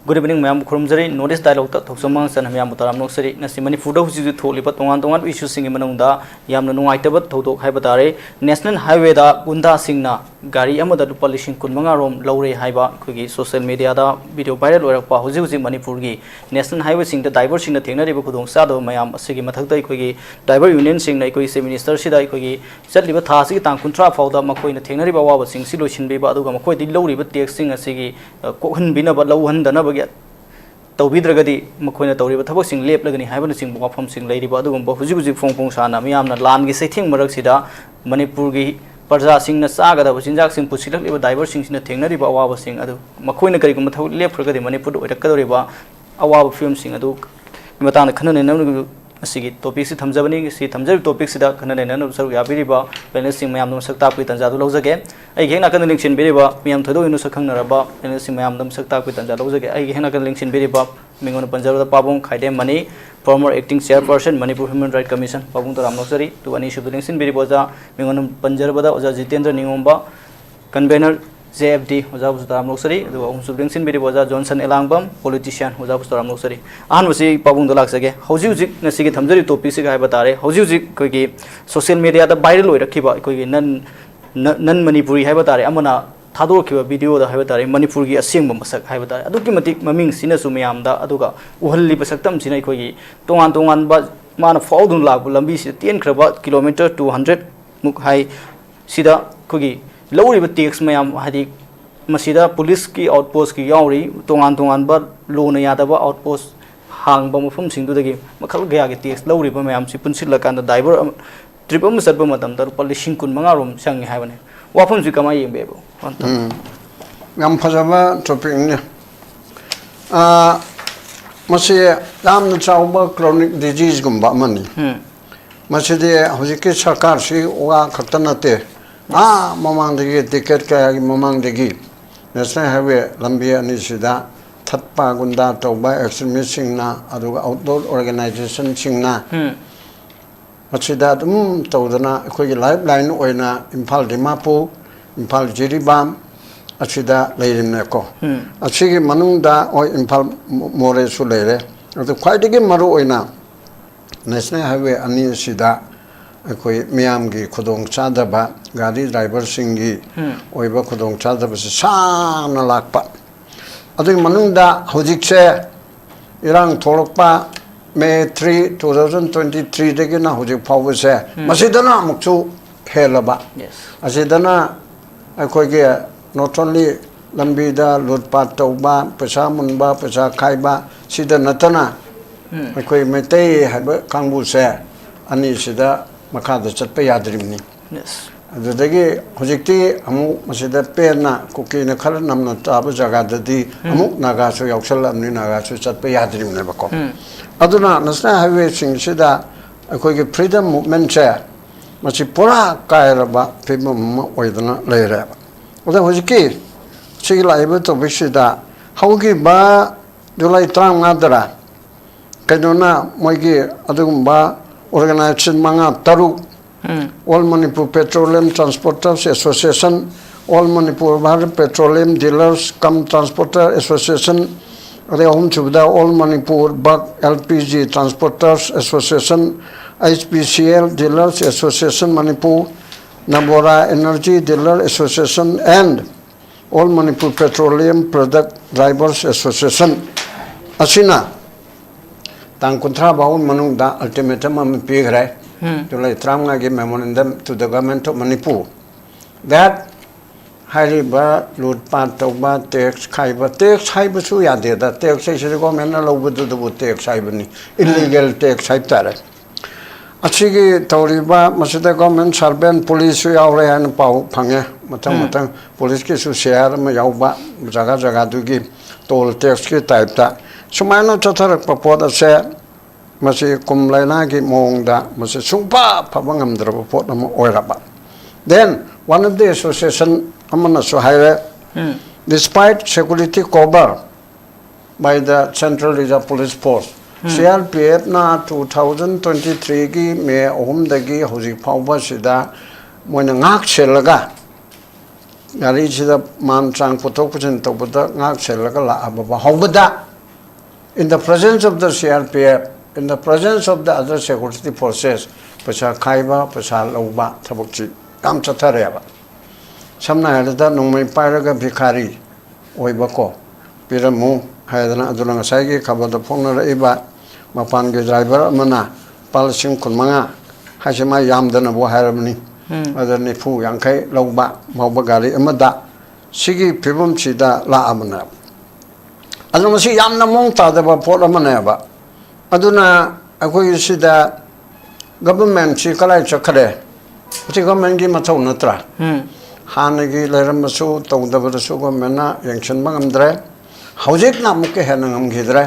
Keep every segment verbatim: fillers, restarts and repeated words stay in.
Good evening, ꯃꯌꯥꯝꯕꯨ ꯈꯨꯔꯨꯝꯖꯔꯤ꯫ North East Dialogueꯇ ꯊꯣꯛꯆ ꯃꯥꯡ ꯆꯟꯅ ꯃꯌꯥꯝꯕꯨ ꯇꯔꯥꯝ ꯅꯣꯛꯆꯔꯤ꯫ ꯉꯁꯤ ꯃꯅꯤꯄꯨꯔꯗ ꯍꯧꯖꯤꯛ ꯍꯧꯖꯤꯛ ꯊꯣꯛꯂꯤꯕ ꯇꯣꯉꯥꯟ ꯇꯣꯉꯥꯟꯕ issueꯁꯤꯡꯒꯤ ꯃꯅꯨꯡꯗ ꯌꯥꯝꯅ ꯅꯨꯡꯉꯥꯏꯇꯕ ꯊꯧꯗꯣꯛ ꯍꯥꯏꯕ ꯇꯥꯔꯦ, National Highwayꯗ ꯒꯨꯟꯗꯥꯁꯤꯡꯅ ꯒꯥꯔꯤ ꯑꯃꯗ ꯂꯨꯄꯥ ꯂꯤꯁꯤꯡ ꯀꯨꯟꯃꯉꯥ ꯔꯣꯝ ꯂꯧꯔꯦ ꯍꯥꯏꯕ ꯑꯩꯈꯣꯏꯒꯤ social mediaꯗ video viral ꯑꯣꯏꯔꯛꯄ, ꯍꯧꯖꯤꯛ ꯍꯧꯖꯤꯛ ꯃꯅꯤꯄꯨꯔꯒꯤ National Highwayꯁꯤꯡꯗ driverꯁꯤꯡꯅ ꯊꯦꯡꯅꯔꯤꯕ ꯈꯨꯗꯣꯡꯆꯥꯗꯕ ꯃꯌꯥꯝ ꯑꯁꯤꯒꯤ ꯃꯊꯛꯇ ꯑꯩꯈꯣꯏꯒꯤ driver unionꯁꯤꯡꯅ ꯑꯩꯈꯣꯏ Chief Ministerꯁꯤꯗ ꯑꯩꯈꯣꯏꯒꯤ ꯆꯠꯂꯤꯕ ꯊꯥ ꯑꯁꯤꯒꯤ ꯇꯥꯡ ꯀꯨꯟꯊ꯭ꯔꯥ ꯐꯥꯎꯗ ꯃꯈꯣꯏꯅ ꯊꯦꯡꯅꯔꯤꯕ ꯑꯋꯥꯕꯁꯤꯡꯁꯤ ꯂꯣꯏꯁꯤꯟꯕꯤꯕ, ꯑꯗꯨꯒ ꯃꯈꯣꯏꯗꯒꯤ ꯂꯧꯔꯤꯕ taxꯁꯤꯡ ꯑꯁꯤꯒꯤ, ꯑ, ꯀꯣꯛꯍꯟꯕꯤꯅꯕ, ꯂꯧꯍꯟꯗꯅꯕꯒꯤ ꯇꯧꯕꯤꯗ꯭ꯔꯒꯗꯤ ꯃꯈꯣꯏꯅ ꯇꯧꯔꯤꯕ ꯊꯕꯛꯁꯤꯡ ꯂꯦꯞꯂꯒꯅꯤ ꯍꯥꯏꯕꯅꯆꯤꯡꯕ ꯋꯥꯐꯝꯁꯤꯡ ꯂꯩꯔꯤꯕ ꯑꯗꯨꯒꯨꯝꯕ ꯍꯧꯖꯤꯛ ꯍꯧꯖꯤꯛ ꯐꯣꯡ ꯐꯣꯡ ꯁꯥꯅ ꯃꯤꯌꯥꯝꯅ ꯂꯥꯟꯒꯤ ꯆꯩꯊꯦꯡ ꯃꯔꯛꯁꯤꯗ ꯃꯅꯤꯄꯨꯔꯒꯤ ꯄ꯭ꯔꯖꯥꯁꯤꯡꯅ ꯆꯥꯒꯗꯕ ꯆꯤꯟꯖꯥꯛꯁꯤꯡ ꯄꯨꯁꯤꯜꯂꯛꯂꯤꯕ driverꯁꯤꯡꯁꯤꯅ ꯊꯦꯡꯅꯔꯤꯕ ꯑꯋꯥꯕꯁꯤꯡ ꯑꯗꯨ, ꯃꯈꯣꯏꯅ ꯀꯔꯤꯒꯨꯝꯕ ꯊꯕꯛ ꯂꯦꯞꯈ꯭ꯔꯒꯗꯤ ꯃꯅꯤꯄꯨꯔꯗ ꯑꯣꯏꯔꯛꯀꯗꯧꯔꯤꯕ ꯑꯋꯥꯕ ꯐꯤꯕꯝꯁꯤꯡ ꯑꯗꯨ ꯃꯇꯥꯡꯗ ꯈꯟꯅ ꯅꯩꯅꯅꯕ ꯑꯁꯤꯒꯤ topicꯁꯤ ꯊꯝꯖꯕꯅꯤ꯫ ꯁꯤ ꯊꯝꯖꯔꯤꯕ topicꯁꯤꯗ ꯈꯟꯅ ꯅꯩꯅꯅꯕ ꯁꯔꯨꯛ ꯌꯥꯕꯤꯔꯤꯕ panelistꯁꯤꯡ ꯃꯌꯥꯝꯗ ꯃꯁꯛ ꯇꯥꯛꯄꯒꯤ ꯇꯥꯟꯖꯥꯗꯨ ꯂꯧꯖꯒꯦ꯫ ꯑꯩꯒꯤ ꯍꯦꯛ ꯅꯥꯀꯟꯗ ꯂꯦꯡꯁꯤꯟꯕꯤꯔꯤꯕ ꯃꯤꯌꯥꯝ ꯊꯣꯏꯗꯣꯛ ꯍꯦꯟꯗꯣꯛꯅ ꯁꯛ ꯈꯪꯅꯔꯕ panelistꯁꯤꯡ ꯃꯌꯥꯝꯗ ꯃꯁꯛ ꯇꯥꯛꯄꯒꯤ ꯇꯥꯟꯖꯥ ꯂꯧꯖꯒꯦ꯫ ꯑꯩꯒꯤ ꯍꯦꯛ ꯅꯥꯀꯟꯗ ꯂꯦꯡꯁꯤꯟꯕꯤꯔꯤꯕ ꯃꯤꯡ ꯑꯣꯏꯅ ꯄꯟꯖꯔꯕꯗ ꯄꯥꯕꯨꯡ ꯈꯥꯏꯗꯦꯝ money, former acting chairperson Manipur Human Rights Commission, ꯄꯥꯕꯨꯡ ꯇꯔꯥꯝ ꯅꯣꯛꯆꯔꯤ꯫ ꯑꯗꯨꯒ ꯑꯅꯤꯁꯨꯕꯗ ꯂꯦꯡꯁꯤꯟꯕꯤꯔꯤꯕ ꯑꯣꯖꯥ, ꯃꯤꯡ ꯑꯣꯏꯅ ꯄꯟꯖꯔꯕꯗ ꯑꯣꯖꯥ ꯖꯤꯇꯦꯟꯗ꯭ꯔ ꯅꯤꯉꯣꯝꯕ, convener JFD, ꯑꯣꯖꯥꯕꯨꯁꯨ ꯇꯔꯥꯝ ꯅꯣꯛꯆꯔꯤ꯫ ꯑꯗꯨꯒ ꯑꯍꯨꯝꯁꯨꯕꯗ ꯂꯦꯡꯁꯤꯟꯕꯤꯔꯤꯕ ꯑꯣꯖꯥ ꯖꯣꯟꯁꯟ ꯑꯦꯂꯥꯡꯕꯝ, politician, ꯑꯣꯖꯥꯕꯨꯁꯨ ꯇꯔꯥꯝ ꯅꯣꯛꯆꯔꯤ꯫ ꯑꯍꯥꯟꯕꯁꯤ ꯄꯥꯕꯨꯡꯗ ꯂꯥꯛꯆꯒꯦ꯫ ꯍꯧꯖꯤꯛ ꯍꯧꯖꯤꯛ ꯉꯁꯤꯒꯤ ꯊꯝꯖꯔꯤꯕ topicꯁꯤꯒ ꯍꯥꯏꯕ ꯇꯥꯔꯦ, ꯍꯧꯖꯤꯛ ꯍꯧꯖꯤꯛ ꯑꯩꯈꯣꯏꯒꯤ social mediaꯗ viral ꯑꯣꯏꯔꯛꯈꯤꯕ ꯑꯩꯈꯣꯏꯒꯤ non, non Manipuri ꯍꯥꯏꯕ ꯇꯥꯔꯦ, ꯑꯃꯅ ꯊꯥꯗꯣꯔꯛꯈꯤꯕ videoꯗ ꯍꯥꯏꯕ ꯇꯥꯔꯦ, ꯃꯅꯤꯄꯨꯔꯒꯤ ꯑꯁꯦꯡꯕ ꯃꯁꯛ ꯍꯥꯏꯕ ꯇꯥꯔꯦ, ꯑꯗꯨꯛꯀꯤ ꯃꯇꯤꯛ ꯃꯃꯤꯡꯁꯤꯅꯁꯨ ꯃꯌꯥꯝꯗ, ꯑꯗꯨꯒ ꯎꯍꯜꯂꯤꯕ ꯁꯛꯇꯝꯁꯤꯅ ꯑꯩꯈꯣꯏꯒꯤ ꯇꯣꯉꯥꯟ ꯇꯣꯉꯥꯟꯕ ꯃꯥꯅ ꯐꯥꯎꯗꯨꯅ ꯂꯥꯛꯄ ꯂꯝꯕꯤꯁꯤꯗ ꯇꯦꯟꯈ꯭ꯔꯕ kilometre two hundred ꯃꯨꯛ ꯍꯥꯏ, ꯁꯤꯗ ꯑꯩꯈꯣꯏꯒꯤ ꯂꯧꯔꯤꯕ tax ꯃꯌꯥꯝ, ꯍꯥꯏꯗꯤ ꯃꯁꯤꯗ policeꯀꯤ outpostꯀꯤ ꯌꯥꯎꯔꯤ, ꯇꯣꯉꯥꯟ ꯇꯣꯉꯥꯟꯕ lawꯅ ꯌꯥꯗꯕ outpost ꯍꯥꯡꯕ ꯃꯐꯝꯁꯤꯡꯗꯨꯗꯒꯤ ꯃꯈꯜ ꯀꯌꯥꯒꯤ tax ꯂꯧꯔꯤꯕ ꯃꯌꯥꯝꯁꯤ ꯄꯨꯟꯁꯤꯜꯂꯀꯥꯟꯗ driver ꯑꯃ, trip ꯑꯃ ꯆꯠꯄ ꯃꯇꯝꯗ ꯂꯨꯄꯥ ꯂꯤꯁꯤꯡ ꯀꯨꯟ ꯃꯉꯥ ꯔꯣꯝ ꯆꯪꯉꯤ ꯍꯥꯏꯕꯅꯤ꯫ ꯋꯥꯐꯝꯁꯤ ꯀꯃꯥꯏꯅ ꯌꯦꯡꯕꯤꯕ? ꯎꯝ, ꯌꯥꯝ ꯐꯖꯕ topicꯅꯤ꯫ ꯑꯥ, ꯃꯁꯤ ꯌꯥꯝꯅ ꯆꯥꯎꯕ chronic diseaseꯒꯨꯝꯕ ꯑꯃꯅꯤ꯫ ꯎꯝ꯫ ꯃꯁꯤꯗꯤ ꯍꯧꯖꯤꯛꯀꯤ ꯁꯔꯀꯥꯔꯁꯤ ꯋꯥ ꯈꯛꯇ ꯅꯠꯇꯦ, ꯑꯥ ꯃꯃꯥꯡꯗꯒꯤ, decade ꯀꯌꯥꯒꯤ ꯃꯃꯥꯡꯗꯒꯤ National Highway ꯂꯝꯕꯤ ꯑꯅꯤꯁꯤꯗ ꯊꯠꯄ, ꯒꯨꯟꯗꯥ ꯇꯧꯕ extremistꯁꯤꯡꯅ, ꯑꯗꯨꯒ outlaw organisationꯁꯤꯡꯅ ꯎꯝ꯫ ꯃꯁꯤꯗ ꯑꯗꯨꯝ ꯇꯧꯗꯅ ꯑꯩꯈꯣꯏꯒꯤ lifeline ꯑꯣꯏꯅ ꯏꯝꯐꯥꯜ ꯗꯤꯃꯥꯄꯨꯔ, ꯏꯝꯐꯥꯜ ꯖꯤꯔꯤꯕꯥꯝ, ꯑꯁꯤꯗ ꯂꯩꯔꯤꯕꯅꯦꯀꯣ꯫ ꯑꯁꯤꯒꯤ ꯃꯅꯨꯡꯗ ꯍꯣꯏ ꯏꯝꯐꯥꯜ ꯃꯣꯔꯦꯁꯨ ꯂꯩꯔꯦ꯫ ꯑꯗꯨ ꯈ꯭ꯋꯥꯏꯗꯒꯤ ꯃꯔꯨ ꯑꯣꯏꯅ ꯅꯦꯁꯅꯦꯜ ꯍꯥꯏꯋꯦ ꯑꯅꯤ ꯑꯁꯤꯗ ꯑꯩꯈꯣꯏ ꯃꯤꯌꯥꯝꯒꯤ ꯈꯨꯗꯣꯡꯆꯥꯗꯕ, ꯒꯥꯔꯤ ꯗ꯭ꯔꯥꯏꯚꯔꯁꯤꯡꯒꯤ ꯑꯣꯏꯕ ꯈꯨꯗꯣꯡꯆꯥꯗꯕꯁꯤ ꯁꯥꯡꯅ ꯂꯥꯛꯄ꯫ ꯑꯗꯨꯒꯤ ꯃꯅꯨꯡꯗ ꯍꯧꯖꯤꯛꯁꯦ ꯏꯔꯥꯡ ꯊꯣꯛꯂꯛꯄ May three, two thousand twenty ꯊ꯭ꯔꯤꯗꯒꯤꯅ ꯍꯧꯖꯤꯛ ꯐꯥꯎꯕꯁꯦ ꯃꯁꯤꯗꯅ ꯑꯃꯨꯛꯁꯨ ꯍꯦꯜꯂꯕ꯫ Yes. ꯑꯁꯤꯗꯅ ꯑꯩꯈꯣꯏꯒꯤ not only ꯂꯝꯕꯤꯗ ꯂꯨꯠ ꯄꯥꯠ ꯇꯧꯕ, ꯄꯩꯁꯥ ꯃꯨꯟꯕ, ꯄꯩꯁꯥ ꯈꯥꯏꯕ, ꯁꯤꯗ ꯅꯠꯇꯅ ꯑꯩꯈꯣꯏ ꯃꯩꯇꯩ ꯍꯥꯏꯕ ꯀꯥꯡꯕꯨꯁꯦ ꯑꯅꯤꯁꯤꯗ ꯃꯈꯥꯗ ꯆꯠꯄ ꯌꯥꯗ꯭ꯔꯤꯕꯅꯤ꯫ Yes. ꯑꯗꯨꯗꯒꯤ ꯍꯧꯖꯤꯛꯇꯤ ꯑꯃꯨꯛ ꯃꯁꯤꯗ ꯄꯦꯟꯅ ꯀꯨꯀꯤꯅ ꯈꯔ ꯅꯝꯅ ꯆꯥꯕ ꯖꯒꯥꯗꯗꯤ ꯑꯃꯨꯛ ꯅꯥꯒꯥꯁꯨ ꯌꯥꯎꯁꯜꯂꯛꯑꯕꯅꯤ, ꯅꯥꯒꯥꯁꯨ ꯆꯠꯄ ꯌꯥꯗ꯭ꯔꯤꯕꯅꯦꯕꯀꯣ꯫ ꯑꯗꯨꯅ ꯅꯦꯁꯅꯦꯜ ꯍꯥꯏꯋꯦꯁꯤꯡꯁꯤꯗ ꯑꯩꯈꯣꯏꯒꯤ ꯐ꯭ꯔꯤꯗꯝ ꯃꯨꯞꯃꯦꯟꯁꯦ ꯃꯁꯤ ꯄꯨꯔꯥ ꯀꯥꯏꯔꯕ ꯐꯤꯕꯝ ꯑꯃ ꯑꯣꯏꯗꯅ ꯂꯩꯔꯦꯕ꯫ ꯑꯗꯣ ꯍꯧꯖꯤꯛꯀꯤ ꯁꯤꯒꯤ ꯂꯥꯛꯏꯕ ꯇꯣꯄꯤꯛꯁꯤꯗ ꯍꯧꯈꯤꯕ ꯖꯨꯂꯥꯏ ꯇꯔꯥꯃꯉꯥꯗꯔ ꯀꯩꯅꯣꯅ ꯃꯣꯏꯒꯤ ꯑꯗꯨꯒꯨꯝꯕ ꯑꯣꯔꯒꯅꯥꯏꯖꯦꯁꯟ ꯃꯉꯥ ꯇꯔꯨꯛ, All Manipur Petroleum Transporters Association, All Manipur Bharat Petroleum Dealers cum Transporter Association, ꯑꯗꯩ ꯑꯍꯨꯝꯁꯨꯕꯗ All Manipur Bulk L P G Transporters Association, H P C L Dealers Association Manipur, Nabora Energy Dealer Association and All Manipur Petroleum Product Drivers Association ꯑꯁꯤꯅ ꯇꯥꯡ ꯀꯨꯟꯊ꯭ꯔꯥ ꯐꯥꯎꯕ ꯃꯅꯨꯡꯗ ultimatum ꯑꯃ ꯄꯤꯈ꯭ꯔꯦ꯫ ꯖꯨꯂꯥꯏ ꯇꯔꯥꯃꯉꯥꯒꯤ memorandum to the Government of Manipur that ꯍꯥꯏꯔꯤꯕ ꯂꯨꯠ ꯄꯥꯠ ꯇꯧꯕ, ꯇꯦꯛꯁ ꯈꯥꯏꯕ, ꯇꯦꯛꯁ ꯍꯥꯏꯕꯁꯨ ꯌꯥꯗꯦꯗ, ꯇꯦꯛꯁ ꯍꯥꯏꯁꯤꯗꯤ ꯒꯣꯔꯃꯦꯟꯅ ꯂꯧꯕꯗꯨꯗꯕꯨ ꯇꯦꯛꯁ ꯍꯥꯏꯕꯅꯤ, ꯏꯂꯤꯒꯦꯜ ꯇꯦꯛꯁ ꯍꯥꯏꯕ ꯇꯥꯔꯦ꯫ ꯑꯁꯤꯒꯤ ꯇꯧꯔꯤꯕ ꯃꯁꯤꯗ ꯒꯣꯔꯃꯦꯟ ꯁꯥꯔꯚꯦꯟ, ꯄꯨꯂꯤꯁꯁꯨ ꯌꯥꯎꯔꯦ ꯍꯥꯏꯅ ꯄꯥꯎ ꯐꯪꯉꯦ꯫ ꯃꯊꯪ ꯃꯊꯪ ꯄꯨꯂꯤꯁꯀꯤꯁꯨ ꯁꯤꯌꯥꯔ ꯑꯃ ꯌꯥꯎꯕ, ꯖꯒꯥ ꯖꯒꯥꯗꯨꯒꯤ ꯇꯣꯜ ꯇꯦꯛꯁꯀꯤ ꯇꯥꯏꯞꯇ ꯁꯨꯃꯥꯏꯅ ꯆꯠꯊꯔꯛꯄ ꯄꯣꯠ ꯑꯁꯦ ꯃꯁꯤ ꯀꯨꯝ ꯂꯥꯏꯅꯥꯒꯤ ꯃꯑꯣꯡꯗ ꯃꯁꯤ ꯁꯨꯡꯐ ꯐꯕ ꯉꯝꯗ꯭ꯔꯕ ꯄꯣꯠ ꯑꯃ ꯑꯣꯏꯔꯕ꯫ Then one of the association ꯑꯃꯅꯁꯨ ꯍꯥꯏꯔꯦ, despite security cover by the Central Reserve Police Force, C R P F ꯅ two thousand twenty three ꯒꯤ ꯃꯦ ꯑꯍꯨꯝꯗꯒꯤ ꯍꯧꯖꯤꯛ ꯐꯥꯎꯕꯁꯤꯗ ꯃꯣꯏꯅ ꯉꯥꯛ ꯁꯦꯜꯂꯒ ꯒꯥꯔꯤꯁꯤꯗ ꯃꯥꯟ ꯆꯥꯡ ꯄꯨꯊꯣꯛ ꯄꯨꯁꯤꯟ ꯇꯧꯕꯗ ꯉꯥꯛ ꯁꯦꯜꯂꯒ ꯂꯥꯛꯑꯕ ꯍꯧꯕꯗ, in the presence of the C R P F, in the presence of the other security forces, ꯄꯩꯁꯥ ꯈꯥꯏꯕ, ꯄꯩꯁꯥ ꯂꯧꯕ ꯊꯕꯛꯁꯤ ꯌꯥꯝ ꯆꯠꯊꯔꯦꯕ꯫ ꯁꯝꯅ ꯍꯥꯏꯔꯕꯗ, ꯅꯣꯡꯃꯩ ꯄꯥꯏꯔꯒ ꯚꯤꯈꯥꯔꯤ ꯑꯣꯏꯕꯀꯣ, ꯄꯤꯔꯝꯃꯨ ꯍꯥꯏꯗꯅ, ꯑꯗꯨꯅ ꯉꯁꯥꯏꯒꯤ ꯈꯕꯔꯗ ꯐꯣꯡꯅꯔꯛꯏꯕ ꯃꯄꯥꯟꯒꯤ ꯗ꯭ꯔꯥꯏꯚꯔ ꯑꯃꯅ ꯂꯨꯄꯥ ꯂꯤꯁꯤꯡ ꯀꯨꯟꯃꯉꯥ ꯍꯥꯏꯁꯦ ꯃꯥ ꯌꯥꯝꯗꯅꯕꯨ ꯍꯥꯏꯔꯕꯅꯤ꯫ ꯎꯝ꯫ ꯑꯗ ꯅꯤꯐꯨ ꯌꯥꯡꯈꯩ ꯂꯧꯕ ꯐꯥꯎꯕ ꯒꯥꯔꯤ ꯑꯃꯗ ꯁꯤꯒꯤ ꯐꯤꯕꯝꯁꯤꯗ ꯂꯥꯛꯑꯕꯅꯦꯕ꯫ ꯑꯗꯨ ꯃꯁꯤ ꯌꯥꯝꯅ ꯃꯑꯣꯡ ꯇꯥꯗꯕ ꯄꯣꯠ ꯑꯃꯅꯦꯕ꯫ ꯑꯗꯨꯅ ꯑꯩꯈꯣꯏꯒꯤ ꯁꯤꯗ ꯒꯚꯔꯟꯃꯦꯟꯁꯤ ꯀꯗꯥꯏ ꯆꯠꯈ꯭ꯔꯦ? ꯃꯁꯤ ꯒꯚꯔꯟꯃꯦꯟꯒꯤ ꯃꯊꯧ ꯅꯠꯇ꯭ꯔꯥ? ꯎꯝ꯫ ꯍꯥꯟꯅꯒꯤ ꯂꯩꯔꯝꯕꯁꯨ ꯇꯧꯗꯕꯗꯁꯨ ꯒꯚꯔꯟꯃꯦꯟꯅ ꯌꯦꯡꯁꯤꯟꯕ ꯉꯝꯗ꯭ꯔꯦ꯫ ꯍꯧꯖꯤꯛꯅ ꯑꯃꯨꯛꯀ ꯍꯦꯟꯅ ꯉꯝꯈꯤꯗ꯭ꯔꯦ꯫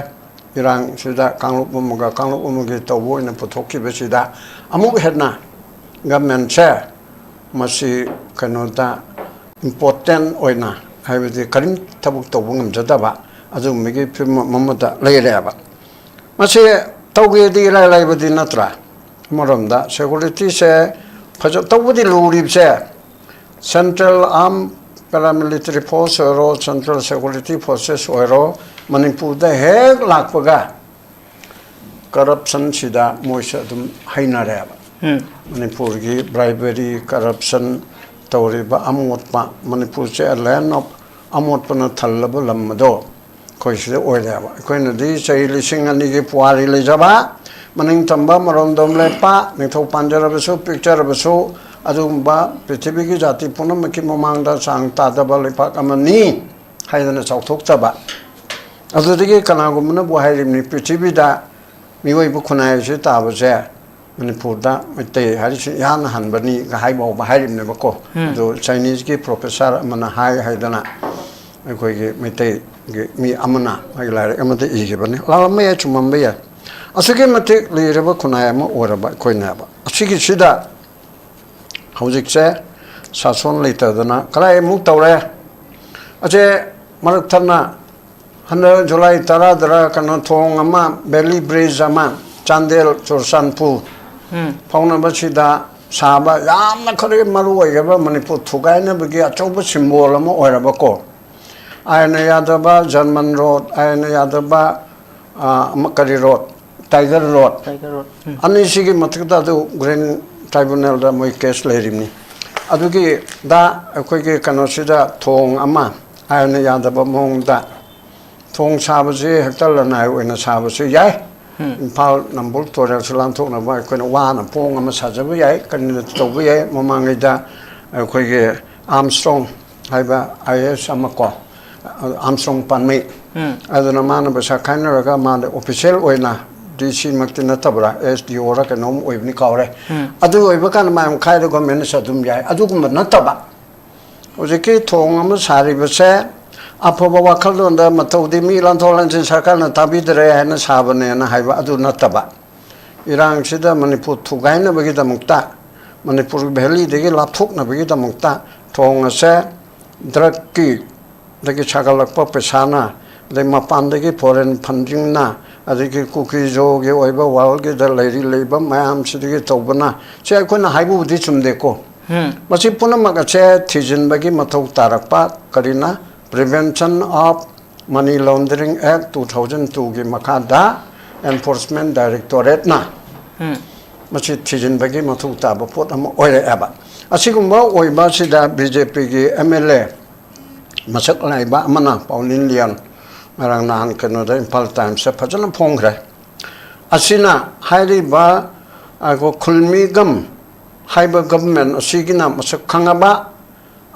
ꯏꯔꯥꯡꯁꯤꯗ ꯀꯥꯡꯂꯨꯞ ꯑꯃꯒ ꯀꯥꯡꯂꯨꯞ ꯑꯃꯒꯤ ꯇꯧꯕ ꯑꯣꯏꯅ ꯄꯨꯊꯣꯛꯈꯤꯕꯁꯤꯗ ꯑꯃꯨꯛ ꯍꯦꯟꯅ ꯒꯚꯔꯟꯃꯦꯟꯁꯦ ꯃꯁꯤ ꯀꯩꯅꯣꯗ ꯏꯝꯄꯣꯔꯇꯦꯟ ꯑꯣꯏꯅ, ꯍꯥꯏꯕꯗꯤ ꯀꯔꯤꯝ ꯊꯕꯛ ꯇꯧꯕ ꯉꯝꯖꯗꯕ ꯑꯗꯨꯒꯨꯝꯕꯒꯤ ꯐꯤꯕꯝ ꯑꯃꯗ ꯂꯩꯔꯦꯕ꯫ ꯃꯁꯤ ꯇꯧꯒꯦꯗꯤ ꯏꯔꯥꯏ ꯂꯥꯏꯕꯗꯤ ꯅꯠꯇ꯭ꯔꯥ? ꯑꯃꯔꯣꯝꯗ ꯁꯦꯀꯨꯔꯤꯇꯤꯁꯦ ꯐꯖ ꯇꯧꯕꯗꯤ ꯂꯨꯔꯤꯕꯁꯦ, ꯁꯦꯟꯇ꯭ꯔꯦꯜ ꯑꯥꯔꯝ ꯄꯦꯔꯥꯃꯤꯂꯤꯇꯔꯤ ꯐꯣꯔꯁ ꯑꯣꯏꯔꯣ, ꯁꯦꯟꯇ꯭ꯔꯦꯜ ꯁꯦꯀꯨꯔꯤꯇꯤ ꯐꯣꯔꯁꯦꯁ ꯑꯣꯏꯔꯣ, ꯃꯅꯤꯄꯨꯔꯗ ꯍꯦꯛ ꯂꯥꯛꯄꯒ ꯀꯔꯞꯁꯟꯁꯤꯗ ꯃꯣꯏꯁꯦ ꯑꯗꯨꯝ ꯍꯩꯅꯔꯦꯕ꯫ ꯎꯝ꯫ ꯃꯅꯤꯄꯨꯔꯒꯤ ꯕ꯭ꯔꯥꯏꯕꯦꯔꯤ, ꯀꯔꯞꯁꯟ ꯇꯧꯔꯤꯕ ꯑꯃꯣꯠꯄ, ꯃꯅꯤꯄꯨꯔꯁꯦ a land of ꯑꯃꯣꯠꯄꯅ ꯊꯜꯂꯕ ꯂꯝ ꯑꯗꯣ ꯑꯩꯈꯣꯏ ꯁꯤꯗ ꯑꯣꯏꯔꯦꯕ꯫ ꯑꯩꯈꯣꯏꯅꯗꯤ ꯆꯍꯤ ꯂꯤꯁꯤꯡ ꯑꯅꯤꯒꯤ ꯄꯨꯋꯥꯔꯤ ꯂꯩꯖꯕ, ꯃꯅꯤꯡ ꯇꯝꯕ ꯃꯔꯣꯝꯗꯣꯝ ꯂꯦꯞꯄ, ꯅꯤꯡꯊꯧ ꯄꯥꯟꯖꯔꯕꯁꯨ ꯄꯤꯛꯆꯔꯕꯁꯨ, ꯑꯗꯨꯒꯨꯝꯕ ꯄ꯭ꯔꯤꯊꯤꯕꯤꯒꯤ ꯖꯥꯇꯤ ꯄꯨꯝꯅꯃꯛꯀꯤ ꯃꯃꯥꯡꯗ ꯆꯥꯡ ꯇꯥꯗꯕ ꯂꯩꯄꯥꯛ ꯑꯃꯅꯤ ꯍꯥꯏꯗꯅ ꯆꯥꯎꯊꯣꯛꯆꯕ꯫ ꯑꯗꯨꯗꯒꯤ ꯀꯅꯥꯒꯨꯝꯕꯅꯕꯨ ꯍꯥꯏꯔꯤꯕꯅꯤ, ꯄ꯭ꯔꯤꯊꯤꯕꯤꯗ ꯃꯤꯑꯣꯏꯕ ꯈꯨꯟꯅꯥꯏ ꯑꯁꯤ ꯇꯥꯕꯁꯦ ꯃꯅꯤꯄꯨꯔꯗ ꯃꯩꯇꯩ ꯍꯥꯏꯔꯤꯁꯤ ꯏꯍꯥꯟ ꯍꯥꯟꯕꯅꯤ ꯍꯥꯏ ꯐꯥꯎꯕ ꯍꯥꯏꯔꯤꯕꯅꯦꯕꯀꯣ꯫ ꯎꯝ꯫ ꯑꯗꯣ ꯆꯥꯏꯅꯤꯁꯀꯤ ꯄ꯭ꯔꯣꯐꯦꯁꯔ ꯑꯃꯅ ꯍꯥꯏ ꯍꯥꯏꯗꯅ ꯑꯩꯈꯣꯏꯒꯤ ꯃꯩꯇꯩꯒꯤ ꯃꯤ ꯑꯃꯅ ꯃꯥꯒꯤ ꯂꯥꯏꯔꯤꯛ ꯑꯃꯗ ꯏꯈꯤꯕꯅꯤ꯫ ꯂꯥꯜꯂꯝꯕ ꯌꯥꯏ, ꯆꯨꯝꯃꯝꯕ ꯌꯥꯏ꯫ ꯑꯁꯨꯛꯀꯤ ꯃꯇꯤꯛ ꯂꯤꯔꯕ ꯈꯨꯟꯅꯥꯏ ꯑꯃ ꯑꯣꯏꯔꯕ ꯑꯩꯈꯣꯏꯅꯦꯕ꯫ ꯑꯁꯤꯒꯤꯁꯤꯗ ꯍꯧꯖꯤꯛꯁꯦ ꯁꯥꯁꯣꯟ ꯂꯩꯇꯗꯅ ꯀꯗꯥꯏꯃꯨꯛ ꯇꯧꯔꯦ? ꯑꯁꯦ ꯃꯔꯛ ꯊꯠꯅ ꯍꯟꯗꯛ ꯖꯨꯂꯥꯏ ꯇꯔꯥꯗꯔ ꯀꯩꯅꯣ ꯊꯣꯡ ꯑꯃ, ꯕꯦꯂꯤ ꯕ꯭ꯔꯤꯖ ꯑꯃ, ꯆꯥꯟꯗꯦꯜ ꯆꯨꯔꯆꯥꯟꯄꯨꯔ ꯎꯝ꯫ ꯐꯥꯎꯅꯕꯁꯤꯗ ꯁꯥꯕ ꯌꯥꯝꯅ ꯈ꯭ꯋꯥꯏꯗꯒꯤ ꯃꯔꯨ ꯑꯣꯏꯈ꯭ꯔꯕ ꯃꯅꯤꯄꯨꯔ ꯊꯨꯒꯥꯏꯅꯕꯒꯤ ꯑꯆꯧꯕ ꯁꯤꯝꯕꯣꯜ ꯑꯃ ꯑꯣꯏꯔꯕꯀꯣ, ꯑꯥꯏꯟꯅ ꯌꯥꯗꯕ ꯖꯔꯃꯟ ꯔꯣꯗ, ꯑꯥꯏꯟꯅ ꯌꯥꯗꯕ, ꯑ, ꯑꯃ ꯀꯔꯤ road, tiger road, tiger road. ꯎꯝ꯫ ꯑꯅꯤꯁꯤꯒꯤ ꯃꯊꯛꯇ ꯑꯗꯨ ꯒ꯭ꯔꯤꯟ ꯇ꯭ꯔꯥꯏꯕꯨꯅꯦꯜꯗ ꯃꯣꯏ ꯀꯦꯁ ꯂꯩꯔꯤꯕꯅꯤ꯫ ꯑꯗꯨꯒꯤ ꯗ ꯑꯩꯈꯣꯏꯒꯤ ꯀꯩꯅꯣꯁꯤꯗ ꯊꯣꯡ ꯑꯃ ꯑꯥꯏꯟꯅ ꯌꯥꯗꯕ ꯃꯑꯣꯡꯗ ꯊꯣꯡ ꯁꯥꯕꯁꯤ ꯍꯦꯛꯇ ꯂꯅꯥꯏ ꯑꯣꯏꯅ ꯁꯥꯕꯁꯨ ꯌꯥꯏ꯫ ꯎꯝ꯫ ꯏꯝꯐꯥꯜ ꯅꯝꯕꯨꯜ ꯇꯨꯔꯦꯜꯁꯨ ꯂꯥꯟꯊꯣꯛꯅꯕ ꯑꯩꯈꯣꯏꯅ ꯋꯥꯅ ꯄꯣꯡ ꯑꯃ ꯁꯥꯖꯕ ꯌꯥꯏ, ꯀꯔꯤꯅ ꯇꯧꯕ ꯌꯥꯏ꯫ ꯃꯃꯥꯡꯉꯩꯗ ꯑꯩꯈꯣꯏꯒꯤ ꯑꯥꯝꯁꯇ꯭ꯔꯣꯡ ꯍꯥꯏꯕ ꯑꯥꯏ ꯑꯦ ꯑꯦꯁ ꯑꯃ ꯀꯣ, ꯑꯥꯝꯁꯇ꯭ꯔꯣꯡ ꯄꯥꯟꯃꯩ, ꯎꯝ꯫ ꯑꯗꯨꯅ ꯃꯥꯅ ꯄꯩꯁꯥ ꯈꯥꯏꯅꯔꯒ ꯃꯥꯅ ꯑꯣꯐꯤꯁꯦꯜ ꯑꯣꯏꯅ, ꯗꯤ ꯁꯤ ꯃꯛꯇꯤ ꯅꯠꯇꯕ꯭ꯔꯥ, ꯑꯦꯁ ꯗꯤ ꯑꯣꯔ ꯀꯩꯅꯣꯝ ꯑꯣꯏꯕꯅꯤ, ꯀꯥꯎꯔꯦ꯫ ꯎꯝ꯫ ꯑꯗꯨ ꯑꯣꯏꯕ ꯀꯥꯟꯗ ꯃꯌꯥꯝ ꯈꯥꯏꯔꯒ ꯒꯣꯔꯃꯦꯟꯅꯁꯨ ꯑꯗꯨꯝ ꯌꯥꯏ꯫ ꯑꯗꯨꯒꯨꯝꯕ ꯅꯠꯇꯕ ꯍꯧꯖꯤꯛꯀꯤ ꯊꯣꯡ ꯑꯃ ꯁꯥꯔꯤꯕꯁꯦ ꯑꯐꯕ ꯋꯥꯈꯜꯂꯣꯟꯗ ꯃꯇꯧꯗꯤ ꯃꯤ ꯂꯥꯟꯊꯣꯛ ꯂꯥꯟꯁꯤꯟ ꯁꯔꯀꯥꯔꯅ ꯇꯥꯕꯤꯗꯔꯦ ꯍꯥꯏꯅ ꯁꯥꯕꯅꯦꯅ ꯍꯥꯏꯕ ꯑꯗꯨ ꯅꯠꯇꯕ, ꯏꯔꯥꯡꯁꯤꯗ ꯃꯅꯤꯄꯨꯔ ꯊꯨꯒꯥꯏꯅꯕꯒꯤꯗꯃꯛꯇ, ꯃꯅꯤꯄꯨꯔ ꯚꯦꯂꯤꯗꯒꯤ ꯂꯥꯞꯊꯣꯛꯅꯕꯒꯤꯗꯃꯛꯇ ꯊꯣꯡ ꯑꯁꯦ ꯗ꯭ꯔꯒꯀꯤ, ꯑꯗꯒꯤ ꯁꯥꯒꯠꯂꯛꯄ ꯄꯩꯁꯥꯅ, ꯑꯗꯩ ꯃꯄꯥꯟꯗꯒꯤ ꯐꯣꯔꯦꯟ ꯐꯟꯗꯤꯡꯅ, ꯑꯗꯒꯤ ꯀꯨꯀꯤꯖꯣꯒꯤ ꯑꯣꯏꯕ ꯋꯥꯔꯜꯒꯤꯗ ꯂꯩꯔꯤ ꯂꯩꯕ ꯃꯌꯥꯝꯁꯤꯗꯒꯤ ꯇꯧꯕꯅ, ꯁꯤ ꯑꯩꯈꯣꯏꯅ ꯍꯥꯏꯕꯕꯨꯗꯤ ꯆꯨꯝꯗꯦꯀꯣ꯫ ꯎꯝ꯫ ꯃꯁꯤ ꯄꯨꯝꯅꯃꯛ ꯑꯁꯦ ꯊꯤꯖꯤꯟꯕꯒꯤ ꯃꯊꯧ ꯇꯥꯔꯛꯄ ꯀꯔꯤꯅ? Prevention of Money Laundering Act two thousand twoꯒꯤ ꯃꯈꯥꯗ Enforcement Directorateꯅ ꯎꯝ꯫ ꯃꯁꯤ ꯊꯤꯖꯤꯟꯕꯒꯤ ꯃꯊꯧ ꯇꯥꯕ ꯄꯣꯠ ꯑꯃ ꯑꯣꯏꯔꯛꯑꯦꯕ꯫ ꯑꯁꯤꯒꯨꯝꯕ ꯑꯣꯏꯕ ꯑꯁꯤꯗ ꯕꯤ ꯖꯦ ꯄꯤꯒꯤ ꯑꯦꯝ ꯑꯦꯜ ꯑꯦ ꯃꯁꯛ ꯅꯥꯏꯕ ꯑꯃꯅ, ꯄꯥꯎꯂꯤꯟ ꯂꯤꯌꯥꯟ, ꯉꯔꯥꯡ ꯅꯍꯥꯟ ꯀꯩꯅꯣꯗ ꯏꯝꯐꯥꯜ ꯇꯥꯏꯝꯁꯇ ꯐꯖꯅ ꯐꯣꯡꯈ꯭ꯔꯦ꯫ ꯑꯁꯤꯅ ꯍꯥꯏꯔꯤꯕ, ꯑꯩꯈꯣꯏ ꯈꯨꯜꯃꯤꯒꯝ ꯍꯥꯏꯕ ꯒꯚꯔꯟꯃꯦꯟ ꯑꯁꯤꯒꯤꯅ ꯃꯁꯛ ꯈꯪꯉꯕ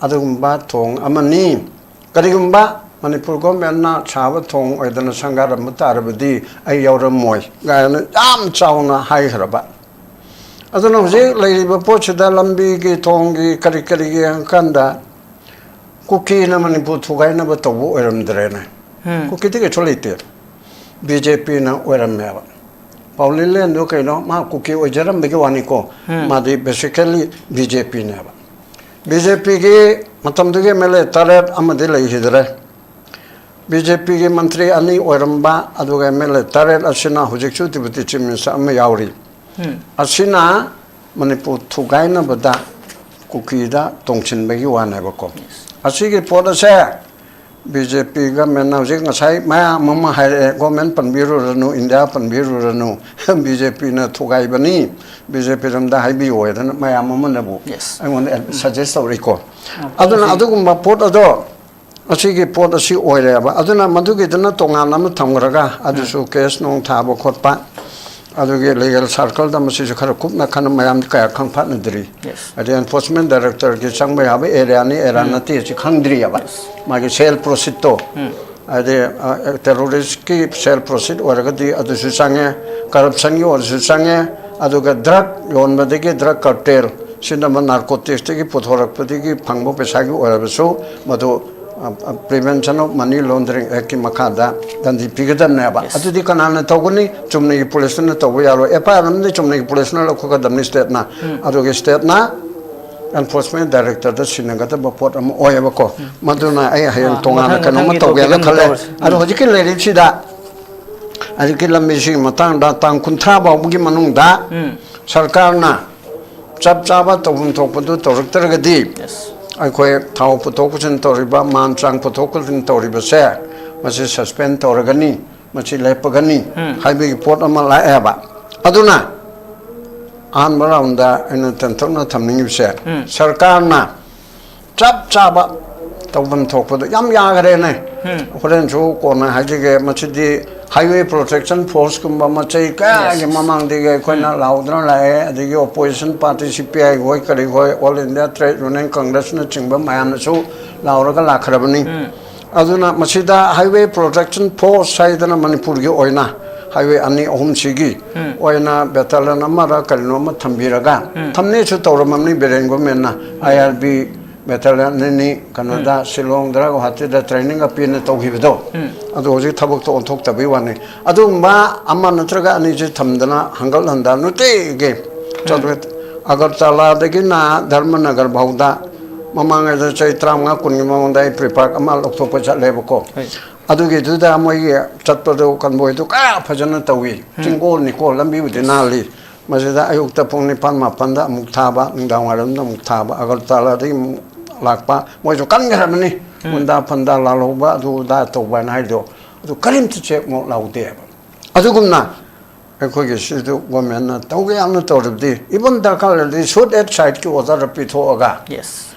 ꯑꯗꯨꯒꯨꯝꯕ ꯊꯣꯡ ꯑꯃꯅꯤ꯫ ꯀꯔꯤꯒꯨꯝꯕ ꯃꯅꯤꯄꯨꯔ ꯒꯣꯔꯃꯦꯟꯅ ꯁꯥꯕ ꯊꯣꯡ ꯑꯣꯏꯗꯅ ꯁꯪꯒꯥꯔꯝꯕ ꯇꯥꯔꯕꯗꯤ ꯑꯩ ꯌꯥꯎꯔꯝꯃꯣꯏ ꯀꯥꯏꯅ ꯌꯥꯝ ꯆꯥꯎꯅ ꯍꯥꯏꯈ꯭ꯔꯕ꯫ ꯑꯗꯨꯅ ꯍꯧꯖꯤꯛ ꯂꯩꯔꯤꯕ ꯄꯣꯠꯁꯤꯗ ꯂꯝꯕꯤꯒꯤ, ꯊꯣꯡꯒꯤ, ꯀꯔꯤ ꯀꯔꯤꯒꯤ ꯌꯦꯡꯉꯀꯥꯟꯗ ꯀꯨꯀꯤꯅ ꯃꯅꯤꯄꯨꯔ ꯊꯨꯒꯥꯏꯅꯕ ꯇꯧꯕ ꯑꯣꯏꯔꯝꯗ꯭ꯔꯦꯅꯦ꯫ ꯎꯝ꯫ ꯀꯨꯀꯤꯗꯤ ꯀꯩꯁꯨ ꯂꯩꯇꯦ, ꯕꯤ ꯖꯦ ꯄꯤꯅ ꯑꯣꯏꯔꯝꯃꯦꯕ꯫ ꯄꯥꯎꯂꯤꯟ ꯂꯦꯟꯗꯨ ꯀꯩꯅꯣ, ꯃꯥ ꯀꯨꯀꯤ ꯑꯣꯏꯖꯔꯝꯕꯒꯤ ꯋꯥꯅꯤꯀꯣ, ꯎꯝ꯫ ꯃꯥꯗꯤ basically ꯕꯤ ꯖꯦ ꯄꯤꯅꯦꯕ꯫ ꯕꯤ ꯖꯦ ꯄꯤꯒꯤ ꯃꯇꯝꯗꯨꯒꯤ ꯑꯦꯝ ꯑꯦꯜ ꯑꯦ ꯇꯔꯦꯠ ꯑꯃꯗꯤ ꯂꯩꯈꯤꯗ꯭ꯔꯦ꯫ ꯕꯤ ꯖꯦ ꯄꯤꯒꯤ ꯃꯟꯇ꯭ꯔꯤ ꯑꯅꯤ ꯑꯣꯏꯔꯝꯕ, ꯑꯗꯨꯒ ꯑꯦꯝ ꯑꯦꯜ ꯑꯦ ꯇꯔꯦꯠ ꯑꯁꯤꯅ ꯍꯧꯖꯤꯛꯁꯨ Deputy Chief Minister ꯑꯃ ꯌꯥꯎꯔꯤ꯫ ꯎꯝ꯫ ꯑꯁꯤꯅ ꯃꯅꯤꯄꯨꯔ ꯊꯨꯒꯥꯏꯅꯕꯗ ꯀꯨꯀꯤꯗ ꯇꯣꯡꯁꯤꯟꯕꯒꯤ ꯋꯥꯅꯦꯕꯀꯣ꯫ ꯑꯁꯤꯒꯤ ꯄꯣꯠ ꯑꯁꯦ ꯕꯤ ꯖꯦ ꯄꯤ ꯒꯃꯦꯟꯅ ꯍꯧꯖꯤꯛ ꯉꯁꯥꯏ ꯃꯌꯥꯝ ꯑꯃ ꯍꯥꯏꯔꯛꯑꯦ, ꯒꯣꯔꯃꯦꯟ ꯄꯟꯕꯤꯔꯨꯔꯅꯨ, ꯏꯟꯗꯤꯌꯥ ꯄꯟꯕꯤꯔꯨꯔꯅꯨ, ꯕꯤ ꯖꯦ ꯄꯤꯅ ꯊꯨꯒꯥꯏꯕꯅꯤ, ꯕꯤ ꯖꯦ ꯄꯤ ꯔꯣꯝꯗ ꯍꯥꯏꯕꯤꯌꯨ ꯍꯥꯏꯗꯅ ꯃꯌꯥꯝ ꯑꯃꯅꯕꯨ ꯑꯩꯉꯣꯟꯗ ꯁꯖꯦꯁ ꯇꯧꯔꯛꯏꯀꯣ꯫ ꯑꯗꯨꯅ ꯑꯗꯨꯒꯨꯝꯕ ꯄꯣꯠ ꯑꯗꯣ ꯑꯁꯤꯒꯤ ꯄꯣꯠ ꯑꯁꯤ ꯑꯣꯏꯔꯦꯕ꯫ ꯑꯗꯨꯅ ꯃꯗꯨꯒꯤꯗꯨꯅ ꯇꯣꯉꯥꯟꯅ ꯑꯃ ꯊꯝꯈ꯭ꯔꯒ ꯑꯗꯨꯁꯨ ꯀꯦꯁ ꯅꯨꯡ ꯊꯥꯕ ꯈꯣꯠꯄ, ꯑꯗꯨꯒꯤ ꯂꯤꯒꯦꯜ ꯁꯥꯔꯀꯜꯗ ꯃꯁꯤꯁꯨ ꯈꯔ ꯀꯨꯞꯅ ꯈꯟꯅ ꯃꯌꯥꯝꯗꯤ ꯀꯌꯥ ꯈꯪꯐꯥꯠꯅꯗ꯭ꯔꯤ꯫ ꯍꯥꯏꯗꯤ ꯑꯦꯟꯐꯣꯔꯁꯃꯦꯟ ꯗꯥꯏꯔꯦꯛꯇꯣꯔꯦꯠꯀꯤ ꯆꯪꯕ ꯌꯥꯕ ꯑꯦꯔꯤꯌꯥꯅꯤ, ꯑꯦꯔꯤꯌꯥ ꯅꯠꯇꯦ ꯑꯁꯤ ꯈꯪꯗ꯭ꯔꯤꯑꯕ꯫ ꯃꯥꯒꯤ ꯁꯦꯜ ꯄ꯭ꯔꯣꯁꯤꯠꯇꯣ, ꯍꯥꯏꯗꯤ ꯇꯦꯔꯣꯔꯤꯁꯀꯤ ꯁꯦꯜ ꯄ꯭ꯔꯣꯁꯤꯠ ꯑꯣꯏꯔꯒꯗꯤ ꯑꯗꯨꯁꯨ ꯆꯪꯉꯦ, ꯀꯔꯞꯁꯟꯒꯤ ꯑꯣꯏꯔꯁꯨ ꯆꯪꯉꯦ, ꯑꯗꯨꯒ ꯗ꯭ꯔꯒ ꯌꯣꯟꯕꯗꯒꯤ ꯗ꯭ꯔꯒ ꯀꯥꯔꯇꯦꯜ, ꯁꯤꯅ ꯑꯃ ꯅꯥꯔꯀꯣꯇꯤꯛꯁꯇꯒꯤ ꯄꯨꯊꯣꯔꯛꯄꯗꯒꯤ ꯐꯪꯕ ꯄꯩꯁꯥꯒꯤ ꯑꯣꯏꯔꯕꯁꯨ ꯃꯗꯨ ꯄ꯭ꯔꯤꯚꯦꯟꯁꯟ ꯑꯣꯐ ꯃꯅꯤ ꯂꯣꯟꯗ꯭ꯔꯤꯡ ꯑꯦꯛꯀꯤ ꯃꯈꯥꯗ ꯗꯟꯗꯤ ꯄꯤꯒꯗꯕꯅꯦꯕ꯫ ꯑꯗꯨꯗꯤ ꯀꯅꯥꯅ ꯇꯧꯒꯅꯤ? ꯆꯨꯝꯅꯒꯤ ꯄꯨꯂꯤꯁꯇꯨꯅ ꯇꯧꯕ ꯌꯥꯔꯣꯏ꯫ ꯑꯦꯐ ꯑꯥꯏ ꯑꯥꯔ ꯑꯃꯗꯤ ꯆꯨꯝꯅꯒꯤ ꯄꯨꯂꯤꯁꯅ ꯂꯧꯊꯣꯛꯀꯗꯕꯅꯤ ꯁ꯭ꯇꯦꯠꯅ꯫ ꯑꯗꯨꯒ ꯁ꯭ꯇꯦꯠꯅ ꯑꯦꯟꯐꯣꯔꯁꯃꯦꯟ ꯗꯥꯏꯔꯦꯛꯇꯣꯔꯦꯠꯇ ꯁꯤꯟꯅꯒꯗꯕ ꯄꯣꯠ ꯑꯃ ꯑꯣꯏꯌꯦꯕꯀꯣ꯫ ꯃꯗꯨꯅ ꯑꯩ ꯍꯌꯦꯡ ꯑꯥ, ꯇꯣꯉꯥꯟꯅ ꯃꯊꯪ ꯀꯩꯅꯣꯝꯃ ꯃꯊꯪꯒꯤ ꯇꯧꯒꯦꯅ ꯇꯣꯄꯤꯛ ꯑꯃ ꯈꯜꯂꯦ꯫ ꯇꯧꯔꯁꯤ꯫ ꯑꯗꯣ ꯎꯝ꯫ ꯍꯧꯖꯤꯛꯀꯤ ꯂꯩꯔꯤꯁꯤꯗ ꯍꯧꯖꯤꯛꯀꯤ ꯂꯝꯕꯤꯁꯤꯒꯤ ꯃꯇꯥꯡꯗ ꯇꯥꯡ ꯀꯨꯟꯊ꯭ꯔꯥ ꯐꯥꯎꯕꯒꯤ ꯃꯅꯨꯡꯗ ꯎꯝ꯫ ꯁꯔꯀꯥꯔꯅ ꯆꯞ ꯆꯥꯕ ꯇꯧꯐꯝ ꯊꯣꯛꯄꯗꯨ ꯇꯧꯔꯛꯇ꯭ꯔꯒꯗꯤ ꯌꯦꯁ꯫ ꯑꯩꯈꯣꯏ ꯊꯥꯎ ꯄꯨꯊꯣꯛ ꯄꯨꯁꯤꯟ ꯇꯧꯔꯤꯕ, ꯃꯥꯟ ꯆꯥꯡ ꯄꯨꯊꯣꯛ ꯄꯨꯁꯤꯟ ꯇꯧꯔꯤꯕꯁꯦ ꯃꯁꯤ ꯁꯁꯄꯦꯟ ꯇꯧꯔꯒꯅꯤ, ꯃꯁꯤ ꯂꯦꯞꯄꯒꯅꯤ ꯎꯝ꯫ ꯍꯥꯏꯕꯒꯤ ꯄꯣꯠ ꯑꯃ ꯂꯥꯛꯑꯦꯕ꯫ ꯑꯗꯨꯅ ꯑꯍꯥꯟꯕ ꯔꯥꯎꯟꯗ ꯑꯩꯅ ꯇꯦꯟꯊꯣꯛꯅ ꯊꯝꯅꯤꯡꯉꯤꯕꯁꯦ ꯎꯝ꯫ ꯁꯔꯀꯥꯔꯅ ꯆꯞ ꯆꯥꯕ ꯇꯧꯐꯝ ꯊꯣꯛꯄꯗꯣ ꯌꯥꯝ ꯌꯥꯈ꯭ꯔꯦꯅꯦ꯫ ꯎꯝ꯫ ꯍꯣꯔꯦꯟꯁꯨ ꯀꯣꯟꯅ ꯍꯥꯏꯖꯒꯦ, ꯃꯁꯤꯗꯤ ꯍꯥꯏꯋꯦ ꯄ꯭ꯔꯣꯇꯦꯛꯁꯟ ꯐꯣꯔꯁꯀꯨꯝꯕ ꯃꯆꯩ ꯀꯌꯥꯒꯤ ꯌꯦꯁ꯫ ꯃꯃꯥꯡꯗꯒꯤ ꯑꯩꯈꯣꯏꯅ ꯎꯝ꯫ ꯂꯥꯎꯗꯨꯅ ꯂꯥꯛꯑꯦ, ꯑꯗꯒꯤ ꯑꯣꯄꯣꯖꯤꯁꯟ ꯄꯥꯔꯇꯤ ꯁꯤ ꯄꯤ ꯑꯥꯏ ꯍꯣꯏ ꯀꯔꯤ ꯍꯣꯏ, ꯑꯣꯜ ꯏꯟꯗꯤꯌꯥ ꯇ꯭ꯔꯦꯗ ꯌꯨꯅꯤꯌꯟ ꯀꯪꯒ꯭ꯔꯦꯁꯅꯆꯤꯡꯕ ꯃꯌꯥꯝꯅꯁꯨ ꯂꯥꯎꯔꯒ ꯂꯥꯛꯈ꯭ꯔꯕꯅꯤ꯫ ꯎꯝ꯫ ꯑꯗꯨꯅ ꯃꯁꯤꯗ ꯍꯥꯏꯋꯦ ꯄ꯭ꯔꯣꯇꯦꯛꯁꯟ ꯐꯣꯔꯁ ꯍꯥꯏꯗꯅ ꯃꯅꯤꯄꯨꯔꯒꯤ ꯑꯣꯏꯅ ꯍꯥꯏꯋꯦ ꯑꯅꯤ ꯑꯍꯨꯝꯁꯤꯒꯤ ꯎꯝ꯫ ꯑꯣꯏꯅ ꯕꯦꯇꯥꯂꯤꯌꯟ ꯑꯃꯔ ꯀꯔꯤꯅꯣ ꯑꯃ ꯊꯝꯕꯤꯔꯒ ꯎꯝ꯫ ꯊꯝꯅꯦꯁꯨ ꯇꯧꯔꯝꯃꯕꯅꯤ ꯕꯤꯔꯦꯟ ꯒꯣꯔꯃꯦꯟꯅ꯫ ꯑꯥꯏ ꯑꯥꯔ ꯕꯤ ꯕꯦꯇꯥꯂꯤꯌꯟ ꯑꯅꯤ ꯀꯩꯅꯣꯗ ꯎꯝ꯫ ꯁꯤꯂꯣꯡꯗꯔ ꯒꯨꯋꯥꯍꯥꯇꯤꯗ ꯇ꯭ꯔꯦꯅꯤꯡꯒ ꯄꯤꯅ ꯇꯧꯈꯤꯕꯗꯣ ꯎꯝ꯫ ꯑꯗꯨ ꯍꯧꯖꯤꯛ ꯊꯕꯛꯇ ꯑꯣꯟꯊꯣꯛꯇꯕꯒꯤ ꯋꯥꯅꯤ꯫ ꯑꯗꯨꯒꯨꯝꯕ ꯑꯃ ꯅꯠꯇ꯭ꯔꯒ ꯑꯅꯤꯁꯤ ꯊꯝꯗꯅ ꯍꯪꯒꯠ ꯍꯟꯗ ꯅꯨꯡꯇꯤꯒꯤ ꯎꯝ꯫ ꯆꯠꯄ, ꯑꯒꯔꯇꯥꯂꯥꯗꯒꯤꯅ ꯙꯔꯃꯅꯒꯔ ꯐꯥꯎꯗ ꯃꯃꯥꯡꯉꯩꯗ ꯆꯍꯤ ꯇꯔꯥꯃꯉꯥ ꯀꯨꯟꯒꯤ ꯃꯃꯥꯡꯗ ꯑꯩ ꯄ꯭ꯔꯤꯄꯥꯛ ꯑꯃ ꯂꯧꯊꯣꯛꯄ ꯆꯠꯂꯦꯕꯀꯣ꯫ ꯍꯣꯏ꯫ ꯑꯗꯨꯒꯤꯗꯨꯗ ꯃꯣꯏꯒꯤ ꯆꯠꯄꯗꯣ ꯀꯟꯕꯣꯏꯗꯣ ꯀꯌꯥ ꯐꯖꯅ ꯇꯧꯏ꯫ ꯎꯝ꯫ ꯆꯤꯡꯒꯣꯜ ꯅꯤꯀꯣꯜ ꯂꯝꯕꯤꯕꯨꯗꯤ ꯅꯥꯜꯂꯤ꯫ ꯃꯁꯤꯗ ꯑꯌꯨꯛꯇ ꯄꯨꯡ ꯅꯤꯄꯥꯟ ꯃꯥꯄꯟꯗ ꯑꯃꯨꯛ ꯊꯥꯕ, ꯅꯨꯡꯗꯥꯡ ꯋꯥꯏꯔꯝꯗ ꯑꯃꯨꯛ ꯊꯥꯕ, ꯑꯒꯔꯇꯥꯂꯥꯗꯒꯤ ꯑꯃꯨꯛ ꯂꯥꯛꯄ, ꯃꯣꯏꯁꯨ ꯀꯟꯈ꯭ꯔꯕꯅꯤ꯫ ꯎꯝ꯫ ꯃꯨꯟꯗꯥ ꯐꯟꯗꯥ ꯂꯥꯜꯍꯧꯕ, ꯑꯗꯨ ꯑꯗꯥ ꯇꯧꯕ ꯍꯥꯏꯅ ꯍꯥꯏꯗꯣ, ꯑꯗꯨ ꯀꯔꯤꯝꯇ ꯆꯦꯛ ꯃꯣꯛ ꯂꯥꯎꯗꯦꯕ꯫ ꯑꯗꯨꯒꯨꯝꯅ ꯑꯩꯈꯣꯏꯒꯤ ꯁꯤꯗ ꯒꯣꯔꯃꯦꯟꯅ ꯇꯧꯒꯦ ꯌꯥꯝꯅ ꯇꯧꯔꯕꯗꯤ, even ꯗꯔꯀꯥꯔ ꯂꯩꯔꯗꯤ ꯁꯨꯠ ꯑꯦꯠ ꯁꯥꯏꯠꯀꯤ ꯑꯣꯔꯗꯔ ꯄꯤꯊꯣꯛꯑꯒ, yes,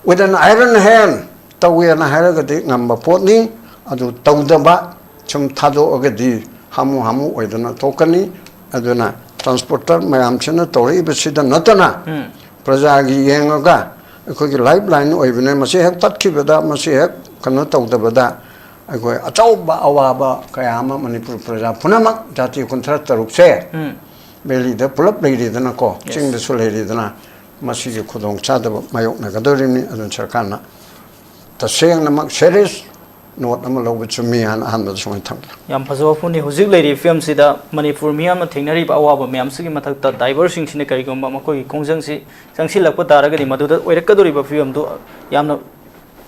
with an iron hand ꯇꯧꯋꯦꯅ ꯍꯥꯏꯔꯒꯗꯤ ꯉꯝꯕ ꯄꯣꯠꯅꯤ꯫ ꯑꯗꯨ ꯇꯧꯗꯕ, ꯁꯨꯝ ꯊꯥꯗꯣꯛꯑꯒꯗꯤ ꯍꯥꯃꯨ ꯍꯥꯃꯨ ꯑꯣꯏꯗꯅ ꯊꯣꯛꯀꯅꯤ꯫ ꯑꯗꯨꯅ ꯇ꯭ꯔꯥꯟꯁꯄꯣꯔꯇꯔ ꯃꯌꯥꯝꯁꯤꯅ ꯇꯧꯔꯛꯏꯕꯁꯤꯗ ꯅꯠꯇꯅ, ꯎꯝ, ꯄ꯭ꯔꯖꯥꯒꯤ ꯌꯦꯡꯉꯒ, ꯑꯩꯈꯣꯏꯒꯤ ꯂꯥꯏꯐ ꯂꯥꯏꯟ ꯑꯣꯏꯕꯅꯦ꯫ ꯃꯁꯤ ꯍꯦꯛ ꯇꯠꯈꯤꯕꯗ, ꯃꯁꯤ ꯍꯦꯛ ꯀꯩꯅꯣ ꯇꯧꯗꯕꯗ, ꯑꯩꯈꯣꯏ ꯑꯆꯧꯕ ꯑꯋꯥꯕ ꯀꯌꯥ ꯑꯃ ꯃꯅꯤꯄꯨꯔ ꯄ꯭ꯔꯖꯥ ꯄꯨꯝꯅꯃꯛ, ꯖꯥꯇꯤ ꯀꯨꯟꯊ꯭ꯔꯥ ꯇꯔꯨꯛꯁꯦ, ꯎꯝ, ꯚꯦꯂꯤꯗ ꯄꯨꯂꯞ ꯂꯩꯔꯤꯗꯅꯀꯣ, yes, ꯆꯤꯡꯗꯁꯨ ꯂꯩꯔꯤꯗꯅ, ꯃꯁꯤꯒꯤ ꯈꯨꯗꯣꯡꯆꯥꯗꯕ ꯃꯥꯌꯣꯛꯅꯒꯗꯧꯔꯤꯕꯅꯤ꯫ ꯑꯗꯨꯅ ꯁꯔꯀꯥꯔꯅ ꯇꯁꯦꯡꯅꯃꯛ ꯁꯦꯔꯤꯌꯁ ꯅꯣꯠ ꯑꯃ ꯂꯧꯕ ꯆꯨꯝꯃꯤ ꯍꯥꯏꯅ ꯑꯍꯥꯟꯕꯗ ꯁꯨꯃꯥꯏꯅ ꯊꯝꯒꯦ꯫ ꯌꯥꯝ ꯐꯖꯕ ꯋꯥꯐꯝꯅꯤ꯫ ꯍꯧꯖꯤꯛ ꯂꯩꯔꯤꯕ ꯐꯤꯕꯝꯁꯤꯗ ꯃꯅꯤꯄꯨꯔ ꯃꯤꯌꯥꯝꯅ ꯊꯦꯡꯅꯔꯤꯕ ꯑꯋꯥꯕ ꯃꯌꯥꯝꯁꯤꯒꯤ ꯃꯊꯛꯇ ꯗꯥꯏꯚꯔꯁꯤꯡꯁꯤꯅ ꯀꯔꯤꯒꯨꯝꯕ ꯃꯈꯣꯏꯒꯤ ꯈꯣꯡꯖꯪꯁꯤ ꯆꯪꯁꯤꯜꯂꯛꯄ ꯇꯥꯔꯒꯗꯤ, ꯃꯗꯨꯗ ꯑꯣꯏꯔꯛꯀꯗꯧꯔꯤꯕ ꯐꯤꯕꯝꯗꯨ ꯌꯥꯝꯅ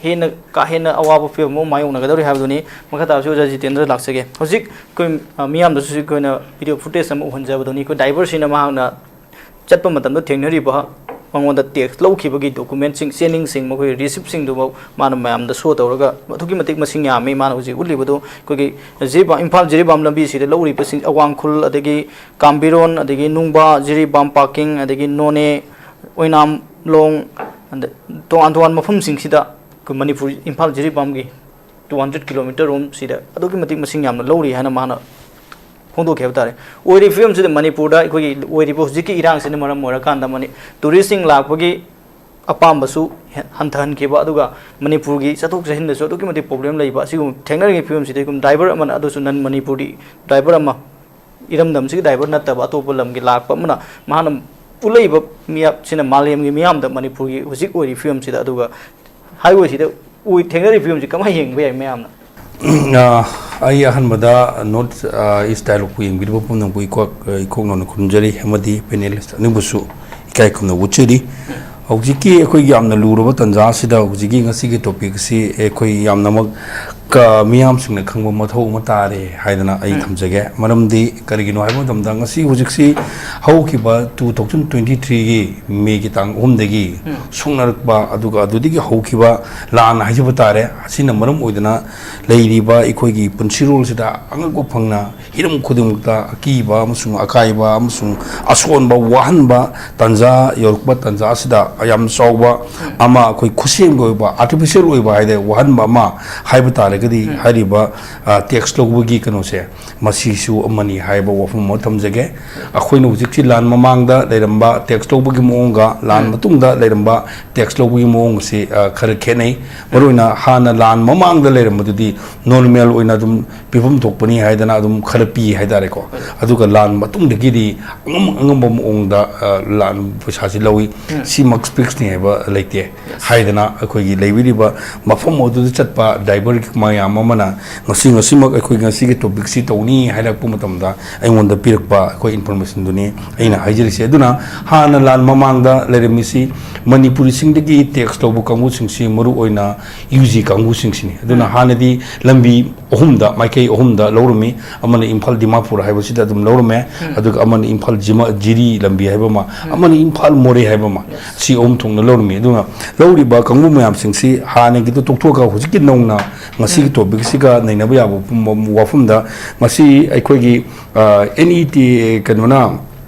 ꯍꯦꯟꯅ ꯀꯥ ꯍꯦꯟꯅ ꯑꯋꯥꯕ ꯐꯤꯕꯝ ꯑꯃ ꯃꯥꯌꯣꯛꯅꯒꯗꯧꯔꯤ ꯍꯥꯏꯕꯗꯨꯅꯤ꯫ ꯃꯈꯥ ꯇꯥꯕꯁꯤ ꯑꯣꯖꯥ ꯖꯤꯇꯦꯟꯗ꯭ꯔ ꯂꯥꯛꯆꯒꯦ꯫ ꯍꯧꯖꯤꯛ ꯑꯩꯈꯣꯏ, ꯑ, ꯃꯤꯌꯥꯝꯗꯁꯨ ꯑꯩꯈꯣꯏꯅ ꯚꯤꯗꯤꯑꯣ ꯐꯨꯇꯦꯖ ꯑꯃ ꯎꯍꯟꯖꯕꯗꯨꯅꯤ꯫ ꯑꯩꯈꯣꯏ ꯗꯥꯏꯚꯔꯁꯤꯅ ꯃꯍꯥꯛꯅ ꯆꯠꯄ ꯃꯇꯝꯗ ꯊꯦꯡꯅꯔꯤꯕ, ꯃꯉꯣꯟꯗ ꯇꯦꯛꯁ ꯂꯧꯈꯤꯕꯒꯤ ꯗꯣꯀꯨꯃꯦꯟꯁꯤꯡ, ꯆꯦꯅꯤꯡꯁꯤꯡ, ꯃꯈꯣꯏꯒꯤ ꯔꯤꯁꯤꯞꯁꯤꯡꯗꯨꯐꯥꯎ ꯃꯥꯅ ꯃꯌꯥꯝꯗ ꯁꯣ ꯇꯧꯔꯒ ꯑꯗꯨꯛꯀꯤ ꯃꯇꯤꯛ ꯃꯁꯤꯡ ꯌꯥꯝꯃꯤ꯫ ꯃꯥꯅ ꯍꯧꯖꯤꯛ ꯎꯠꯂꯤꯕꯗꯨ ꯑꯩꯈꯣꯏꯒꯤ ꯖꯤꯔꯤꯕꯥꯝ, ꯏꯝꯐꯥꯜ ꯖꯤꯔꯤꯕꯥꯝ ꯂꯝꯕꯤꯁꯤꯗ ꯂꯧꯔꯤꯕꯁꯤꯡ, ꯑꯋꯥꯡꯈꯨꯜ, ꯑꯗꯒꯤ ꯀꯥꯝꯕꯤꯔꯣꯟ, ꯑꯗꯒꯤ ꯅꯨꯡꯕ, ꯖꯤꯔꯤꯕꯥꯝ ꯄꯥꯔꯀꯤꯡ, ꯑꯗꯒꯤ ꯅꯣꯅꯦ, ꯑꯣꯏꯅꯥꯝ ꯂꯣꯡ, ꯑꯗ ꯇꯣꯉꯥꯟ ꯇꯣꯉꯥꯟꯕ ꯃꯐꯝꯁꯤꯡꯁꯤꯗ ꯑꯩꯈꯣꯏ Manipur, Imphal ꯖꯤꯔꯤꯕꯥꯝꯒꯤ two hundred kilometre ꯔꯣꯝꯁꯤꯗ ꯑꯗꯨꯛꯀꯤ ꯃꯇꯤꯛ ꯃꯁꯤꯡ ꯌꯥꯝꯅ ꯂꯧꯔꯤ ꯍꯥꯏꯅ ꯃꯥꯅ ꯐꯣꯡꯗꯣꯛꯈꯤ ꯍꯥꯏꯕ ꯇꯥꯔꯦ꯫ ꯑꯣꯏꯔꯤꯕ ꯐꯤꯕꯝꯁꯤꯗ ꯃꯅꯤꯄꯨꯔꯗ ꯑꯩꯈꯣꯏꯒꯤ ꯑꯣꯏꯔꯤꯕ ꯍꯧꯖꯤꯛꯀꯤ ꯏꯔꯥꯡꯁꯤꯅ ꯃꯔꯝ ꯑꯣꯏꯔꯀꯥꯟꯗ ꯃꯅꯤ-, ꯇꯨꯔꯤꯁꯁꯤꯡ ꯂꯥꯛꯄꯒꯤ ꯑꯄꯥꯝꯕꯁꯨ ꯍꯦ-, ꯍꯟꯊꯍꯟꯈꯤꯕ, ꯑꯗꯨꯒ ꯃꯅꯤꯄꯨꯔꯒꯤ ꯆꯠꯊꯣꯛ ꯆꯠꯁꯤꯟꯗꯁꯨ ꯑꯗꯨꯛꯀꯤ ꯃꯇꯤꯛ ꯄ꯭ꯔꯣꯕ꯭ꯂꯦꯝ ꯂꯩꯕ, ꯑꯁꯤꯒꯨꯝꯕ ꯊꯦꯡꯅꯔꯤꯉꯩ ꯐꯤꯕꯝꯁꯤꯗ ꯑꯩꯈꯣꯏ ꯗ꯭ꯔꯥꯏꯚꯔ ꯑꯃꯅ, ꯑꯗꯨꯁꯨ ꯅꯟ ꯃꯅꯤꯄꯨꯔꯤ ꯗ꯭ꯔꯥꯏꯚꯔ ꯑꯃ, ꯏꯔꯝꯗꯝꯁꯤꯒꯤ ꯗ꯭ꯔꯥꯏꯚꯔ ꯅꯠꯇꯕ ꯑꯇꯣꯞꯄ ꯂꯝꯒꯤ ꯂꯥꯛꯄ ꯑꯃꯅ ꯃꯍꯥꯛꯅ ꯎꯠꯂꯛꯏꯕ ꯃꯤꯌꯥꯝꯁꯤꯅ ꯃꯥꯂꯦꯝꯒꯤ ꯃꯤꯌꯥꯝꯗ ꯃꯅꯤꯄꯨꯔꯒꯤ ꯍꯧꯖꯤꯛ ꯑꯣꯏꯔꯤꯕ ꯐꯤꯕꯝꯁꯤꯗ, ꯑꯗꯨꯒ ꯍꯥꯏꯋꯦꯁꯤꯗ ꯑꯣꯏ-, ꯊꯦꯡꯅꯔꯤꯕ ꯐꯤꯕꯝꯁꯤ ꯀꯃꯥꯏꯅ ꯌꯦꯡꯕ ꯌꯥꯏ ꯃꯌꯥꯝꯅ? ꯑ, ꯑꯩ ꯑꯍꯥꯟꯕꯗ ꯅꯣꯔꯠ, ꯑ, ꯏꯁ ꯗꯥꯏꯂꯣꯒꯄꯨ ꯌꯦꯡꯕꯤꯔꯤꯕ ꯄꯨꯝꯅꯃꯛꯄꯨ ꯏꯀ꯭ꯋꯥꯛ-, ꯑ, ꯏꯀꯣꯛ ꯅꯧꯅ ꯈꯨꯔꯨꯝꯖꯔꯤ ꯑꯃꯗꯤ ꯄꯦꯅꯦꯂꯤꯁ ꯑꯅꯤꯕꯨꯁꯨ ꯏꯀꯥꯏ ꯈꯨꯝꯅꯕ ꯎꯠꯆꯔꯤ꯫ ꯍꯧꯖꯤꯛꯀꯤ ꯑꯩꯈꯣꯏꯒꯤ ꯌꯥꯝꯅ ꯂꯨꯔꯕ ꯇꯥꯟꯖꯥ ꯑꯁꯤꯗ ꯍꯧꯖꯤꯛꯀꯤ ꯉꯁꯤꯒꯤ ꯇꯣꯄꯤꯛ ꯑꯁꯤ ꯑꯩꯈꯣꯏ ꯌꯥꯝꯅꯃꯛ ꯀ-, ꯃꯤꯌꯥꯝꯁꯤꯡꯅ ꯈꯪꯕ ꯃꯊꯧ ꯑꯃ ꯇꯥꯔꯦ ꯍꯥꯏꯗꯅ ꯑꯩ ꯎꯝ꯫ ꯊꯝꯖꯒꯦ꯫ ꯃꯔꯝꯗꯤ ꯀꯔꯤꯒꯤꯅꯣ ꯍꯥꯏꯕ ꯃꯇꯝꯗ, ꯉꯁꯤ ꯍꯧꯖꯤꯛꯁꯤ ꯍꯧꯈꯤꯕ two thousand twenty-three-ꯒꯤ ꯃꯦꯒꯤ ꯇꯥꯡ ꯑꯍꯨꯝꯗꯒꯤ ꯎꯝ꯫ ꯁꯣꯛꯅꯔꯛꯄ, ꯑꯗꯨꯒ ꯑꯗꯨꯗꯒꯤ ꯍꯧꯈꯤꯕ ꯂꯥꯟ ꯍꯥꯏꯖꯕ ꯇꯥꯔꯦ, ꯑꯁꯤꯅ ꯃꯔꯝ ꯑꯣꯏꯗꯨꯅ ꯂꯩꯔꯤꯕ ꯑꯩꯈꯣꯏꯒꯤ ꯄꯨꯟꯁꯤꯔꯣꯜꯁꯤꯗ ꯑꯉꯛꯄ ꯐꯪꯅ ꯍꯤꯔꯝ ꯈꯨꯗꯤꯡꯃꯛꯇ ꯑꯀꯤꯕ ꯑꯃꯁꯨꯡ ꯑꯀꯥꯏꯕ ꯑꯃꯁꯨꯡ ꯑꯁꯣꯟꯕ, ꯋꯥꯍꯟꯕ ꯇꯥꯟꯖꯥ ꯌꯧꯔꯛꯄ ꯇꯥꯟꯖꯥ ꯑꯁꯤꯗ, ꯌꯥꯝ ꯆꯥꯎꯕ ꯑꯃ, ꯑꯩꯈꯣꯏ ꯈꯨꯠꯁꯦꯝꯒꯤ ꯑꯣꯏꯕ, artificial ꯑꯣꯏꯕ ꯍꯥꯏꯗꯤ ꯋꯥꯍꯟꯕ ꯑꯃ ꯍꯥꯏꯕ ꯇꯥꯔꯒꯗꯤ, ꯎꯝ꯫ ꯍꯥꯏꯔꯤꯕ, ꯑ, tax ꯂꯧꯕꯒꯤ ꯀꯩꯅꯣꯁꯦ, ꯃꯁꯤꯁꯨ ꯑꯃꯅꯤ ꯍꯥꯏꯕ ꯋꯥꯐꯝ ꯑꯃ ꯊꯝꯖꯒꯦ꯫ ꯑꯩꯈꯣꯏꯅ ꯍꯧꯖꯤꯛꯁꯤ ꯂꯥꯟ ꯃꯃꯥꯡꯗ ꯂꯩꯔꯝꯕ tax ꯂꯧꯕꯒꯤ ꯃꯑꯣꯡꯒ ꯂꯥꯟ ꯎꯝ꯫ ꯃꯇꯨꯡꯗ ꯂꯩꯔꯝꯕ tax ꯂꯧꯕꯒꯤ ꯃꯑꯣꯡ ꯑꯁꯤ, ꯑ, ꯈꯔ ꯈꯦꯠꯅꯩ꯫ ꯃꯔꯨꯑꯣꯏꯅ ꯍꯥꯟꯅ ꯂꯥꯟ ꯃꯃꯥꯡꯗ ꯂꯩꯔꯝꯕꯗꯨꯗꯤ normal ꯑꯣꯏꯅ ꯑꯗꯨꯝ ꯄꯤꯐꯝ ꯊꯣꯛꯄꯅꯤ ꯍꯥꯏꯗꯅ ꯑꯗꯨꯝ ꯈꯔ ꯄꯤ ꯍꯥꯏꯇꯥꯔꯦꯀꯣ꯫ ꯍꯣꯏ꯫ ꯑꯗꯨꯒ ꯂꯥꯟ ꯃꯇꯨꯡꯗꯒꯤꯗꯤ ꯑꯉꯝ ꯑꯉꯝꯕ ꯃꯑꯣꯡꯗ, ꯑ, ꯂꯥꯟ ꯄꯩꯁꯥꯁꯤ ꯂꯧꯏ꯫ ꯎꯝ꯫ ꯁꯤꯃꯛ fix-ꯅꯤ ꯍꯥꯏꯕ ꯂꯩꯇꯦ꯫ Yes꯫ ꯍꯥꯏꯗꯅ ꯑꯩꯈꯣꯏꯒꯤ ꯂꯩꯕꯤꯔꯤꯕ ꯃꯐꯝ ꯑꯗꯨꯗ ꯆꯠꯄ driver ꯃꯌꯥꯝ ꯑꯃꯅ ꯉꯁꯤ, ꯉꯁꯤꯃꯛ ꯑꯩꯈꯣꯏ ꯉꯁꯤꯒꯤ topic-ꯁꯤ ꯇꯧꯅꯤ ꯍꯥꯏꯔꯛꯄ ꯃꯇꯝꯗ ꯑꯩꯉꯣꯟꯗ ꯄꯤꯔꯛꯄ ꯑꯩꯈꯣꯏ information-ꯗꯨꯅꯤ ꯑꯩꯅ ꯍꯥꯏꯖꯔꯤꯁꯦ꯫ ꯑꯗꯨꯅ ꯍꯥꯟꯅ ꯂꯥꯟ ꯃꯃꯥꯡꯗ ꯂꯩꯔꯝꯃꯤꯁꯤ ꯃꯅꯤꯄꯨꯔꯤꯁꯤꯡꯗꯒꯤ tax ꯂꯧꯕ ꯀꯥꯡꯕꯨꯁꯤꯡꯁꯤ ꯃꯔꯨꯑꯣꯏꯅ ꯌꯨ ꯖꯤ ꯀꯥꯡꯕꯨꯁꯤꯡꯁꯤꯅꯤ꯫ ꯑꯗꯨꯅ ꯎꯝ꯫ ꯍꯥꯟꯅꯗꯤ ꯂꯝꯕꯤ ꯑꯍꯨꯝꯗ, ꯃꯥꯏꯀꯩ ꯑꯍꯨꯝꯗ ꯂꯧꯔꯝꯃꯤ꯫ ꯑꯃꯅ ꯏꯝꯐꯥꯜ ꯗꯤꯃꯥꯄꯨꯔ ꯍꯥꯏꯕꯁꯤꯗ ꯑꯗꯨꯝ ꯂꯧꯔꯝꯃꯦ, ꯎꯝ꯫ ꯑꯗꯨꯒ ꯑꯃꯅ ꯏꯝꯐꯥꯜ ꯖꯤꯃ-, ꯖꯤꯔꯤ ꯂꯝꯕꯤ ꯍꯥꯏꯕ ꯑꯃ, ꯎꯝ꯫ ꯑꯃꯅ ꯏꯝꯐꯥꯜ ꯃꯣꯔꯦ ꯍꯥꯏꯕ ꯑꯃ, ꯁꯤ ꯑꯍꯨꯝ ꯊꯣꯛꯅ ꯂꯧꯔꯝꯃꯤ꯫ ꯑꯗꯨꯅ ꯂꯧꯔꯤꯕ ꯀꯥꯡꯕꯨ ꯃꯌꯥꯝꯁꯤꯡꯁꯤ ꯍꯥꯟꯅꯒꯤꯗꯨ ꯇꯣꯛꯊꯣꯛꯑꯒ ꯍꯧꯖꯤꯛꯀꯤ ꯅꯧꯅ ꯉꯁꯤꯒꯤ ꯎꯝ꯫ Topic-ꯁꯤꯒ ꯅꯩꯅꯕ ꯌꯥꯕ ꯄꯨꯝꯕ ꯋꯥꯐꯝꯗ, ꯃꯁꯤ ꯑꯩꯈꯣꯏꯒꯤ, ꯑ, ꯑꯦꯟ ꯏ ꯇꯤ, ꯀꯩꯅꯣꯅ,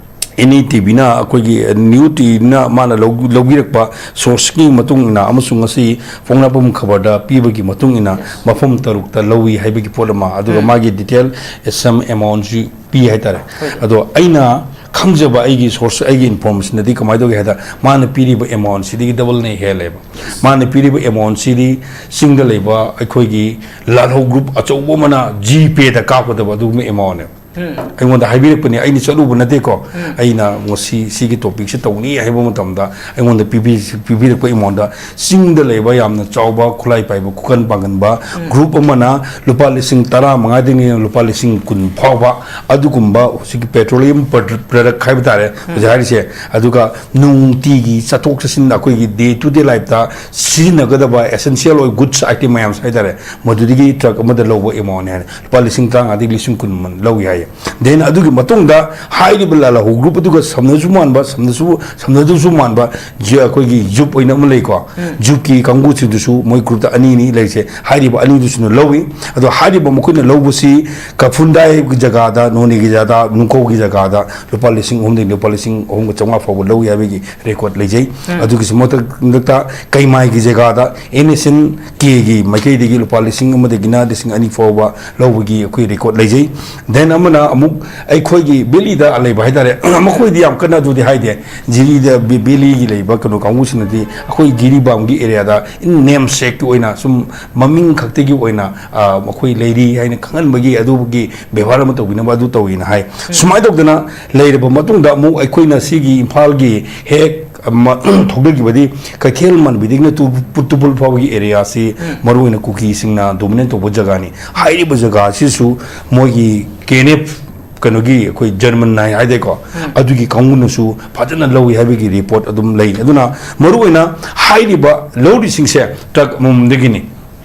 ꯑꯦꯟ ꯏ ꯇꯤ ꯚꯤꯅ, ꯑꯩꯈꯣꯏꯒꯤ ꯅ꯭ꯌꯨ ꯇꯤꯚꯤꯅ ꯃꯥꯅ ꯂꯧ-, ꯂꯧꯕꯤꯔꯛꯄ source-ꯀꯤ ꯃꯇꯨꯡ ꯏꯟꯅ ꯑꯃꯁꯨꯡ ꯉꯁꯤ ꯄꯣꯛꯅꯐꯝ ꯈꯕꯔꯗ ꯄꯤꯕꯒꯤ ꯃꯇꯨꯡ ꯏꯟꯅ, yes, ꯃꯐꯝ ꯇꯔꯨꯛꯇ ꯂꯧꯏ ꯍꯥꯏꯕꯒꯤ ꯄꯣꯠ ꯑꯃ, ꯑꯗꯨꯒ ꯎꯝ꯫ ꯃꯥꯒꯤ detail, sum amount-ꯁꯨ ꯄꯤ ꯍꯥꯏꯇꯥꯔꯦ꯫ ꯍꯣꯏ꯫ ꯑꯗꯣ ꯑꯩꯅ ꯈꯪꯖꯕ ꯑꯩꯒꯤ source, ꯑꯩꯒꯤ information-ꯗꯗꯤ ꯀꯃꯥꯏꯅ ꯇꯧꯒꯦ ꯍꯥꯏꯗ, ꯃꯥꯅ ꯄꯤꯔꯤꯕ amount-ꯁꯤꯗꯒꯤ double-ꯅ ꯍꯦꯜꯂꯦꯕ꯫ Yes꯫ ꯃꯥꯅ ꯄꯤꯔꯤꯕ amount-ꯁꯤꯗꯤ ꯆꯤꯡꯗ ꯂꯩꯕ ꯑꯩꯈꯣꯏꯒꯤ ꯂꯥꯜꯍꯧ group ꯑꯆꯧꯕ ꯑꯃꯅ GPay-ꯗ ꯀꯥꯞꯀꯗꯕ ꯑꯗꯨꯒꯨꯝꯕ amount-ꯅꯦꯕ꯫ ꯑꯩꯉꯣꯟꯗ ꯍꯥꯏꯕꯤꯔꯛꯄꯅꯤ, ꯑꯩꯅ ꯆꯠꯂꯨꯕ ꯅꯠꯇꯦꯀꯣ꯫ ꯑꯩꯅ ꯉꯁꯤ ꯁꯤꯒꯤ ꯇꯣꯄꯤꯛꯁꯦ ꯇꯧꯅꯤ ꯍꯥꯏꯕ ꯃꯇꯝꯗ ꯑꯩꯉꯣꯟꯗ ꯄꯤꯕꯤ-, ꯄꯤꯕꯤꯔꯛꯄ ꯑꯦꯃꯥꯎꯟꯗ, ꯆꯤꯡꯗ ꯂꯩꯕ ꯌꯥꯝꯅ ꯆꯥꯎꯕ ꯈꯨꯠꯂꯥꯏ ꯄꯥꯏꯕ ꯈꯨꯀꯟ ꯄꯥꯡꯒꯟꯕ ꯒ꯭ꯔꯨꯞ ꯑꯃꯅ ꯂꯨꯄꯥ ꯂꯤꯁꯤꯡ ꯇꯔꯥ ꯃꯉꯥꯗꯒꯤꯅ ꯂꯨꯄꯥ ꯂꯤꯁꯤꯡ ꯀꯨꯟ ꯐꯥꯎꯕ ꯑꯗꯨꯒꯨꯝꯕ ꯍꯧꯖꯤꯛꯀꯤ ꯄꯦꯇ꯭ꯔꯣꯂꯤꯌꯝ ꯄ꯭ꯔꯗꯛ ꯍꯥꯏꯕ ꯇꯥꯔꯦ ꯍꯧꯖꯤꯛ ꯍꯥꯏꯔꯤꯁꯦ꯫ ꯑꯗꯨꯒ ꯅꯨꯡꯇꯤꯒꯤ ꯆꯠꯊꯣꯛ ꯆꯠꯁꯤꯟ, ꯑꯩꯈꯣꯏꯒꯤ ꯗꯦ ꯇꯨ ꯗꯦ ꯂꯥꯏꯐꯇ ꯁꯤꯖꯤꯟꯅꯒꯗꯕ ꯑꯦꯁꯦꯟꯁꯤꯌꯦꯜ ꯑꯣꯏ ꯒꯨꯗꯁ ꯑꯥꯏꯇꯦꯝ ꯃꯌꯥꯝꯁꯦ ꯍꯥꯏꯇꯥꯔꯦ, ꯃꯗꯨꯗꯒꯤ ꯇ꯭ꯔꯛ ꯑꯃꯗ ꯂꯧꯕ ꯑꯦꯃꯥꯎꯟꯅꯦ ꯍꯥꯏꯔꯦ, ꯂꯨꯄꯥ ꯂꯤꯁꯤꯡ ꯇꯔꯥꯃꯉꯥꯗꯒꯤ ꯂꯤꯁꯤꯡ ꯀꯨꯟ ꯂꯧꯏ ꯍꯥꯏꯌꯦ꯫ ꯗꯦꯟ ꯑꯗꯨꯒꯤ ꯃꯇꯨꯡꯗ ꯍꯥꯏꯔꯤꯕ ꯂꯥꯂꯥꯍꯧ ꯒ꯭ꯔꯨꯞ ꯑꯗꯨꯒ ꯁꯝꯅꯁꯨ ꯃꯥꯟꯕ, ꯁꯝꯅꯁꯨ, ꯁꯝꯅꯗꯁꯨ ꯃꯥꯟꯕ, ꯖꯤ-, ꯑꯩꯈꯣꯏꯒꯤ ꯖꯨꯞ ꯑꯣꯏꯅ ꯑꯃ ꯂꯩꯀꯣ꯫ ꯖꯨꯞꯀꯤ ꯀꯥꯡꯕꯨꯁꯤꯡꯗꯨꯁꯨ ꯃꯣꯏ ꯒ꯭ꯔꯨꯞꯇ ꯑꯅꯤ ꯑꯅꯤ ꯂꯩꯔꯤꯁꯦ, ꯍꯥꯏꯔꯤꯕ ꯑꯅꯤꯗꯨꯁꯨꯅ ꯂꯧꯏ꯫ ꯑꯗꯣ ꯍꯥꯏꯔꯤꯕ ꯃꯈꯣꯏꯅ ꯂꯧꯕꯁꯤ ꯀꯐꯨꯟꯗꯥꯏꯒꯤ ꯖꯒꯥꯗ, ꯅꯣꯅꯦꯒꯤ ꯖꯒꯥꯗ, ꯅꯨꯡꯀꯧꯒꯤ ꯖꯒꯥꯗ ꯂꯨꯄꯥ ꯂꯤꯁꯤꯡ ꯑꯍꯨꯝꯗꯒꯤ ꯂꯨꯄꯥ ꯂꯤꯁꯤꯡ ꯑꯍꯨꯝꯒ ꯆꯥꯝꯃꯉꯥ ꯐꯥꯎꯕ ꯂꯧꯏ ꯍꯥꯏꯕꯒꯤ ꯔꯦꯀꯣꯔꯠ ꯂꯩꯖꯩ꯫ ꯑꯗꯨꯒꯤꯁꯨ ꯃꯊꯛꯇ ꯀꯩꯃꯥꯏꯒꯤ ꯖꯒꯥꯗ ꯑꯦꯟ ꯑꯦꯁ ꯑꯦꯟ ꯀꯦꯒꯤ ꯃꯥꯏꯀꯩꯗꯒꯤ ꯂꯨꯄꯥ ꯂꯤꯁꯤꯡ ꯑꯃꯗꯒꯤꯅ ꯂꯤꯁꯤꯡ ꯑꯅꯤ ꯐꯥꯎꯕ ꯂꯧꯕꯒꯤ ꯑꯩꯈꯣꯏ ꯔꯦꯀꯣꯔꯠ ꯂꯩꯖꯩ꯫ ꯗꯦꯟ ꯑꯃꯅ ꯑꯃꯨꯛ ꯑꯩꯈꯣꯏꯒꯤ ꯕꯦꯂꯤꯗ ꯂꯩꯕ ꯍꯥꯏꯇꯥꯔꯦ, ꯃꯈꯣꯏꯗꯤ ꯌꯥꯝ ꯀꯟꯅ ꯑꯗꯨꯗꯤ ꯍꯥꯏꯗꯦ꯫ ꯖꯤꯔꯤꯗ ꯕꯦ-, ꯕꯦꯂꯤꯒꯤ ꯂꯩꯕ ꯀꯩꯅꯣ ꯀꯥꯡꯕꯨꯁꯤꯡꯅꯗꯤ ꯑꯩꯈꯣꯏ ꯖꯤꯔꯤꯕꯥꯝꯒꯤ ꯑꯦꯔꯤꯌꯥꯗ ꯅꯦꯝ ꯁꯦꯛꯀꯤ ꯑꯣꯏꯅ ꯁꯨꯝ ꯃꯃꯤꯡ ꯈꯛꯇꯒꯤ ꯑꯣꯏꯅ, ꯑ, ꯃꯈꯣꯏ ꯂꯩꯔꯤ ꯍꯥꯏꯅ ꯈꯪꯍꯟꯕꯒꯤ ꯑꯗꯨꯒꯤ ꯕꯦꯕꯥꯔ ꯑꯃ ꯇꯧꯕꯤꯅꯕ ꯑꯗꯨ ꯇꯧꯋꯦꯅ ꯍꯥꯏ꯫ ꯁꯨꯃꯥꯏꯅ ꯇꯧꯗꯅ ꯂꯩꯔꯕ ꯃꯇꯨꯡꯗ ꯑꯃꯨꯛ ꯑꯩꯈꯣꯏꯅ ꯁꯤꯒꯤ ꯏꯝꯐꯥꯜꯒꯤ ꯍꯦꯛ ꯑꯃ ꯊꯧꯗꯈꯤꯕꯗꯤ ꯀꯩꯊꯦꯜ ꯃꯟꯕꯤꯗꯒꯤꯅ ꯇꯨ-, ꯇꯨꯄꯨꯜ ꯐꯥꯎꯕꯒꯤ ꯑꯦꯔꯤꯌꯥꯁꯤ ꯃꯔꯨꯑꯣꯏꯅ ꯀꯨꯀꯤꯁꯤꯡꯅ ꯗꯣꯃꯤꯅꯦꯠ ꯇꯧꯕ ꯖꯒꯥꯅꯤ꯫ ꯍꯥꯏꯔꯤꯕ ꯖꯒꯥꯁꯤꯁꯨ ꯃꯣꯏꯒꯤ ꯀꯦ ꯑꯦꯟ ꯑꯦꯐ ꯀꯩꯅꯣꯒꯤ ꯑꯩꯈꯣꯏ ꯖꯔꯃꯟ ꯍꯥꯏ ꯍꯥꯏꯗꯦꯀꯣ, ꯑꯗꯨꯒꯤ ꯀꯥꯡꯕꯨꯅꯁꯨ ꯐꯖꯅ ꯂꯧꯏ ꯍꯥꯏꯕꯒꯤ ꯔꯤꯄꯣꯔꯠ ꯑꯗꯨꯝ ꯂꯩ꯫ ꯑꯗꯨꯅ ꯃꯔꯨꯑꯣꯏꯅ ꯍꯥꯏꯔꯤꯕ ꯂꯧꯔꯤꯁꯤꯡꯁꯦ ꯇ꯭ꯔꯛ ꯑꯃꯃꯝꯗꯒꯤꯅꯤ꯫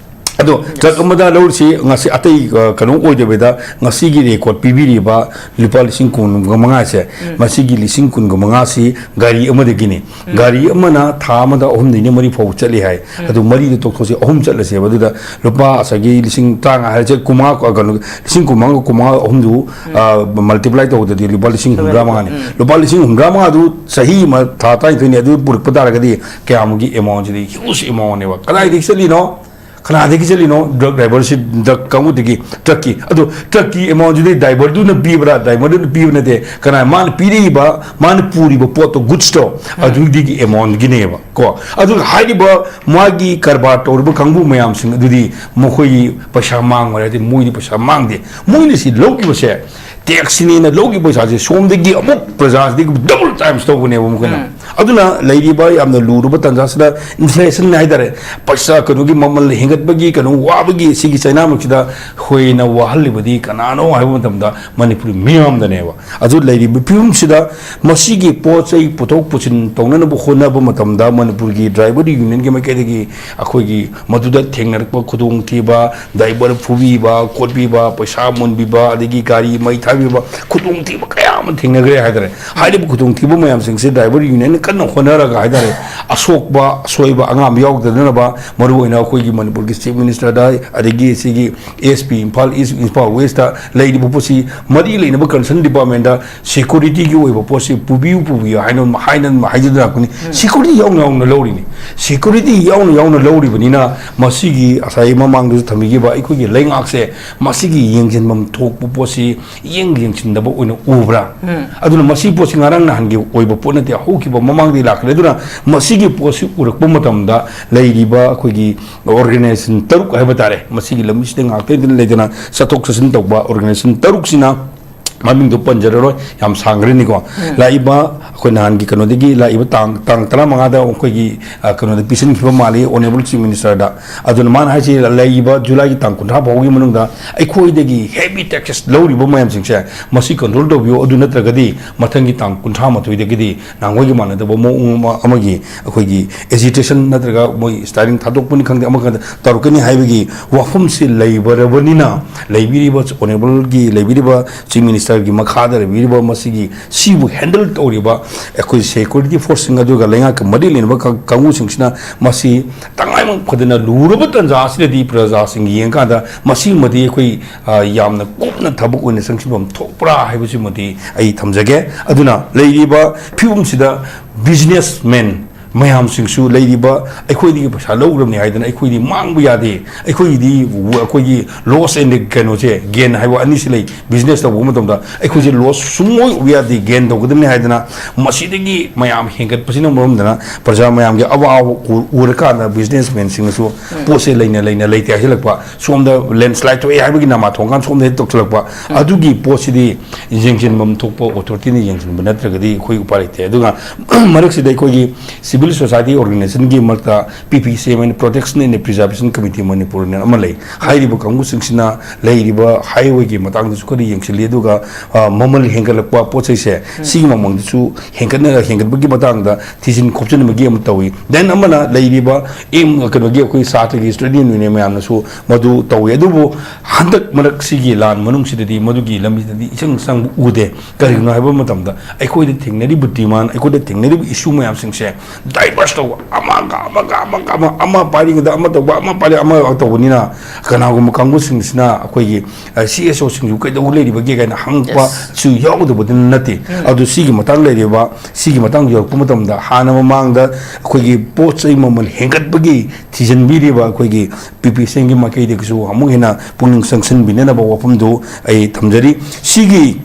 ꯑꯗꯣ ꯇ꯭ꯔꯛ ꯑꯃꯗ ꯂꯧꯔꯤꯁꯤ ꯉꯁꯤ ꯑꯇꯩ, ꯑ, ꯀꯩꯅꯣ ꯑꯣꯏꯗꯕꯤꯗ ꯉꯁꯤꯒꯤ ꯔꯦꯀꯣꯔꯠ ꯄꯤꯕꯤꯔꯤꯕ ꯂꯨꯄꯥ ꯂꯤꯁꯤꯡ ꯀꯨꯟꯒ ꯃꯉꯥꯁꯦ, ꯃꯁꯤꯒꯤ ꯂꯤꯁꯤꯡ ꯀꯨꯟꯒ ꯃꯉꯥꯁꯤ ꯒꯥꯔꯤ ꯑꯃꯗꯒꯤꯅꯤ꯫ ꯒꯥꯔꯤ ꯑꯃꯅ ꯊꯥ ꯑꯃꯗ ꯑꯍꯨꯝꯗꯒꯤꯅ ꯃꯔꯤ ꯐꯥꯎꯕ ꯆꯠꯂꯤ ꯍꯥꯏ꯫ ꯑꯗꯨ ꯃꯔꯤꯗꯣ ꯇꯣꯛꯊꯣꯛꯁꯤ, ꯑꯍꯨꯝ ꯆꯠꯂꯁꯦꯕ꯫ ꯑꯗꯨꯗ ꯂꯨꯄꯥ ꯉꯁꯥꯏꯒꯤ ꯂꯤꯁꯤꯡ ꯇꯔꯥꯃꯉꯥ ꯍꯥꯏꯔꯁꯦ, ꯀꯨꯟꯃꯉꯥ, ꯑ, ꯀꯩꯅꯣ, ꯂꯤꯁꯤꯡ ꯀꯨꯟꯃꯉꯥꯒ ꯀꯨꯟꯃꯉꯥ ꯑꯍꯨꯝꯗꯨ, ꯑ, ꯃꯜꯇꯤꯄ꯭ꯂꯥꯏ ꯇꯧꯕꯗꯗꯤ ꯂꯨꯄꯥ ꯂꯤꯁꯤꯡ ꯍꯨꯝꯗ꯭ꯔꯥ ꯃꯉꯥꯅꯤ꯫ ꯂꯨꯄꯥ ꯂꯤꯁꯤꯡ ꯍꯨꯝꯗ꯭ꯔꯥ ꯃꯉꯥꯗꯨ ꯆꯍꯤ ꯑꯃ ꯊꯥ ꯇꯔꯥꯅꯤꯊꯣꯏꯅꯤ, ꯑꯗꯨ ꯄꯨꯔꯛꯄ ꯇꯥꯔꯒꯗꯤ ꯀꯌꯥꯃꯨꯛꯀꯤ ꯑꯦꯃꯥꯎꯟꯁꯤꯗꯤ ꯍ꯭ꯌꯨꯖ ꯑꯦꯃꯥꯎꯟꯅꯦꯕ꯫ ꯀꯗꯥꯏꯗꯒꯤ ꯆꯠꯂꯤꯅꯣ? ꯀꯅꯥꯗꯒꯤ ꯆꯠꯂꯤꯅꯣ? ꯗ꯭ꯔꯒ ꯗ꯭ꯔꯥꯏꯚꯔꯁꯤ, ꯗ꯭ꯔꯒ ꯀꯥꯡꯕꯨꯗꯒꯤ, ꯇ꯭ꯔꯛꯀꯤ꯫ ꯑꯗꯣ ꯇ꯭ꯔꯛꯀꯤ ꯑꯦꯃꯥꯎꯟꯁꯤꯗꯤ ꯗ꯭ꯔꯥꯏꯚꯔꯗꯨꯅ ꯄꯤꯕ꯭ꯔꯥ, ꯗ꯭ꯔꯥꯏꯚꯔꯗꯨꯅ ꯄꯤꯕ ꯅꯠꯇꯦ, ꯀꯅꯥ, ꯃꯥꯅ ꯄꯤꯔꯛꯏꯕ, ꯃꯥꯅ ꯄꯨꯔꯤꯕ ꯄꯣꯠꯇꯣ, ꯒꯨꯗꯁꯇꯣ, ꯑꯗꯨꯗꯒꯤ ꯑꯦꯃꯥꯎꯟꯒꯤꯅꯦꯕ ꯀꯣ꯫ ꯑꯗꯨꯒ ꯍꯥꯏꯔꯤꯕ ꯃꯥꯒꯤ ꯀꯔꯕꯥꯔ ꯇꯧꯔꯤꯕ ꯀꯥꯡꯕꯨ ꯃꯌꯥꯝꯁꯤꯡ ꯑꯗꯨꯗꯤ ꯃꯈꯣꯏꯒꯤ ꯄꯩꯁꯥ ꯃꯥꯡꯉꯣꯏ ꯍꯥꯏꯗꯤ ꯃꯣꯏꯗꯤ ꯄꯩꯁꯥ ꯃꯥꯡꯗꯦ꯫ ꯃꯣꯏꯅ ꯁꯤ ꯂꯧꯈꯤꯕꯁꯦ ꯇꯦꯛꯁꯅꯦꯅ ꯂꯧꯈꯤꯕ ꯄꯩꯁꯥꯁꯦ ꯁꯣꯝꯗꯒꯤ ꯑꯃꯨꯛ ꯄ꯭ꯔꯖꯥꯁꯤꯗꯒꯤ double times ꯇꯧꯕꯅꯦꯕ ꯃꯈꯣꯏꯅ꯫ ꯑꯗꯨꯅ ꯂꯩꯔꯤꯕ ꯌꯥꯝꯅ ꯂꯨꯔꯕ ꯇꯥꯟꯖꯥꯁꯤꯗ, inflation ꯍꯥꯏꯇꯥꯔꯦ, ꯄꯩꯁꯥ ꯀꯩꯅꯣꯒꯤ ꯃꯃꯜ ꯍꯦꯟꯒꯠꯄꯒꯤ ꯀꯩꯅꯣ ꯋꯥꯕꯒꯤ ꯁꯤꯒꯤ ꯆꯩꯅꯥꯃꯛꯁꯤꯗ ꯍꯦꯟꯅ ꯋꯥꯍꯜꯂꯤꯕꯗꯤ ꯀꯅꯥꯅꯣ ꯍꯥꯏꯕ ꯃꯇꯝꯗ ꯃꯅꯤꯄꯨꯔꯤ ꯃꯤꯌꯥꯝꯗꯅꯦꯕ꯫ ꯑꯗꯨ ꯂꯩꯔꯤꯕ ꯐꯤꯕꯝꯁꯤꯗ ꯃꯁꯤꯒꯤ ꯄꯣꯠ ꯆꯩ ꯄꯨꯊꯣꯛ ꯄꯨꯁꯤꯟ ꯇꯧꯅꯅꯕ ꯍꯣꯠꯅꯕ ꯃꯇꯝꯗ ꯃꯅꯤꯄꯨꯔꯒꯤ driver unionꯒꯤ ꯃꯥꯏꯀꯩꯗꯒꯤ ꯑꯩꯈꯣꯏꯒꯤ ꯃꯗꯨꯗ ꯊꯦꯡꯅꯔꯛꯄ ꯈꯨꯗꯣꯡꯊꯤꯕ, driver ꯐꯨꯕꯤꯕ, ꯈꯣꯠꯄꯤꯕ, ꯄꯩꯁꯥ ꯃꯨꯟꯕꯤꯕ, ꯑꯗꯒꯤ ꯒꯥꯔꯤ ꯃꯩ ꯊꯥꯕꯤꯕ, ꯈꯨꯗꯣꯡꯊꯤꯕ ꯀꯌꯥ ꯑꯃ ꯊꯦꯡꯅꯈ꯭ꯔꯦ ꯍꯥꯏꯇꯥꯔꯦ꯫ ꯍꯥꯏꯔꯤꯕ ꯈꯨꯗꯣꯡꯊꯤꯕ ꯃꯌꯥꯝꯁꯤꯡꯁꯦ driver unionꯅ ꯀꯟꯅ ꯍꯣꯠꯅꯔꯒ ꯍꯥꯏꯇꯥꯔꯦ, ꯑꯁꯣꯛꯄ ꯑꯁꯣꯏꯕ ꯑꯉꯥꯝ ꯌꯥꯎꯗꯅꯕ, ꯃꯔꯨꯑꯣꯏꯅ ꯑꯩꯈꯣꯏꯒꯤ ꯃꯅꯤꯄꯨꯔꯒꯤ Chief Ministerꯗ, ꯑꯗꯒꯤ ꯁꯤꯒꯤ S P Imphal East, Imphal Westꯇ ꯂꯩꯔꯤꯕ ꯄꯣꯠꯁꯤ ꯃꯔꯤ ꯂꯩꯅꯕ concern departmentꯇ securityꯒꯤ ꯑꯣꯏꯕ ꯄꯣꯠꯁꯤ ꯄꯨꯕꯤꯌꯨ, ꯄꯨꯕꯤꯌꯨ ꯍꯥꯏꯅ, ꯍꯥꯏꯅ ꯍꯥꯏꯖꯗꯅ ꯂꯥꯛꯄꯅꯤ꯫ Security ꯌꯥꯎꯅ ꯌꯥꯎꯅ ꯂꯧꯔꯤꯅꯤ꯫ Security ꯌꯥꯎꯅ ꯌꯥꯎꯅ ꯂꯧꯔꯤꯕꯅꯤꯅ ꯃꯁꯤꯒꯤ ꯉꯁꯥꯏ ꯃꯃꯥꯡꯗꯁꯨ ꯊꯝꯕꯤꯈꯤꯕ ꯑꯩꯈꯣꯏꯒꯤ ꯂꯩꯉꯥꯛꯁꯦ ꯃꯁꯤꯒꯤ ꯌꯦꯡꯁꯤꯟꯐꯝ ꯊꯣꯛꯄ ꯄꯣꯠꯁꯤ ꯌꯦꯡ ꯌꯦꯡꯁꯤꯟꯗꯕ ꯑꯣꯏꯅ ꯎꯕ꯭ꯔꯥ? ꯑꯗꯨꯅ ꯃꯁꯤ ꯄꯣꯠꯁꯤ ꯉꯔꯥꯡ ꯅꯍꯥꯟꯒꯤ ꯑꯣꯏꯕ ꯄꯣꯠ ꯅꯠꯇꯦ, ꯍꯧꯈꯤꯕ ꯃꯃꯥꯡꯗꯒꯤ ꯂꯥꯛꯈ꯭ꯔꯦ꯫ ꯑꯗꯨꯅ ꯃꯁꯤꯒꯤ ꯄꯣꯠꯁꯤ ꯎꯔꯛꯄ ꯃꯇꯝꯗ ꯂꯩꯔꯤꯕ ꯑꯩꯈꯣꯏꯒꯤ organization ꯇꯔꯨꯛ ꯍꯥꯏꯕ ꯇꯥꯔꯦ, ꯃꯁꯤꯒꯤ ꯂꯝꯕꯤꯁꯤꯗ ꯉꯥꯛꯇꯪ ꯂꯩꯗꯅ ꯆꯠꯊꯣꯛ ꯆꯠꯁꯤꯟ ꯇꯧꯕ organization ꯇꯔꯨꯛꯁꯤꯅ, ꯃꯃꯤꯡꯗꯣ ꯄꯟꯖꯔꯔꯣꯏ, ꯌꯥꯝ ꯁꯥꯡꯈ꯭ꯔꯅꯤꯀꯣ꯫ ꯂꯥꯛꯏꯕ ꯑꯩꯈꯣꯏ ꯅꯍꯥꯟꯒꯤ ꯀꯩꯅꯣꯗꯒꯤ ꯂꯥꯛꯏꯕ ꯇꯥꯡ, ꯇꯥꯡ ꯇꯔꯥꯃꯉꯥꯗ ꯑꯩꯈꯣꯏꯒꯤ, ꯑ, ꯀꯩꯅꯣꯗ ꯄꯤꯁꯤꯟꯈꯤꯕ ꯃꯥꯜꯂꯤ Honourable Chief Ministerꯗ꯫ ꯑꯗꯨꯅ ꯃꯥꯅ ꯍꯥꯏꯁꯤ ꯂꯩꯔꯤꯕ Julyꯒꯤ ꯇꯥꯡ ꯀꯨꯟꯊ꯭ꯔꯥ ꯐꯥꯎꯒꯤ ꯃꯅꯨꯡꯗ ꯑꯩꯈꯣꯏꯗꯒꯤ heavy taxes ꯂꯧꯔꯤꯕ ꯃꯌꯥꯝꯁꯤꯡꯁꯦ ꯃꯁꯤ control ꯇꯧꯕꯤꯌꯨ, ꯑꯗꯨ ꯅꯠꯇ꯭ꯔꯒꯗꯤ ꯃꯊꯪꯒꯤ ꯇꯥꯡ ꯀꯨꯟꯊ꯭ꯔꯥ ꯃꯥꯊꯣꯏꯗꯒꯤꯗꯤ ꯅꯍꯥꯟꯋꯥꯏꯒꯤ ꯃꯥꯟꯅꯗꯕ ꯃꯑꯣꯡ ꯑꯃ, ꯑꯃꯒꯤ agitation ꯅꯠꯇ꯭ꯔꯒ ꯃꯣꯏ stirring ꯊꯥꯗꯣꯛꯄꯅꯤ ꯈꯪꯗꯦ, ꯑꯃ ꯈꯪꯗꯦ, ꯇꯧꯔꯛꯀꯅꯤ ꯍꯥꯏꯕꯒꯤ ꯋꯥꯐꯝꯁꯤ ꯂꯩꯕꯔꯕꯅꯤꯅ, ꯂꯩꯕꯤꯔꯤꯕ Honourableꯒꯤ, ꯂꯩꯕꯤꯔꯤꯕ Chief Ministerꯒꯤ ꯃꯈꯥꯗ ꯂꯩꯕꯤꯔꯤꯕ ꯃꯁꯤꯒꯤ, ꯁꯤꯕꯨ handle ꯇꯧꯔꯤꯕ ꯑꯩꯈꯣꯏ security forceꯁꯤꯡ, ꯑꯗꯨꯒ ꯂꯩꯉꯥꯛꯀ ꯃꯔꯤ ꯂꯩꯅꯕ ꯀꯥꯡ-, ꯀꯥꯡꯕꯨꯁꯤꯡꯁꯤꯅ ꯃꯁꯤ ꯇꯉꯥꯏ ꯐꯗꯅ ꯂꯨꯔꯕ ꯇꯥꯟꯖꯥ ꯑꯁꯤꯗꯗꯤ ꯄ꯭ꯔꯖꯥꯁꯤꯡ ꯌꯦꯡꯀꯥꯟꯗ ꯃꯁꯤꯃꯗꯤ ꯑꯩꯈꯣꯏ, ꯑ, ꯌꯥꯝꯅ ꯀꯨꯞꯅ ꯊꯕꯛ ꯑꯣꯏꯅ ꯆꯪꯁꯤꯟꯐꯝ ꯊꯣꯛꯄ꯭ꯔꯥ ꯍꯥꯏꯕꯁꯤꯃꯗꯤ ꯑꯩ ꯊꯝꯖꯒꯦ꯫ ꯑꯗꯨꯅ ꯂꯩꯔꯤꯕ ꯐꯤꯕꯝꯁꯤꯗ businessman ꯃꯌꯥꯝꯁꯤꯡꯁꯨ ꯂꯩꯔꯤꯕ ꯑꯩꯈꯣꯏꯗꯒꯤ ꯄꯩꯁꯥ ꯂꯧꯈ꯭ꯔꯕꯅꯤ ꯍꯥꯏꯗꯅ ꯑꯩꯈꯣꯏꯗꯤ ꯃꯥꯡꯕ ꯌꯥꯗꯦ꯫ ꯑꯩꯈꯣꯏꯒꯤꯗꯤ ꯑꯩꯈꯣꯏꯒꯤ loss and ꯀꯩꯅꯣꯁꯦ, gain ꯍꯥꯏꯕ ꯑꯅꯤꯁꯤ ꯂꯩ꯫ Business ꯇꯧꯕ ꯃꯇꯝꯗ ꯑꯩꯈꯣꯏꯁꯦ loss ꯁꯨꯡꯑꯣꯏ ꯑꯣꯏꯕ ꯌꯥꯗꯦ, gain ꯇꯧꯒꯗꯕꯅꯤ ꯍꯥꯏꯗꯅ ꯃꯁꯤꯗꯒꯤ ꯃꯌꯥꯝ ꯍꯦꯟꯒꯠꯄꯁꯤꯅ ꯃꯔꯝꯗꯅ ꯄ꯭ꯔꯖꯥ ꯃꯌꯥꯝꯒꯤ ꯑꯋꯥꯕ ꯎ-, ꯎꯔꯀꯥꯟꯗ businessman ꯁꯤꯡꯅꯁꯨ ꯄꯣꯠꯁꯦ ꯂꯩꯅ ꯂꯩꯅ ꯂꯩꯇꯦ ꯍꯥꯏꯁꯤꯜꯂꯛꯄ, ꯁꯣꯝꯗ landslide ꯊꯣꯛꯑꯦ ꯍꯥꯏꯕꯒꯤ ꯅꯃꯥ ꯊꯣꯡꯀꯥꯟ ꯁꯣꯝꯗ ꯍꯦꯛ ꯇꯧꯁꯤꯜꯂꯛꯄ, ꯑꯗꯨꯒꯤ ꯄꯣꯠꯁꯤꯗꯤ ꯌꯦꯡꯁꯤꯟꯐꯝ ꯊꯣꯛꯄ authority ꯅ ꯌꯦꯡꯁꯤꯟꯕ ꯅꯠꯇ꯭ꯔꯒꯗꯤ ꯑꯩꯈꯣꯏ ꯎꯄꯥꯏ ꯂꯩꯇꯦ꯫ ꯑꯗꯨꯒ ꯃꯔꯛꯁꯤꯗ ꯑꯩꯈꯣꯏꯒꯤ civil society organization ꯒꯤ ꯃꯔꯛꯇ P P C M ꯍꯥꯏꯅ Protection and Preservation Committee ꯃꯅꯤꯄꯨꯔꯅ ꯑꯃ ꯂꯩ꯫ ꯍꯥꯏꯔꯤꯕ ꯀꯥꯡꯕꯨꯁꯤꯡꯁꯤꯅ ꯂꯩꯔꯤꯕ highway ꯒꯤ ꯃꯇꯥꯡꯗꯁꯨ ꯈꯔ ꯌꯦꯡꯁꯤꯜꯂꯤ, ꯑꯗꯨꯒ, ꯑ, ꯃꯃꯜ ꯍꯦꯟꯒꯠꯂꯛꯄ ꯄꯣꯠ ꯆꯩꯁꯦ, ꯁꯤꯒꯤ ꯃꯃꯜꯗꯁꯨ ꯍꯦꯟꯒꯠꯅ-, ꯍꯦꯟꯒꯠꯄꯒꯤ ꯃꯇꯥꯡꯗ ꯊꯤꯖꯤꯟ ꯈꯣꯞꯆꯤꯟꯕꯒꯤ ꯑꯃ ꯇꯧꯏ꯫ Then ꯑꯃꯅ ꯂꯩꯔꯤꯕ ꯑꯦꯝ, ꯀꯩꯅꯣꯒꯤ ꯑꯩꯈꯣꯏ ꯁꯥꯇ꯭ꯔꯒꯤ student union ꯃꯌꯥꯝꯅꯁꯨ ꯃꯗꯨ ꯇꯧꯏ꯫ ꯑꯗꯨꯕꯨ ꯍꯟꯗꯛ ꯃꯔꯛ ꯁꯤꯒꯤ ꯂꯥꯟ ꯃꯅꯨꯡꯁꯤꯗꯗꯤ ꯃꯗꯨꯒꯤ ꯂꯝꯕꯤꯗꯗꯤ ꯏꯆꯪ ꯆꯪꯕ ꯎꯗꯦ꯫ ꯀꯔꯤꯒꯤꯅꯣ ꯍꯥꯏꯕ ꯃꯇꯝꯗ ꯑꯩꯈꯣꯏꯗ ꯊꯦꯡꯅꯔꯤꯕ demand, ꯑꯩꯈꯣꯏꯗ ꯊꯦꯡꯅꯔꯤꯕ issue ꯃꯌꯥꯝꯁꯤꯡꯁꯦ diverse ꯇꯧꯕ, ꯑꯃꯒ ꯑꯃꯒ ꯑꯃꯒ ꯑꯃ, ꯑꯃ ꯄꯥꯏꯔꯤꯉꯩꯗ ꯑꯃ ꯇꯧꯕ, ꯑꯃ ꯄꯥꯏꯔꯤ ꯑꯃ ꯇꯧꯕꯅꯤꯅ ꯀꯅꯥꯒꯨꯝꯕ ꯀꯥꯡꯕꯨꯁꯤꯡꯁꯤꯅ ꯑꯩꯈꯣꯏꯒꯤ, ꯑ, C S O ꯁꯤꯡꯁꯨ ꯀꯩꯗꯧꯕ ꯂꯩꯔꯤꯕꯒꯦ ꯀꯥꯏꯅ ꯍꯪꯉꯛꯄꯁꯨ ꯌꯥꯎꯗꯕꯗꯤ ꯅꯠꯇꯦ꯫ ꯑꯗꯨ ꯁꯤꯒꯤ ꯃꯇꯥꯡ ꯂꯩꯔꯤꯕ, ꯁꯤꯒꯤ ꯃꯇꯥꯡ ꯌꯧꯔꯛꯄ ꯃꯇꯝꯗ ꯍꯥꯟꯅ ꯃꯃꯥꯡꯗ ꯑꯩꯈꯣꯏꯒꯤ ꯄꯣꯠ ꯆꯩ ꯃꯃꯜ ꯍꯦꯟꯒꯠꯄꯒꯤ ꯊꯤꯖꯤꯟꯕꯤꯔꯤꯕ ꯑꯩꯈꯣꯏꯒꯤ P P C M ꯒꯤ ꯃꯥꯏꯀꯩꯗꯒꯤꯁꯨ ꯑꯃꯨꯛ ꯍꯦꯟꯅ ꯄꯨꯛꯅꯤꯡ ꯆꯪꯁꯤꯟꯕꯤꯅꯅꯕ ꯋꯥꯐꯝꯗꯨ ꯑꯩ ꯊꯝꯖꯔꯤ꯫ ꯁꯤꯒꯤ,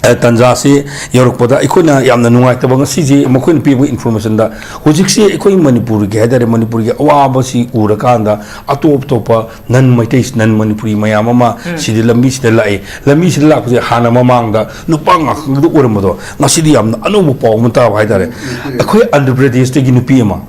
ꯑ, ꯇꯥꯟꯖꯥꯁꯤ ꯌꯧꯔꯛꯄꯗ ꯑꯩꯈꯣꯏꯅ ꯌꯥꯝꯅ ꯅꯨꯡꯉꯥꯏꯇꯕ, ꯉꯁꯤꯁꯦ ꯃꯈꯣꯏꯅ ꯄꯤꯕ information ꯗ ꯍꯧꯖꯤꯛꯁꯦ ꯑꯩꯈꯣꯏ ꯃꯅꯤꯄꯨꯔꯒꯤ ꯍꯥꯏꯇꯥꯔꯦ, ꯃꯅꯤꯄꯨꯔꯒꯤ ꯑꯋꯥꯕꯁꯤ ꯎꯔꯀꯥꯟꯗ ꯑꯇꯣꯞ ꯑꯇꯣꯞꯄ non Meitei, non Manipuri ꯃꯌꯥꯝ ꯑꯃ ꯁꯤꯗ ꯂꯝꯕꯤꯁꯤꯗ ꯂꯥꯛꯏ꯫ ꯂꯝꯕꯤꯁꯤꯗ ꯂꯥꯛꯄꯁꯦ ꯍꯥꯟꯅ ꯃꯃꯥꯡꯗ ꯅꯨꯄꯥ ꯉꯥꯛꯇ ꯑꯣꯏꯔꯝꯕꯗꯣ ꯉꯁꯤꯗꯤ ꯌꯥꯝꯅ ꯑꯅꯧꯕ ꯄꯥꯎ ꯑꯃ ꯇꯥꯕ ꯍꯥꯏꯇꯥꯔꯦ꯫ ꯑꯩꯈꯣꯏ ꯑꯟꯙ꯭ꯔ ꯄ꯭ꯔꯗꯦꯁꯇꯒꯤ ꯅꯨꯄꯤ ꯑꯃ,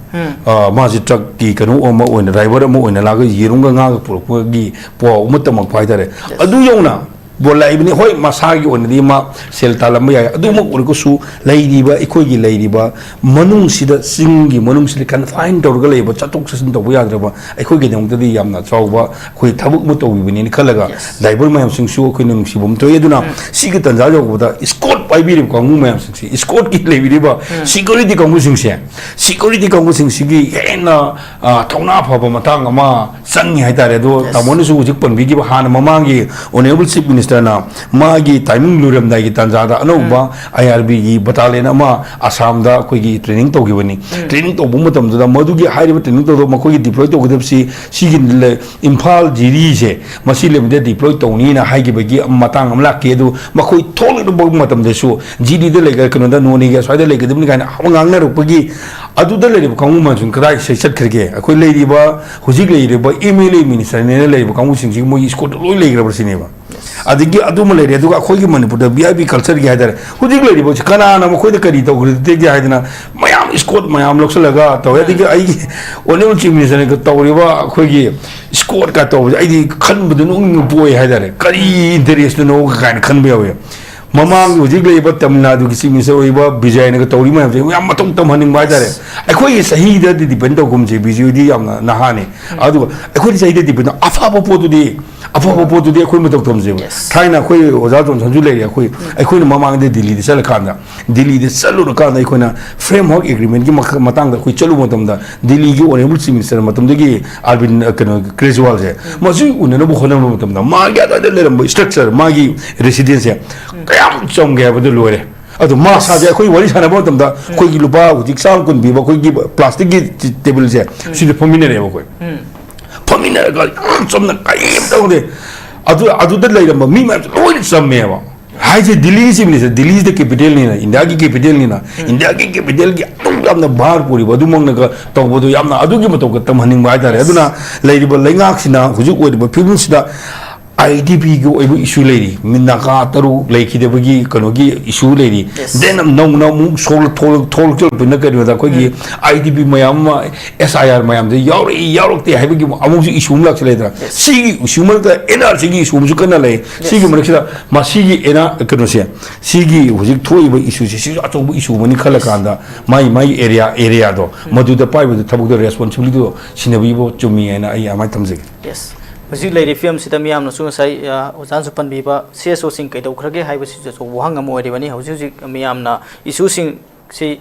ꯑ, ꯃꯥꯁꯦ truck ꯀꯤ ꯀꯩꯅꯣ ꯑꯃ ꯑꯣꯏꯅ, driver ꯑꯃ ꯑꯣꯏꯅ ꯂꯥꯛꯑꯒ ꯌꯦꯔꯨꯝꯒ ꯉꯥꯒ ꯄꯨꯔꯛꯄꯒꯤ ꯄꯥꯎ ꯑꯃ ꯇꯝꯃꯛꯄ ꯍꯥꯏꯇꯥꯔꯦ꯫ ꯑꯗꯨ ꯌꯧꯅ ꯕꯣꯜ ꯂꯥꯛꯏꯕꯅꯤ꯫ ꯍꯣꯏ, ꯃꯁꯥꯒꯤ ꯑꯣꯏꯅꯗꯤ ꯃꯥ ꯁꯦꯜ ꯇꯥꯜꯂꯝꯕ ꯌꯥꯏ, ꯑꯗꯨꯃꯛ ꯑꯣꯏꯔꯒꯁꯨ ꯂꯩꯔꯤꯕ, ꯑꯩꯈꯣꯏꯒꯤ ꯂꯩꯔꯤꯕ ꯃꯅꯨꯡꯁꯤꯗ, ꯆꯤꯡꯒꯤ ꯃꯅꯨꯡꯁꯤꯗ confine ꯇꯧꯔꯒ ꯂꯩꯕ, ꯆꯠꯊꯣꯛ ꯆꯠꯁꯤꯟ ꯇꯧꯕ ꯌꯥꯗ꯭ꯔꯕ ꯑꯩꯈꯣꯏꯒꯤꯗꯃꯛꯇꯗꯤ ꯌꯥꯝꯅ ꯆꯥꯎꯕ ꯑꯩꯈꯣꯏ ꯊꯕꯛ ꯑꯃ ꯇꯧꯕꯤꯕꯅꯦꯅ ꯈꯜꯂꯒ driver ꯃꯌꯥꯝꯁꯤꯡꯁꯨ ꯑꯩꯈꯣꯏꯅ ꯅꯨꯡꯁꯤꯕ ꯑꯃ ꯊꯣꯛꯏ꯫ ꯑꯗꯨꯅ ꯁꯤꯒꯤ ꯇꯥꯟꯖꯥ ꯌꯧꯕꯗ escort ꯄꯥꯏꯕꯤꯔꯤꯕ ꯀꯥꯡꯕꯨ ꯃꯌꯥꯝꯁꯤꯡꯁꯤ, ꯏꯁꯀꯣꯠꯀꯤ ꯂꯩꯕꯤꯔꯤꯕ ꯁꯤꯀ꯭ꯌꯨꯔꯤꯇꯤ ꯀꯥꯡꯕꯨꯁꯤꯡꯁꯦ, ꯁꯤꯀ꯭ꯌꯨꯔꯤꯇꯤ ꯀꯥꯡꯕꯨꯁꯤꯡꯁꯤꯒꯤ ꯍꯦꯟꯅ, ꯑ, ꯊꯧꯅꯥ ꯐꯕ ꯃꯇꯥꯡ ꯑꯃ ꯆꯪꯉꯤ ꯍꯥꯏꯇꯥꯔꯦ꯫ ꯑꯗꯣ ꯇꯥꯃꯣꯅꯁꯨ ꯍꯧꯖꯤꯛ ꯄꯟꯕꯤꯈꯤꯕ, ꯍꯥꯟꯅ ꯃꯃꯥꯡꯒꯤ ꯑꯣꯅꯔꯦꯕꯜ ꯆꯤꯐ ꯃꯤꯅꯤꯁꯇꯔꯅ ꯃꯥꯒꯤ ꯇꯥꯏꯃꯤꯡ ꯂꯣꯏꯔꯝꯗꯥꯏꯒꯤ ꯇꯥꯟꯖꯥꯗ ꯑꯅꯧꯕ ꯑꯥꯏ ꯑꯥꯔ ꯕꯤꯒꯤ ꯕꯇꯥꯂꯤꯌꯟ ꯑꯃ ꯑꯁꯥꯝꯗ ꯑꯩꯈꯣꯏꯒꯤ ꯇ꯭ꯔꯦꯅꯤꯡ ꯇꯧꯈꯤꯕꯅꯤ꯫ ꯇ꯭ꯔꯦꯅꯤꯡ ꯇꯧꯕ ꯃꯇꯝꯗꯨꯗ ꯃꯗꯨꯒꯤ ꯍꯥꯏꯔꯤꯕ ꯇ꯭ꯔꯦꯅꯤꯡ ꯇꯧꯗꯕ ꯃꯈꯣꯏꯒꯤ ꯗꯤꯄ꯭ꯂꯣꯏ ꯇꯧꯒꯗꯕꯁꯤ ꯁꯤꯒꯤ ꯂꯩ-, ꯏꯝꯐꯥꯜ ꯖꯤꯔꯤꯁꯦ ꯃꯁꯤ ꯂꯩꯕꯗ ꯗꯤꯄ꯭ꯂꯣꯏ ꯇꯧꯅꯤꯅ ꯍꯥꯏꯈꯤꯕꯒꯤ ꯃꯇꯥꯡ ꯑꯃ ꯂꯥꯛꯈꯤ꯫ ꯑꯗꯨ ꯃꯈꯣꯏ ꯊꯣꯛꯂꯛꯄ ꯃꯇꯝꯗꯁꯨ ꯖꯤꯔꯤꯗ ꯂꯩꯒ-, ꯀꯩꯅꯣꯗ, ꯅꯣꯅꯦꯒꯤ ꯑꯁ꯭ꯋꯥꯏꯗ ꯂꯩꯒꯗꯕꯅꯤ ꯀꯥꯏꯅ ꯉꯥꯡꯅꯔꯛꯄꯒꯤ, ꯑꯗꯨꯗ ꯂꯩꯔꯤꯕ ꯀꯥꯡꯕꯨ ꯃꯌꯥꯝꯁꯤꯡ ꯀꯗꯥꯏ ꯆꯠꯈ꯭ꯔꯒꯦ? ꯑꯩꯈꯣꯏ ꯂꯩꯔꯤꯕ, ꯍꯧꯖꯤꯛ ꯂꯩꯔꯤꯕ ꯑꯦꯝ ꯑꯦꯜ ꯑꯦ ꯃꯤꯅꯤꯁꯇꯔꯅꯦꯅ ꯂꯩꯔꯤꯕ ꯀꯥꯡꯕꯨꯁꯤꯡꯁꯤ ꯃꯣꯏꯒꯤ ꯏꯁꯀꯣꯠꯇ ꯂꯣꯏ ꯂꯩꯈ꯭ꯔꯕ ꯁꯤꯅꯦꯕ꯫ ꯑꯗꯒꯤ ꯑꯗꯨꯃ ꯂꯩꯔꯦ, ꯑꯗꯨꯒ ꯑꯩꯈꯣꯏꯒꯤ ꯃꯅꯤꯄꯨꯔꯗ ꯚꯤ ꯑꯥꯏ ꯄꯤ ꯀꯜꯆꯔꯒꯤ ꯍꯥꯏꯇꯥꯔꯦ, ꯍꯧꯖꯤꯛ ꯂꯩꯔꯤꯕꯁꯤ ꯀꯅꯥꯅ ꯃꯈꯣꯏꯗ ꯀꯔꯤ ꯇꯧꯈ꯭ꯔꯒꯦ ꯍꯥꯏꯗꯅ ꯃꯌꯥꯝ ꯏꯁꯀꯣꯠ ꯃꯌꯥꯝ ꯂꯧꯁꯤꯜꯂꯒ ꯇꯧꯋꯦ꯫ ꯑꯗꯒꯤ ꯑꯩꯒꯤ ꯑꯣꯅꯔꯦꯕꯜ ꯆꯤꯐ ꯃꯤꯅꯤꯁꯇꯔꯅꯒ ꯇꯧꯔꯤꯕ ꯑꯩꯈꯣꯏꯒꯤ ꯏꯁꯀꯣꯠꯀ ꯇꯧꯕꯁꯦ ꯑꯩꯗꯤ ꯈꯟꯕꯗ ꯅꯣꯛꯅꯤꯡꯕ ꯄꯣꯛꯏ ꯍꯥꯏꯇꯥꯔꯦ꯫ ꯀꯔꯤ ꯏꯟꯇꯔꯦꯁꯇꯅꯣ ꯀꯥꯏꯅ ꯈꯟꯕ ꯌꯥꯎꯋꯦ꯫ ꯃꯃꯥꯡꯒꯤ ꯍꯧꯖꯤꯛ ꯂꯩꯔꯤꯕ ꯇꯥꯃꯤꯜ ꯅꯥꯗꯨꯒꯤ ꯆꯤꯐ ꯃꯤꯅꯤꯁꯇꯔ ꯑꯣꯏꯔꯤꯕ ꯕꯤꯖꯌꯅꯒ ꯇꯧꯔꯤ ꯃꯌꯥꯝꯁꯦ ꯌꯥꯝ ꯃꯇꯧ ꯇꯝꯍꯟꯅꯤꯡꯕ ꯍꯥꯏꯇꯥꯔꯦ꯫ ꯑꯩꯈꯣꯏꯒꯤ ꯆꯍꯤꯗꯗꯤ ꯗꯤꯄꯦꯟ ꯇꯧꯒꯨꯝꯁꯦ, ꯕꯤꯖꯦ ꯍꯣꯏꯗꯤ ꯌꯥꯝꯅ ꯅꯍꯥꯅꯤ꯫ ꯑꯗꯨꯒ ꯑꯩꯈꯣꯏꯗꯤ ꯆꯍꯤꯗ ꯗꯤꯄꯦꯟ ꯇꯧ-, ꯑꯐꯕ ꯄꯣꯠꯇꯨꯗꯤ, ꯑꯐꯕ ꯄꯣꯠꯇꯨꯗꯤ ꯑꯩꯈꯣꯏ ꯃꯇꯧ ꯇꯝꯁꯦꯕ꯫ Yes. ꯊꯥꯏꯅ ꯑꯩꯈꯣꯏ ꯑꯣꯖꯥ ꯖꯣꯟꯁꯟꯁꯨ ꯂꯩꯔꯤ, ꯑꯩꯈꯣꯏ, ꯑꯩꯈꯣꯏꯅ ꯃꯃꯥꯡꯗ ꯗꯤꯜꯂꯤꯗ ꯆꯠꯂꯀꯥꯟꯗ, ꯗꯤꯜꯂꯤꯗ ꯆꯠꯂꯨꯔꯀꯥꯟꯗ ꯑꯩꯈꯣꯏꯅ ꯐ꯭ꯔꯦꯝꯋꯔꯛ ꯑꯦꯒ꯭ꯔꯤꯃꯦꯟꯒꯤ ꯃꯈ-, ꯃꯇꯥꯡꯗ ꯑꯩꯈꯣꯏ ꯆꯠꯂꯨꯕ ꯃꯇꯝꯗ, ꯗꯤꯜꯂꯤꯒꯤ ꯑꯣꯅꯔꯦꯕꯜ ꯆꯤꯐ ꯃꯤꯅꯤꯁꯇꯔ ꯃꯇꯝꯗꯨꯒꯤ ꯑꯔꯕꯤꯟ, ꯑ, ꯀꯩꯅꯣ, ꯀ꯭ꯔꯦꯖꯋꯥꯜꯁꯦ, ꯃꯁꯤ ꯎꯅꯅꯕ ꯍꯣꯠꯅꯕ ꯃꯇꯝꯗ ꯃꯥꯒꯤ ꯑꯗꯨꯋꯥꯏꯗ ꯂꯩꯔꯝꯕ ꯏꯁꯇ꯭ꯔꯛꯆꯔ, ꯃꯥꯒꯤ ꯔꯦꯁꯤꯗꯦꯟꯁꯁꯦ ꯀꯌꯥꯝ ꯆꯝꯒꯦ ꯍꯥꯏꯕꯗꯨ ꯂꯣꯏꯔꯦ꯫ ꯑꯗꯣ ꯃꯥ ꯁꯥꯁꯦ ꯑꯩꯈꯣꯏ ꯋꯥꯔꯤ ꯁꯥꯟꯅꯕ ꯃꯇꯝꯗ ꯑꯩꯈꯣꯏꯒꯤ ꯂꯨꯄꯥ ꯍꯧꯖꯤꯛ ꯆꯥꯝꯃ ꯀꯨꯟ ꯄꯤꯕ ꯑꯩꯈꯣꯏꯒꯤ ꯄ꯭ꯂꯥꯁꯇꯤꯛꯀꯤ ꯇꯦꯕꯜꯁꯦ, ꯁꯤꯗ ꯐꯝꯃꯤꯟꯅꯔꯦꯕ ꯑꯩꯈꯣꯏ꯫ ꯐꯝꯃꯤꯟꯅꯔꯒ ꯌꯥꯝ ꯆꯝꯅ ꯀꯔꯤꯝ ꯇꯧꯗꯦ꯫ ꯑꯗꯨ, ꯑꯗꯨꯗ ꯂꯩꯔꯝꯕ ꯃꯤ ꯃꯌꯥꯝꯁꯦ ꯂꯣꯏꯅ ꯆꯝꯃꯦꯕ꯫ ꯍꯥꯏꯁꯦ ꯗꯤꯜꯂꯤ ꯆꯤꯐ ꯃꯤꯅꯤꯁꯇꯔ, ꯗꯤꯜꯂꯤꯁꯤꯗ ꯀꯦꯄꯤꯇꯦꯜꯅꯤꯅ, ꯏꯟꯗꯤꯌꯥꯒꯤ ꯀꯦꯄꯤꯇꯦꯜꯅꯤꯅ, ꯏꯟꯗꯤꯌꯥꯒꯤ ꯀꯦꯄꯤꯇꯦꯜꯒꯤ ꯑꯗꯨꯛ ꯌꯥꯝꯅ ꯚꯥꯔ ꯄꯨꯔꯤꯕ ꯑꯗꯨꯃꯛꯅꯒ ꯇꯧꯕꯗꯣ ꯌꯥꯝꯅ ꯑꯗꯨꯒꯤ ꯃꯇꯧꯒ ꯇꯝꯍꯟꯅꯤꯡꯕ ꯍꯥꯏꯇꯥꯔꯦ꯫ ꯑꯗꯨꯅ ꯂꯩꯔꯤꯕ ꯂꯩꯉꯥꯛꯁꯤꯅ ꯍꯧꯖꯤꯛ ꯑꯣꯏꯔꯤꯕ ꯐꯤꯕꯝꯁꯤꯗ ꯑꯥꯏ ꯇꯤ ꯄꯤꯒꯤ ꯑꯣꯏꯕ ꯏꯁꯨ ꯂꯩꯔꯤ, ꯃꯤ ꯅꯥꯒꯥ ꯇꯔꯨꯛ ꯂꯩꯈꯤꯗꯕꯒꯤ ꯀꯩꯅꯣꯒꯤ ꯏꯁꯨ ꯂꯩꯔꯤ꯫ Yes. Then ꯅꯧꯅ ꯑꯃꯨꯛ ꯁꯣꯛꯂ-, ꯊꯣꯛꯂ-, ꯊꯣꯛꯂꯛꯇꯣꯏꯅ ꯀꯩꯅꯣꯗ ꯑꯩꯈꯣꯏꯒꯤ ꯑꯥꯏ ꯇꯤ ꯄꯤ ꯃꯌꯥꯝ ꯑꯃ ꯑꯦꯁ ꯑꯥꯏ ꯑꯥꯔ ꯃꯌꯥꯝꯗ ꯌꯥꯎꯔꯛꯏ ꯌꯥꯎꯔꯛꯇꯦ ꯍꯥꯏꯕꯒꯤ ꯑꯃꯨꯛꯁꯨ ꯏꯁꯨ ꯑꯃ ꯂꯥꯛꯁꯤꯜꯂꯦꯗꯅ꯫ Yes. ꯁꯤꯒꯤ ꯏꯁꯨ ꯃꯔꯛꯇ ꯑꯦꯟ ꯑꯥꯔ ꯁꯤꯒꯤ ꯏꯁꯨ ꯑꯃꯁꯨ ꯀꯟꯅ ꯂꯩ꯫ Yes. ꯁꯤꯒꯤ ꯃꯔꯛꯁꯤꯗ ꯃꯁꯤꯒꯤ ꯑꯦꯅꯥ-, ꯀꯩꯅꯣꯁꯦ, ꯁꯤꯒꯤ ꯍꯧꯖꯤꯛ ꯊꯣꯛꯏꯕ ꯏꯁꯨꯁꯦ, ꯁꯤꯁꯨ ꯑꯆꯧꯕ ꯏꯁꯨ ꯑꯃꯅꯤ ꯈꯜꯂꯀꯥꯟꯗ ꯃꯥꯒꯤ, ꯃꯥꯒꯤ ꯑꯦꯔꯤꯌꯥ, ꯑꯦꯔꯤꯌꯥꯗꯣ ꯃꯗꯨꯗ ꯄꯥꯏꯕꯗ ꯊꯕꯛꯇꯣ, ꯔꯦꯁꯄꯣꯟꯁꯤꯕꯤꯂꯤꯇꯤꯗꯣ ꯁꯤꯟꯅꯕꯤꯕ ꯆꯨꯝꯃꯤ ꯍꯥꯏꯅ ꯑꯩ ꯑꯗꯨꯃꯥꯏꯅ ꯊꯝꯖꯒꯦ꯫ Yes. ꯍꯧꯖꯤꯛ ꯂꯩꯔꯤꯕ ꯐꯤꯕꯝꯁꯤꯗ ꯃꯤꯌꯥꯝꯅꯁꯨ ꯉꯁꯥꯏ, ꯑ, ꯑꯣꯖꯥꯁꯨ ꯄꯟꯕꯤꯕ ꯁꯤ ꯑꯦꯁ ꯑꯣꯁꯤꯡ ꯀꯩꯗꯧꯈ꯭ꯔꯒꯦ ꯍꯥꯏꯕꯁꯤꯁꯨ ꯑꯆꯧꯕ ꯋꯥꯍꯪ ꯑꯃ ꯑꯣꯏꯔꯤꯕꯅꯤ꯫ ꯍꯧꯖꯤꯛ ꯍꯧꯖꯤꯛ ꯃꯤꯌꯥꯝꯅ ꯏꯁꯨꯁꯤꯡꯁꯤ,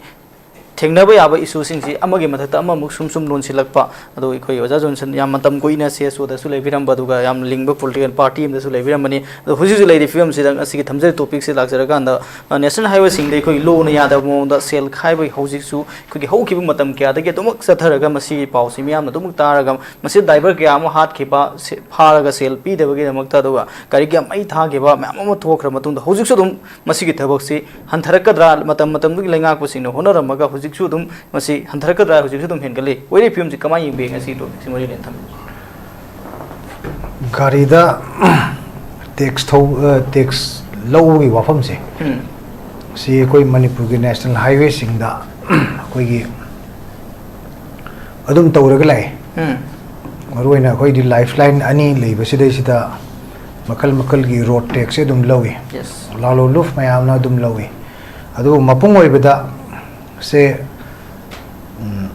ꯊꯦꯡꯅꯕ ꯌꯥꯕ ꯏꯁꯨꯁꯤꯡꯁꯤ ꯑꯃꯒꯤ ꯃꯊꯛꯇ ꯑꯃꯃꯨꯛ ꯁꯨꯝ ꯁꯨꯝ ꯂꯣꯟꯁꯤꯜꯂꯛꯄ꯫ ꯑꯗꯣ ꯑꯩꯈꯣꯏ ꯑꯣꯖꯥ ꯖꯣꯟꯁꯟ ꯌꯥꯝ ꯃꯇꯝ ꯀꯨꯏꯅ ꯁꯤ ꯑꯦꯁ ꯑꯣꯗꯁꯨ ꯂꯩꯕꯤꯔꯝꯕ, ꯑꯗꯨꯒ ꯌꯥꯝ ꯂꯤꯡꯕ ꯄꯣꯂꯤꯇꯤꯀꯦꯜ ꯄꯥꯔꯇꯤ ꯑꯃꯗꯁꯨ ꯂꯩꯕꯤꯔꯝꯕꯅꯤ꯫ ꯑꯗꯣ ꯍꯧꯖꯤꯛ ꯍꯧꯖꯤꯛ ꯂꯩꯔꯤꯕ ꯐꯤꯕꯝꯁꯤꯗ ꯉꯁꯤꯒꯤ ꯊꯝꯖꯔꯤꯕ ꯇꯣꯄꯤꯛꯁꯤ ꯂꯥꯛꯆꯔꯀꯥꯟꯗ, ꯑ, ꯅꯦꯁꯅꯦꯜ ꯍꯥꯏꯋꯦꯁꯤꯡꯗ ꯑꯩꯈꯣꯏ ꯂꯣꯅ ꯌꯥꯗꯕ ꯃꯑꯣꯡꯗ ꯁꯦꯜ ꯈꯥꯏꯕꯒꯤ ꯍꯧꯖꯤꯛꯁꯨ ꯑꯩꯈꯣꯏꯒꯤ ꯍꯧꯈꯤꯕ ꯃꯇꯝ ꯀꯌꯥꯗꯒꯤ ꯑꯗꯨꯃꯛ ꯆꯠꯊꯔꯒ ꯃꯁꯤꯒꯤ ꯄꯥꯎꯁꯤ ꯃꯤꯌꯥꯝꯅ ꯑꯗꯨꯃꯛ ꯇꯥꯔꯒ ꯃꯁꯤ ꯗ꯭ꯔꯥꯏꯚꯔ ꯀꯌꯥ ꯑꯃ ꯍꯥꯠꯈꯤꯕ, ꯁꯦ-, ꯐꯥꯔꯒ ꯁꯦꯜ ꯄꯤꯗꯕꯒꯤꯗꯃꯛꯇ, ꯑꯗꯨꯒ ꯒꯥꯔꯤꯒꯤ ꯃꯩ ꯊꯥꯈꯤꯕ ꯃꯌꯥꯝ ꯑꯃ ꯊꯣꯛꯈ꯭ꯔ ꯃꯇꯨꯡꯗ ꯍꯧꯖꯤꯛꯁꯨ ꯑꯗꯨꯝ ꯃꯁꯤꯒꯤ ꯊꯕꯛꯁꯤ ꯍꯟꯊꯔꯛꯀꯗ꯭ꯔꯥ, ꯃꯇꯝ ꯃꯇꯝꯗꯨꯒꯤ ꯂꯩꯉꯥꯛꯄꯁꯤꯡꯅ ꯍꯣꯠꯅꯔꯝꯃꯒ ꯍꯧꯖꯤꯛꯁꯨ ꯑꯗꯨꯝ ꯃꯁꯤ ꯍꯟꯊꯔꯛꯀꯗ꯭ꯔꯥ, ꯍꯧꯖꯤꯛꯁꯨ ꯑꯗꯨꯝ ꯍꯦꯟꯒꯠꯂꯤ? ꯑꯣꯏꯔꯤꯕ ꯐꯤꯕꯝꯁꯤ ꯀꯃꯥꯏꯅ ꯌꯦꯡꯕꯤꯒꯦ? ꯉꯁꯤ ꯇꯣꯄꯤꯛꯁꯤ ꯃꯔꯤ ꯂꯩꯅ ꯊꯝꯕꯤꯌꯨ꯫ ꯒꯥꯔꯤꯗ ꯇꯦꯛꯁ ꯊꯧ-, ꯑ, ꯇꯦꯛꯁ ꯂꯧꯕꯒꯤ ꯋꯥꯐꯝꯁꯦ, ꯎꯝ, ꯁꯤ ꯑꯩꯈꯣꯏ ꯃꯅꯤꯄꯨꯔꯒꯤ ꯅꯦꯁꯅꯦꯜ ꯍꯥꯏꯋꯦꯁꯤꯡꯗ ꯑꯩꯈꯣꯏꯒꯤ ꯑꯗꯨꯝ ꯇꯧꯔꯒ ꯂꯥꯛꯑꯦ꯫ ꯎꯝ, ꯃꯔꯨꯑꯣꯏꯅ ꯑꯩꯈꯣꯏꯗꯤ ꯂꯥꯏꯐ ꯂꯥꯏꯟ ꯑꯅꯤ ꯂꯩꯕꯁꯤꯗꯩꯁꯤꯗ ꯃꯈꯜ ꯃꯈꯜꯒꯤ ꯔꯣꯗ ꯇꯦꯛꯁꯁꯦ ꯑꯗꯨꯝ ꯂꯧꯏ꯫ ꯌꯦꯁ꯫ ꯂꯥꯂꯣꯂꯨꯐ ꯃꯌꯥꯝꯅ ꯑꯗꯨꯝ ꯂꯧꯏ꯫ ꯑꯗꯨꯕꯨ ꯃꯄꯨꯡ ꯑꯣꯏꯕꯗ ꯁꯦ, ꯎꯝ,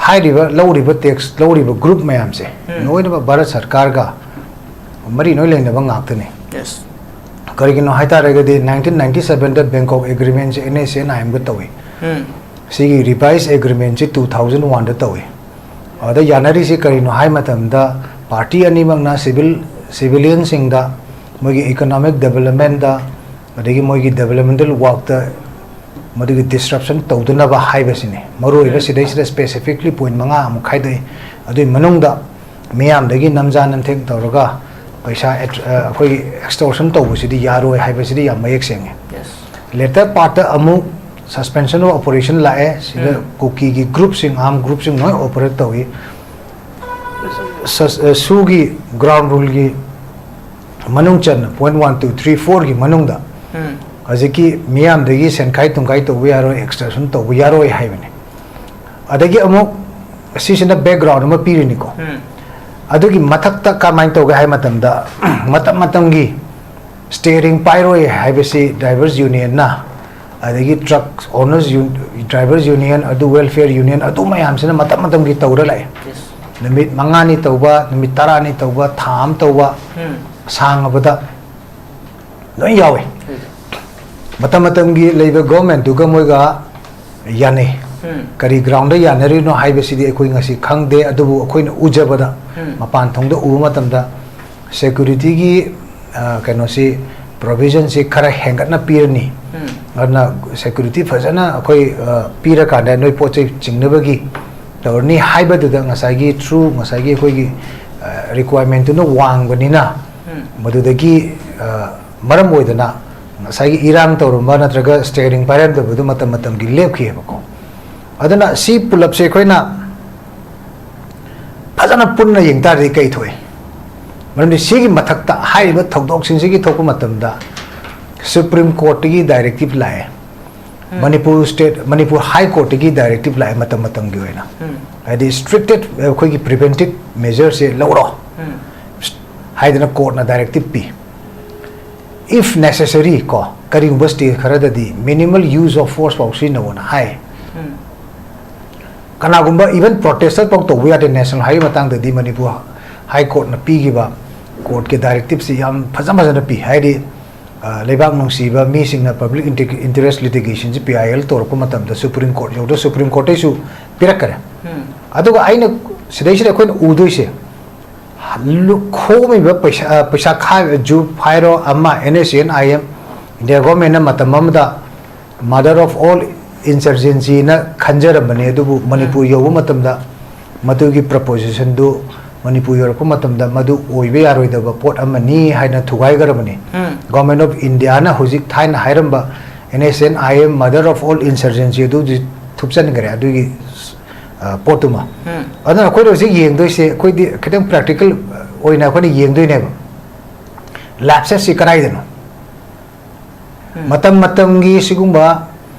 ꯍꯥꯏꯔꯤꯕ ꯂꯧꯔꯤꯕ ꯇꯦꯛꯁ ꯂꯧꯔꯤꯕ ꯒ꯭ꯔꯨꯞ ꯃꯌꯥꯝꯁꯦ ꯎꯝ꯫ ꯂꯣꯏꯅꯃꯛ ꯚꯥꯔꯠ ꯁꯔꯀꯥꯔꯒ ꯃꯔꯤ ꯂꯣꯏ ꯂꯩꯅꯕ ꯉꯥꯛꯇꯅꯤ꯫ ꯌꯦꯁ꯫ ꯀꯔꯤꯒꯤꯅꯣ ꯍꯥꯏ ꯇꯥꯔꯒꯗꯤ ꯅꯥꯏꯟꯇꯤꯟ ꯅꯥꯏꯟꯇꯤ ꯁꯕꯦꯟꯗ ꯕꯦꯡꯀꯣꯛ ꯑꯦꯒ꯭ꯔꯤꯃꯦꯟꯁꯦ ꯑꯦꯟ ꯑꯦꯁ ꯑꯦꯟ ꯑꯥꯏ ꯑꯦꯝꯒ ꯇꯧꯏ꯫ ꯎꯝ, ꯁꯤꯒꯤ ꯔꯤꯚꯥꯏꯁ ꯑꯦꯒ꯭ꯔꯤꯃꯦꯟꯁꯤ ꯇꯨ ꯊꯥꯎꯖꯟ ꯋꯥꯟꯗ ꯇꯧꯏ꯫ ꯑꯗ ꯌꯥꯅꯔꯤꯁꯤ ꯀꯔꯤꯅꯣ ꯍꯥꯏ ꯃꯇꯝꯗ ꯄꯥꯔꯇꯤ ꯑꯅꯤꯃꯛꯅ ꯁꯤꯚꯤꯜ, ꯁꯤꯚꯤꯂꯤꯌꯟꯁꯤꯡꯗ ꯃꯣꯏꯒꯤ ꯏꯀꯣꯅꯣꯃꯤꯛ ꯗꯦꯕꯂꯞꯃꯦꯟꯗ ꯑꯗꯒꯤ ꯃꯣꯏꯒꯤ ꯗꯦꯕꯂꯞꯃꯦꯟꯇꯦꯜ ꯋꯥꯔꯛꯇ ꯃꯗꯨꯒꯤ ꯗꯤꯁꯔꯞꯁꯟ ꯇꯧꯗꯅꯕ ꯍꯥꯏꯕꯁꯤꯅꯤ꯫ ꯃꯔꯨꯑꯣꯏꯕ ꯁꯤꯗꯩꯁꯤꯗ ꯁ꯭ꯄꯦꯁꯤꯐꯤꯛꯂꯤ ꯄꯣꯏꯟ ꯃꯉꯥ ꯑꯃꯨꯛ ꯈꯥꯏꯗꯣꯛꯏ꯫ ꯑꯗꯨꯒꯤ ꯃꯅꯨꯡꯗ ꯃꯤꯌꯥꯝꯗꯒꯤ ꯅꯝꯖꯥ ꯅꯝꯊꯦꯛ ꯇꯧꯔꯒ ꯄꯩꯁꯥ ꯑꯦꯛ-, ꯑ, ꯑꯩꯈꯣꯏꯒꯤ ꯑꯦꯛꯁꯇꯣꯔꯁꯟ ꯇꯧꯕꯁꯤꯗꯤ ꯌꯥꯔꯣꯏ ꯍꯥꯏꯕꯁꯤꯗꯤ ꯌꯥꯝ ꯃꯌꯦꯛ ꯁꯦꯡꯉꯦ꯫ ꯌꯦꯁ꯫ ꯂꯦꯇꯔ ꯄꯥꯔꯠꯇ ꯑꯃꯨꯛ suspension of operation ꯂꯥꯛꯑꯦ꯫ ꯁꯤꯗ ꯎꯝ꯫ ꯀꯨꯀꯤꯒꯤ ꯒ꯭ꯔꯨꯞꯁꯤꯡ, ꯑꯥꯔꯝ ꯒ꯭ꯔꯨꯞꯁꯤꯡ ꯂꯣꯏ ꯑꯣꯄꯔꯦꯠ ꯇꯧꯏ꯫ ꯁꯁ-, ꯑ, ꯁꯨꯒꯤ ꯒ꯭ꯔꯥꯎꯟ ꯔꯨꯜꯒꯤ ꯃꯅꯨꯡ ꯆꯟꯅ ꯄꯣꯏꯟ ꯋꯥꯟ ꯇꯨ ꯊ꯭ꯔꯤ ꯐꯣꯔꯒꯤ ꯃꯅꯨꯡꯗ ꯎꯝ, ꯍꯧꯖꯤꯛꯀꯤ ꯃꯤꯌꯥꯝꯗꯒꯤ ꯁꯦꯟꯈꯥꯏ ꯇꯨꯝꯈꯥꯏ ꯇꯧꯕ ꯌꯥꯔꯣꯏ, ꯑꯦꯛꯁꯇꯣꯔꯁꯟ ꯇꯧꯕ ꯌꯥꯔꯣꯏ ꯍꯥꯏꯕꯅꯤ꯫ ꯑꯗꯒꯤ ꯑꯃꯨꯛ ꯁꯤꯁꯤꯅ ꯕꯦꯛꯒ꯭ꯔꯥꯎꯟ ꯑꯃ ꯄꯤꯔꯤꯅꯤꯀꯣ꯫ ꯎꯝ, ꯑꯗꯨꯒꯤ ꯃꯊꯛꯇ ꯀꯃꯥꯏꯅ ꯇꯧꯒꯦ ꯍꯥꯏ ꯃꯇꯝꯗ, ꯃꯇꯝ ꯃꯇꯝꯒꯤ ꯁ꯭ꯇꯤꯌꯔꯤꯡ ꯄꯥꯏꯔꯣꯏ ꯍꯥꯏꯕꯁꯤ ꯗ꯭ꯔꯥꯏꯚꯔꯁ ꯌꯨꯅꯤꯌꯟꯅ, ꯑꯗꯒꯤ ꯇ꯭ꯔꯛ ꯑꯣꯅꯔꯁ ꯌꯨ-, ꯗ꯭ꯔꯥꯏꯚꯔꯁ ꯌꯨꯅꯤꯌꯟ, ꯑꯗꯨ ꯋꯦꯜꯐꯤꯌꯔ ꯌꯨꯅꯤꯌꯟ, ꯑꯗꯨ ꯃꯌꯥꯝꯁꯤꯅ ꯃꯇꯝ ꯃꯇꯝꯒꯤ ꯇꯧꯔ ꯂꯥꯛꯑꯦ꯫ ꯌꯦꯁ꯫ ꯅꯨꯃꯤꯠ ꯃꯉꯥꯅꯤ ꯇꯧꯕ, ꯅꯨꯃꯤꯠ ꯇꯔꯥꯅꯤ ꯇꯧꯕ, ꯊꯥ ꯑꯃ ꯇꯧꯕ, ꯎꯝ꯫ ꯁꯥꯡꯉꯕꯗ ꯂꯣꯏ ꯌꯥꯎꯋꯦ꯫ ꯎꯝ꯫ ꯃꯇꯝ ꯃꯇꯝꯒꯤ ꯂꯩꯕ ꯒꯣꯔꯃꯦꯟꯗꯨꯒ ꯃꯣꯏꯒ ꯌꯥꯅꯩ꯫ ꯎꯝ꯫ ꯀꯔꯤ ꯒ꯭ꯔꯥꯎꯟꯗ ꯌꯥꯅꯔꯤꯅꯣ ꯍꯥꯏꯕꯁꯤꯗꯤ ꯑꯩꯈꯣꯏ ꯉꯁꯤ ꯈꯪꯗꯦ, ꯑꯗꯨꯕꯨ ꯑꯩꯈꯣꯏꯅ ꯎꯖꯕꯗ, ꯎꯝ꯫ ꯃꯄꯥꯟ ꯊꯣꯡꯗ ꯎꯕ ꯃꯇꯝꯗ ꯁꯦꯀ꯭ꯌꯨꯔꯤꯇꯤꯒꯤ, ꯑ, ꯀꯩꯅꯣꯁꯤ, ꯄ꯭ꯔꯣꯚꯤꯖꯟꯁꯤ ꯈꯔ ꯍꯦꯟꯒꯠꯅ ꯄꯤꯔꯅꯤ꯫ ꯎꯝ꯫ ꯑꯗꯨꯅ ꯁꯦꯀ꯭ꯌꯨꯔꯤꯇꯤ ꯐꯖꯅ ꯑꯩꯈꯣꯏ, ꯑ, ꯄꯤꯔꯀꯥꯟꯗ ꯅꯣꯏ ꯄꯣꯠ ꯆꯩ ꯆꯤꯡꯅꯕꯒꯤ ꯇꯧꯔꯅꯤ ꯍꯥꯏꯕꯗꯨꯗ ꯉꯁꯥꯏꯒꯤ ꯊ꯭ꯔꯨ ꯉꯁꯥꯏꯒꯤ ꯑꯩꯈꯣꯏꯒꯤ, ꯑ, ꯔꯤꯀ꯭ꯋꯥꯌꯔꯃꯦꯟꯠꯇꯨꯅ ꯋꯥꯡꯕꯅꯤꯅ ꯎꯝ꯫ ꯃꯗꯨꯗꯒꯤ, ꯑ, ꯃꯔꯝ ꯑꯣꯏꯗꯅ ꯉꯁꯥꯏꯒꯤ ꯏꯔꯥꯡ ꯇꯧꯔꯝꯕ ꯅꯠꯇ꯭ꯔꯒ ꯁ꯭ꯇꯤꯌꯔꯤꯡ ꯄꯥꯏꯔꯝꯗꯕꯗꯨ ꯃꯇꯝ ꯃꯇꯝꯒꯤ ꯂꯦꯞꯈꯤꯑꯕꯀꯣ꯫ ꯑꯗꯨꯅ ꯁꯤ ꯄꯨꯂꯞꯁꯦ ꯑꯩꯈꯣꯏꯅ ꯐꯖꯅ ꯄꯨꯟꯅ ꯌꯦꯡ ꯇꯥꯔꯗꯤ ꯀꯩ ꯊꯣꯛꯏ? ꯃꯔꯝꯗꯤ ꯁꯤꯒꯤ ꯃꯊꯛꯇ ꯍꯥꯏꯔꯤꯕ ꯊꯧꯗꯣꯛꯁꯤꯡꯁꯤꯒꯤ ꯊꯣꯛꯄ ꯃꯇꯝꯗ ꯁꯨꯄ꯭ꯔꯤꯝ ꯀꯣꯔꯠꯇꯒꯤ ꯗꯥꯏꯔꯦꯛꯇꯤꯞ ꯂꯥꯛꯑꯦ, ꯎꯝ꯫ ꯃꯅꯤꯄꯨꯔ ꯁ꯭ꯇꯦꯠ, ꯃꯅꯤꯄꯨꯔ ꯍꯥꯏ ꯀꯣꯔꯠꯇꯒꯤ ꯗꯥꯏꯔꯦꯛꯇꯤꯞ ꯂꯥꯛꯑꯦ ꯃꯇꯝ ꯃꯇꯝꯒꯤ ꯑꯣꯏꯅ꯫ ꯎꯝ꯫ ꯍꯥꯏꯗꯤ ꯁ꯭ꯇ꯭ꯔꯤꯛꯇꯦꯠ ꯑꯩꯈꯣꯏꯒꯤ ꯄ꯭ꯔꯤꯚꯦꯟꯇꯤꯞ ꯃꯦꯖꯔꯁꯦ ꯂꯧꯔꯣ ꯎꯝ꯫ ꯍꯥꯏꯗꯅ ꯀꯣꯔꯠꯅ ꯗꯥꯏꯔꯦꯛꯇꯤꯞ ꯄꯤ꯫ If necessary ꯀꯣ, ꯀꯔꯤꯒꯨꯝꯕ ꯁ꯭ꯇꯦꯠ ꯈꯔꯗꯗꯤ minimal use of force ꯐꯥꯎ ꯁꯤꯖꯤꯟꯅꯧꯅ ꯍꯥꯏ꯫ ꯎꯝ꯫ ꯀꯅꯥꯒꯨꯝꯕ even protest ꯐꯥꯎ ꯇꯧꯕ ꯌꯥꯗꯦ ꯅꯦꯁꯅꯦꯜ ꯍꯥꯏꯋꯦ ꯃꯇꯥꯡꯗꯗꯤ ꯃꯅꯤꯄꯨꯔ ꯍꯥꯏ ꯀꯣꯔꯠꯅ ꯄꯤꯈꯤꯕ ꯀꯣꯔꯠꯀꯤ ꯗꯥꯏꯔꯦꯛꯇꯤꯞꯁꯤ ꯌꯥꯝ ꯐꯖ ꯐꯖꯅ ꯄꯤ꯫ ꯍꯥꯏꯗꯤ, ꯑ, ꯂꯩꯕꯥꯛ ꯅꯨꯡꯁꯤꯕ ꯃꯤꯁꯤꯡꯅ ꯄꯕ꯭ꯂꯤꯛ ꯏꯟꯇꯔꯦꯁ ꯂꯤꯇꯤꯒꯦꯁꯟꯁꯤ ꯄꯤ ꯑꯥꯏ ꯑꯦꯜ ꯇꯧꯔꯛꯄ ꯃꯇꯝꯗ ꯁꯨꯄ꯭ꯔꯤꯝ ꯀꯣꯔꯠ ꯌꯧꯗ ꯁꯨꯄ꯭ꯔꯤꯝ ꯀꯣꯔꯠꯇꯩꯁꯨ ꯄꯤꯔꯛꯈꯔꯦ꯫ ꯎꯝ꯫ ꯑꯗꯨꯒ ꯑꯩꯅ ꯁꯤꯗꯩꯁꯤꯗ ꯑꯩꯈꯣꯏꯅ ꯎꯗꯣꯏꯁꯦ, ꯂꯨ-, ꯈꯣꯝꯃꯤꯕ ꯄꯩꯁꯥ, ꯑ, ꯄꯩꯁꯥ ꯈꯥꯏꯕ, ꯖꯨꯞ ꯍꯥꯏꯔꯣ ꯑꯃ, NSCN-IM, ꯏꯟꯗꯤꯌꯥ ꯒꯣꯔꯃꯦꯟꯅ ꯃꯇꯝ ꯑꯃꯗ mother of all insurgencyꯅ ꯈꯟꯖꯔꯝꯕꯅꯤ, ꯑꯗꯨꯕꯨ ꯃꯅꯤꯄꯨꯔ ꯎꯝ꯫ ꯌꯧꯕ ꯃꯇꯝꯗ ꯃꯗꯨꯒꯤ ꯄ꯭ꯔꯄꯣꯖꯤꯁꯟꯗꯨ ꯃꯅꯤꯄꯨꯔ ꯌꯧꯔꯛꯄ ꯃꯇꯝꯗ ꯃꯗꯨ ꯑꯣꯏꯕ ꯌꯥꯔꯣꯏꯗꯕ ꯄꯣꯠ ꯑꯃꯅꯤ ꯍꯥꯏꯅ ꯊꯨꯒꯥꯏꯈ꯭ꯔꯕꯅꯤ꯫ ꯎꯝ꯫ Government of Indiaꯅ ꯍꯧꯖꯤꯛ ꯊꯥꯏꯅ ꯍꯥꯏꯔꯝꯕ NSCN-IM mother of all insurgency ꯑꯗꯨ ꯍꯧꯖꯤꯛ ꯊꯨꯞꯆꯟꯈ꯭ꯔꯦ ꯑꯗꯨꯒꯤ, ꯑ, ꯄꯣꯠꯇꯨꯃ꯫ ꯎꯝ꯫ ꯑꯗꯨꯅ ꯑꯩꯈꯣꯏꯅ ꯍꯧꯖꯤꯛ ꯌꯦꯡꯗꯣꯏꯁꯦ, ꯑꯩꯈꯣꯏꯗꯤ ꯈꯤꯇꯪ ꯄ꯭ꯔꯦꯛꯇꯤꯀꯦꯜ ꯑꯣꯏꯅ ꯑꯩꯈꯣꯏꯅ ꯌꯦꯡꯗꯣꯏꯅꯦꯕ꯫ ꯂꯦꯞꯁꯦꯁꯁꯤ ꯀꯗꯥꯏꯗꯅꯣ? ꯎꯝ꯫ ꯃꯇꯝ ꯃꯇꯝꯒꯤ ꯁꯤꯒꯨꯝꯕ,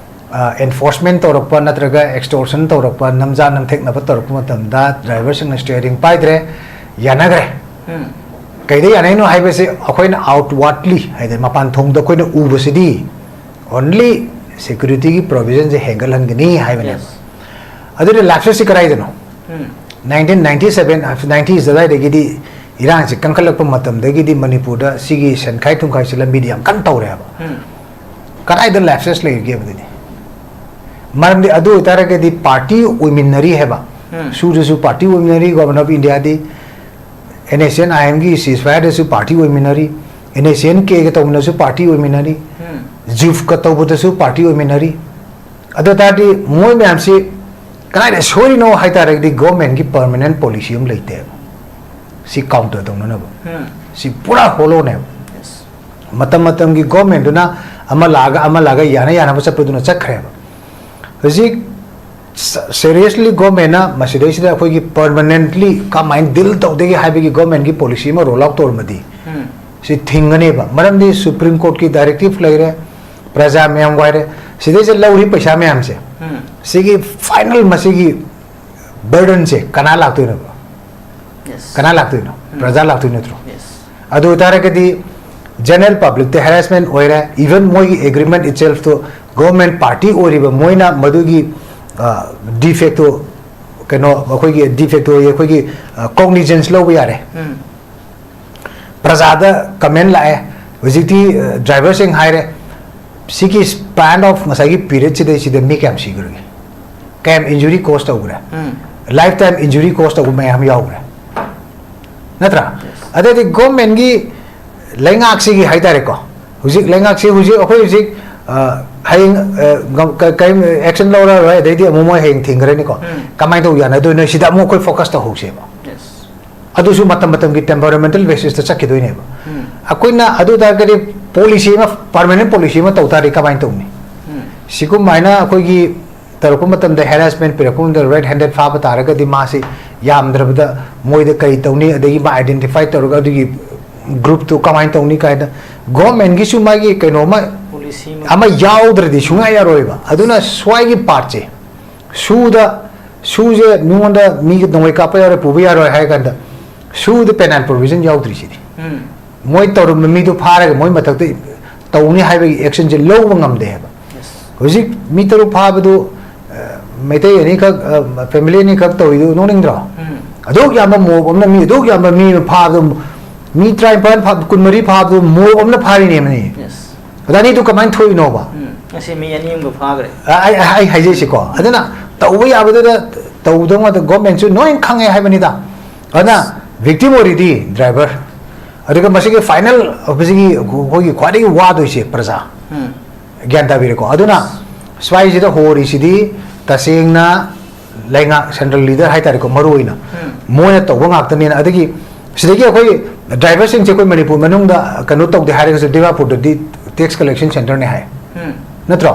ꯑ, enforcement ꯇꯧꯔꯛꯄ ꯅꯠꯇ꯭ꯔꯒ extortion ꯇꯧꯔꯛꯄ, ꯅꯝꯖꯥ ꯅꯝꯊꯦꯛꯅꯕ ꯇꯧꯔꯛꯄ ꯃꯇꯝꯗ ꯗ꯭ꯔꯥꯏꯚꯔꯁꯤꯡꯅ ꯁ꯭ꯇꯤꯌꯔꯤꯡ ꯄꯥꯏꯗ꯭ꯔꯦ, ꯌꯥꯅꯈ꯭ꯔꯦ꯫ ꯎꯝ꯫ ꯀꯩꯗ ꯌꯥꯅꯩꯅꯣ ꯍꯥꯏꯕꯁꯦ ꯑꯩꯈꯣꯏꯅ outwardly, ꯍꯥꯏꯗꯤ ꯃꯄꯥꯟ ꯊꯣꯡꯗ ꯑꯩꯈꯣꯏꯅ ꯎꯕꯁꯤꯗꯤ only ꯁꯦꯀ꯭ꯌꯨꯔꯤꯇꯤꯒꯤ ꯄ꯭ꯔꯣꯚꯤꯖꯟꯁꯦ ꯍꯦꯟꯒꯠꯍꯟꯒꯅꯤ ꯍꯥꯏꯕꯅꯦꯕ꯫ Yes꯫ ꯑꯗꯨꯅ ꯂꯦꯞꯁꯦꯁꯁꯤ ꯀꯗꯥꯏꯗꯅꯣ? ꯎꯝ꯫ ꯅꯥꯏꯟꯇꯤꯟ ꯅꯥꯏꯟꯇꯤ ꯁꯕꯦꯟ, ꯅꯥꯏꯟꯇꯤꯁ ꯑꯗꯨꯋꯥꯏꯗꯒꯤꯗꯤ ꯏꯔꯥꯡꯁꯤ ꯀꯟꯈꯠꯂꯛꯄ ꯃꯇꯝꯗꯒꯤꯗꯤ ꯃꯅꯤꯄꯨꯔꯗ ꯁꯤꯒꯤ ꯁꯦꯟꯈꯥꯏ ꯊꯨꯝꯈꯥꯏꯁꯤ ꯂꯝꯕꯤꯗꯤ ꯌꯥꯝ ꯀꯟꯅ ꯇꯧꯔꯦꯕ꯫ ꯀꯗꯥꯏꯗ ꯂꯦꯞꯁꯦꯁ ꯂꯩꯔꯤꯒꯦꯕꯗꯨꯅꯤ꯫ ꯃꯔꯝꯗꯤ ꯑꯗꯨ ꯑꯣꯏꯇꯥꯔꯒꯗꯤ ꯄꯥꯔꯇꯤ ꯑꯣꯏꯃꯤꯟꯅꯔꯤ ꯍꯥꯏꯕ꯫ ꯁꯨꯗꯁꯨ ꯄꯥꯔꯇꯤ ꯑꯣꯏꯃꯤꯟꯅꯔꯤ, ꯒꯣꯚꯔꯟꯃꯦꯟ ꯑꯣꯐ ꯏꯟꯗꯤꯌꯥꯗꯤ ꯑꯦꯟ ꯑꯦꯁ ꯑꯦꯟ ꯑꯥꯏ ꯑꯦꯝꯒꯤ ꯁꯤꯁ ꯐꯥꯌꯔꯗꯁꯨ ꯄꯥꯔꯇꯤ ꯑꯣꯏꯃꯤꯟꯅꯔꯤ, ꯑꯦꯟ ꯑꯦꯁ ꯑꯦꯟ ꯀꯦꯒ ꯇꯧꯕꯗꯁꯨ ꯄꯥꯔꯇꯤ ꯑꯣꯏꯃꯤꯟꯅꯔꯤ, ꯖꯨꯐꯀ ꯇꯧꯕꯗꯁꯨ ꯄꯥꯔꯇꯤ ꯑꯣꯏꯃꯤꯟꯅꯔꯤ꯫ ꯑꯗꯨ ꯑꯣꯏ ꯇꯥꯔꯗꯤ ꯃꯣꯏ ꯃꯌꯥꯝꯁꯤ ꯀꯗꯥꯏꯗ ꯁꯣꯏꯔꯤꯅꯣ ꯍꯥꯏ ꯇꯥꯔꯒꯗꯤ ꯒꯣꯔꯃꯦꯟꯒꯤ ꯄꯔꯃꯅꯦꯟ ꯄꯣꯂꯤꯁꯤ ꯑꯃ ꯂꯩꯇꯦꯕ ꯁꯤ ꯀꯥꯎꯟꯇꯔ ꯇꯧꯅꯅꯕ꯫ ꯁꯤ ꯄꯨꯔꯥ ꯍꯣꯂꯣꯅꯦꯕ꯫ ꯃꯇꯝ ꯃꯇꯝꯒꯤ ꯒꯣꯔꯃꯦꯟꯗꯨꯅ ꯑꯃ ꯂꯥꯛꯑꯒ ꯑꯃ ꯂꯥꯛꯑꯒ ꯌꯥꯅ ꯌꯥꯅꯕ ꯆꯠꯄꯗꯨꯅ ꯆꯠꯈ꯭ꯔꯦꯕ꯫ ꯍꯧꯖꯤꯛ ꯁꯦꯔꯤꯌꯁꯂꯤ ꯒꯣꯔꯃꯦꯟꯅ ꯃꯁꯤꯗꯩꯁꯤꯗ ꯑꯩꯈꯣꯏꯒꯤ ꯄꯔꯃꯅꯦꯟꯠꯂꯤ ꯀꯃꯥꯏꯅ ꯗꯤꯜ ꯇꯧꯗꯒꯦ ꯍꯥꯏꯕꯒꯤ ꯒꯣꯔꯃꯦꯟꯒꯤ ꯄꯣꯂꯤꯁꯤ ꯑꯃ ꯔꯣꯜ ꯑꯥꯎꯠ ꯇꯧꯔꯝꯃꯗꯤ ꯁꯤ ꯊꯤꯡꯒꯅꯦꯕ꯫ ꯃꯔꯝꯗꯤ ꯁꯨꯄ꯭ꯔꯤꯝ ꯀꯣꯔꯠꯀꯤ ꯗꯥꯏꯔꯦꯛꯇꯤꯞ ꯂꯩꯔꯦ, ꯄ꯭ꯔꯖꯥ ꯃꯌꯥꯝ ꯋꯥꯏꯔꯦ, ꯁꯤꯗꯩꯁꯤꯗ ꯂꯧꯔꯤ ꯄꯩꯁꯥ ꯃꯌꯥꯝꯁꯦ, ꯁꯤꯒꯤ ꯐꯥꯏꯅꯦꯜ ꯃꯁꯤꯒꯤ ꯕꯔꯗꯟꯁꯦ ꯀꯅꯥ ꯂꯥꯛꯇꯣꯏꯅꯣꯕ? ꯀꯅꯥ ꯂꯥꯛꯇꯣꯏꯅꯣ? ꯄ꯭ꯔꯖꯥ ꯂꯥꯛꯇꯣꯏ ꯅꯠꯇ꯭ꯔꯣ? ꯑꯗꯨ ꯑꯣꯏꯇꯥꯔꯒꯗꯤ ꯖꯦꯅꯔꯦꯜ ꯄꯕ꯭ꯂꯤꯛꯇ ꯍꯦꯔꯥꯁꯃꯦꯟ ꯑꯣꯏꯔꯦ, ꯏꯚꯟ ꯃꯣꯏꯒꯤ ꯑꯦꯒ꯭ꯔꯤꯃꯦꯟ ꯏꯠꯁꯦꯜꯐꯇꯣ ꯒꯣꯔꯃꯦꯟ ꯄꯥꯔꯇꯤ ꯑꯣꯏꯔꯤꯕ ꯃꯣꯏꯅ ꯃꯗꯨꯒꯤ ꯗꯤꯐꯦꯛꯇꯣ, ꯀꯩꯅꯣ, ꯑꯩꯈꯣꯏꯒꯤ ꯗꯤꯐꯦꯛꯇꯣ ꯑꯩꯈꯣꯏꯒꯤ ꯀꯣꯒꯅꯤꯖꯦꯟꯁ ꯂꯧꯕ ꯌꯥꯔꯦ꯫ ꯄ꯭ꯔꯖꯥꯗ ꯀꯃꯦꯟ ꯂꯥꯛꯑꯦ, ꯍꯧꯖꯤꯛꯇꯤ ꯗ꯭ꯔꯥꯏꯚꯔꯁꯤꯡ ꯍꯥꯏꯔꯦ, ꯁꯤꯒꯤ ꯁ꯭ꯄꯦꯟ ꯑꯣꯐ ꯉꯁꯥꯏꯒꯤ ꯄꯤꯔꯤꯌꯗꯁꯤꯗꯩꯁꯤꯗ ꯃꯤ ꯀꯌꯥꯝ ꯁꯤꯈ꯭ꯔꯒꯦ? ꯀꯌꯥꯝ ꯏꯟꯖꯨꯔꯤ ꯀꯣꯁ ꯇꯧꯈ꯭ꯔꯦ? ꯂꯥꯏꯐ ꯇꯥꯏꯝ ꯏꯟꯖꯨꯔꯤ ꯀꯣꯁ ꯇꯧꯕ ꯃꯌꯥꯝ ꯌꯥꯎꯈ꯭ꯔꯦ, ꯅꯠꯇ꯭ꯔꯥ? ꯑꯗꯩꯗꯤ ꯒꯣꯔꯃꯦꯟꯒꯤ ꯂꯩꯉꯥꯛꯁꯤꯒꯤ ꯍꯥꯏꯇꯥꯔꯦꯀꯣ, ꯍꯧꯖꯤꯛ ꯂꯩꯉꯥꯛꯁꯤ ꯍꯧꯖꯤꯛ ꯑꯩꯈꯣꯏ ꯍꯧꯖꯤꯛ, ꯑ, ꯍꯌꯦꯡ, ꯑ, ꯉꯝ-, ꯀ-, ꯀꯔꯤꯝ ꯑꯦꯛꯁꯟ ꯂꯧꯔꯔꯣꯏ, ꯑꯗꯩꯗꯤ ꯑꯃꯨꯛ ꯃꯣꯏ ꯍꯌꯦꯡ ꯊꯤꯡꯈ꯭ꯔꯅꯤꯀꯣ꯫ ꯀꯃꯥꯏꯅ ꯇꯧ ꯌꯥꯅꯗꯣꯏꯅꯣ? ꯁꯤꯗ ꯑꯃꯨꯛ ꯑꯩꯈꯣꯏ ꯐꯣꯀꯁ ꯇꯧꯍꯧꯁꯦꯕ꯫ ꯑꯗꯨꯁꯨ ꯃꯇꯝ ꯃꯇꯝꯒꯤ ꯇꯦꯝꯄꯔꯃꯦꯟꯇꯦꯜ ꯕꯦꯁꯤꯁꯇ ꯆꯠꯈꯤꯗꯣꯏꯅꯦꯕ꯫ ꯑꯩꯈꯣꯏꯅ ꯑꯗꯨ ꯑꯣꯏ ꯇꯥꯔꯒꯗꯤ ꯄꯣꯂꯤꯁꯤ ꯑꯃ, ꯄꯔꯃꯅꯦꯟ ꯄꯣꯂꯤꯁꯤ ꯑꯃ ꯇꯧ ꯇꯥꯔꯗꯤ ꯀꯃꯥꯏꯅ ꯇꯧꯅꯤ? ꯁꯤꯒꯨꯝꯃꯥꯏꯅ ꯑꯩꯈꯣꯏꯒꯤ ꯇꯧꯔꯛꯄ ꯃꯇꯝꯗ, ꯍꯦꯔꯥꯁꯃꯦꯟ ꯄꯤꯔꯛꯄ ꯃꯇꯝꯗ ꯔꯦꯗ ꯍꯦꯟꯗꯦꯗ ꯐꯥꯕ ꯇꯥꯔꯒꯗꯤ ꯃꯥꯁꯤ ꯌꯥꯝꯗ꯭ꯔꯕꯗ ꯃꯣꯏꯗ ꯀꯔꯤ ꯇꯧꯅꯤ, ꯑꯗꯒꯤ ꯃꯥ ꯑꯥꯏꯗꯦꯟꯇꯤꯐꯥꯏ ꯇꯧꯔꯒ ꯑꯗꯨꯒꯤ ꯒ꯭ꯔꯨꯞꯇꯨ ꯀꯃꯥꯏꯅ ꯇꯧꯅꯤ ꯀꯥꯏꯅ ꯒꯣꯔꯃꯦꯟꯒꯤꯁꯨ ꯃꯥꯒꯤ ꯀꯩꯅꯣꯝꯃ ꯄꯣꯂꯤꯁꯤ ꯑꯃ ꯑꯃ ꯌꯥꯎꯗ꯭ꯔꯗꯤ ꯁꯨꯡꯌꯥ ꯌꯥꯔꯣꯏꯕ꯫ ꯑꯗꯨꯅ ꯁ꯭ꯋꯥꯏꯒꯤ ꯄꯥꯔꯠꯁꯦ, ꯁꯨꯗ, ꯁꯨꯁꯦ ꯃꯤꯉꯣꯟꯗ ꯃꯤꯒꯤ ꯅꯣꯡꯃꯩ ꯀꯥꯞꯄ ꯌꯥꯔꯣꯏ, ꯄꯨꯕ ꯌꯥꯔꯣꯏ ꯍꯥꯏ ꯀꯥꯟꯗ ꯁꯨꯗ ꯄꯦꯅꯥꯜ ꯄ꯭ꯔꯣꯚꯤꯖꯟ ꯌꯥꯎꯗ꯭ꯔꯤꯁꯤꯗꯤ꯫ ꯃꯣꯏ ꯇꯧꯔꯝꯕ ꯃꯤꯗꯨ ꯐꯥꯔꯒ ꯃꯣꯏ ꯃꯊꯛꯇ ꯇꯧꯅꯤ ꯍꯥꯏꯕꯒꯤ ꯑꯦꯛꯁꯟꯁꯦ ꯂꯧꯕ ꯉꯝꯗꯦ ꯍꯥꯏꯕ꯫ ꯍꯧꯖꯤꯛ ꯃꯤ ꯇꯔꯨꯛ ꯐꯥꯕꯗꯨ, ꯑ, ꯃꯩꯇꯩ ꯑꯅꯤꯈꯛ, ꯐꯦꯃꯤꯂꯤ ꯑꯅꯤꯈꯛ ꯇꯧꯔꯤꯗꯨ ꯅꯣꯛꯅꯤꯡꯗ꯭ꯔꯣ? ꯑꯗꯨꯛ ꯌꯥꯝꯕ ꯃꯣꯞ ꯑꯃꯅ ꯃꯤ ꯑꯗꯨꯛ ꯌꯥꯝꯕ ꯃꯤ ꯐꯥꯕꯗꯣ, ꯃꯤ ꯇꯔꯥꯅꯤꯄꯥꯟ ꯐꯥ-, ꯀꯨꯟꯃꯔꯤ ꯐꯥꯕꯗꯣ ꯃꯣꯞ ꯑꯃꯅ ꯐꯥꯔꯤꯅꯦ ꯃꯅꯤ꯫ ꯑꯗ ꯑꯅꯤꯗꯨ ꯀꯃꯥꯏꯅ ꯊꯣꯛꯏꯅꯣꯕ? ꯉꯁꯤ ꯃꯤ ꯑꯅꯤ ꯑꯃꯒ ꯐꯥꯈ꯭ꯔꯦ꯫ ꯑꯩ ꯍꯥꯏꯖꯩꯁꯤꯀꯣ, ꯑꯗꯨꯅ ꯇꯧꯕ ꯌꯥꯕꯗꯨꯗ ꯇꯧꯗꯧ ꯉꯥꯛꯇ, ꯒꯣꯔꯃꯦꯟꯁꯨ ꯂꯣꯏ ꯈꯪꯉꯦ ꯍꯥꯏꯕꯅꯤꯗ꯫ ꯑꯗꯨꯅ ꯚꯤꯛꯇꯤꯝ ꯑꯣꯏꯔꯤꯗꯤ ꯗ꯭ꯔꯥꯏꯚꯔ, ꯑꯗꯨꯒ ꯃꯁꯤꯒꯤ ꯐꯥꯏꯅꯦꯜ ꯍꯧꯖꯤꯛꯀꯤ ꯑꯩꯈꯣꯏꯒꯤ ꯈ꯭ꯋꯥꯏꯗꯒꯤ ꯋꯥꯗꯣꯏꯁꯦ ꯄ꯭ꯔꯖꯥ꯫ ꯒ꯭ꯌꯥꯟ ꯇꯥꯕꯤꯔꯦꯀꯣ? ꯑꯗꯨꯅ ꯁ꯭ꯋꯥꯏꯁꯤꯗ ꯍꯣꯔꯤꯁꯤꯗꯤ ꯇꯁꯦꯡꯅ ꯂꯩꯉꯥꯛ, ꯁꯦꯟꯇ꯭ꯔꯦꯜ ꯂꯤꯗꯔ ꯍꯥꯏꯇꯥꯔꯦꯀꯣ, ꯃꯔꯨ ꯑꯣꯏꯅ ꯃꯣꯏꯅ ꯇꯧꯕ ꯉꯥꯛꯇꯅꯦꯅ꯫ ꯑꯗꯒꯤ ꯁꯤꯗꯒꯤ ꯑꯩꯈꯣꯏ ꯗ꯭ꯔꯥꯏꯚꯔꯁꯤꯡꯁꯦ ꯑꯩꯈꯣꯏ ꯃꯅꯤꯄꯨꯔ ꯃꯅꯨꯡꯗ ꯀꯩꯅꯣ ꯇꯧꯗꯦ ꯍꯥꯏꯔꯒꯁꯨ ꯗꯤꯃꯥꯄꯨꯔꯗꯗꯤ ꯇꯦꯛꯁ ꯀꯂꯦꯛꯁꯟ ꯁꯦꯟꯇꯔꯅꯦ ꯍꯥꯏ, ꯅꯠꯇ꯭ꯔꯣ?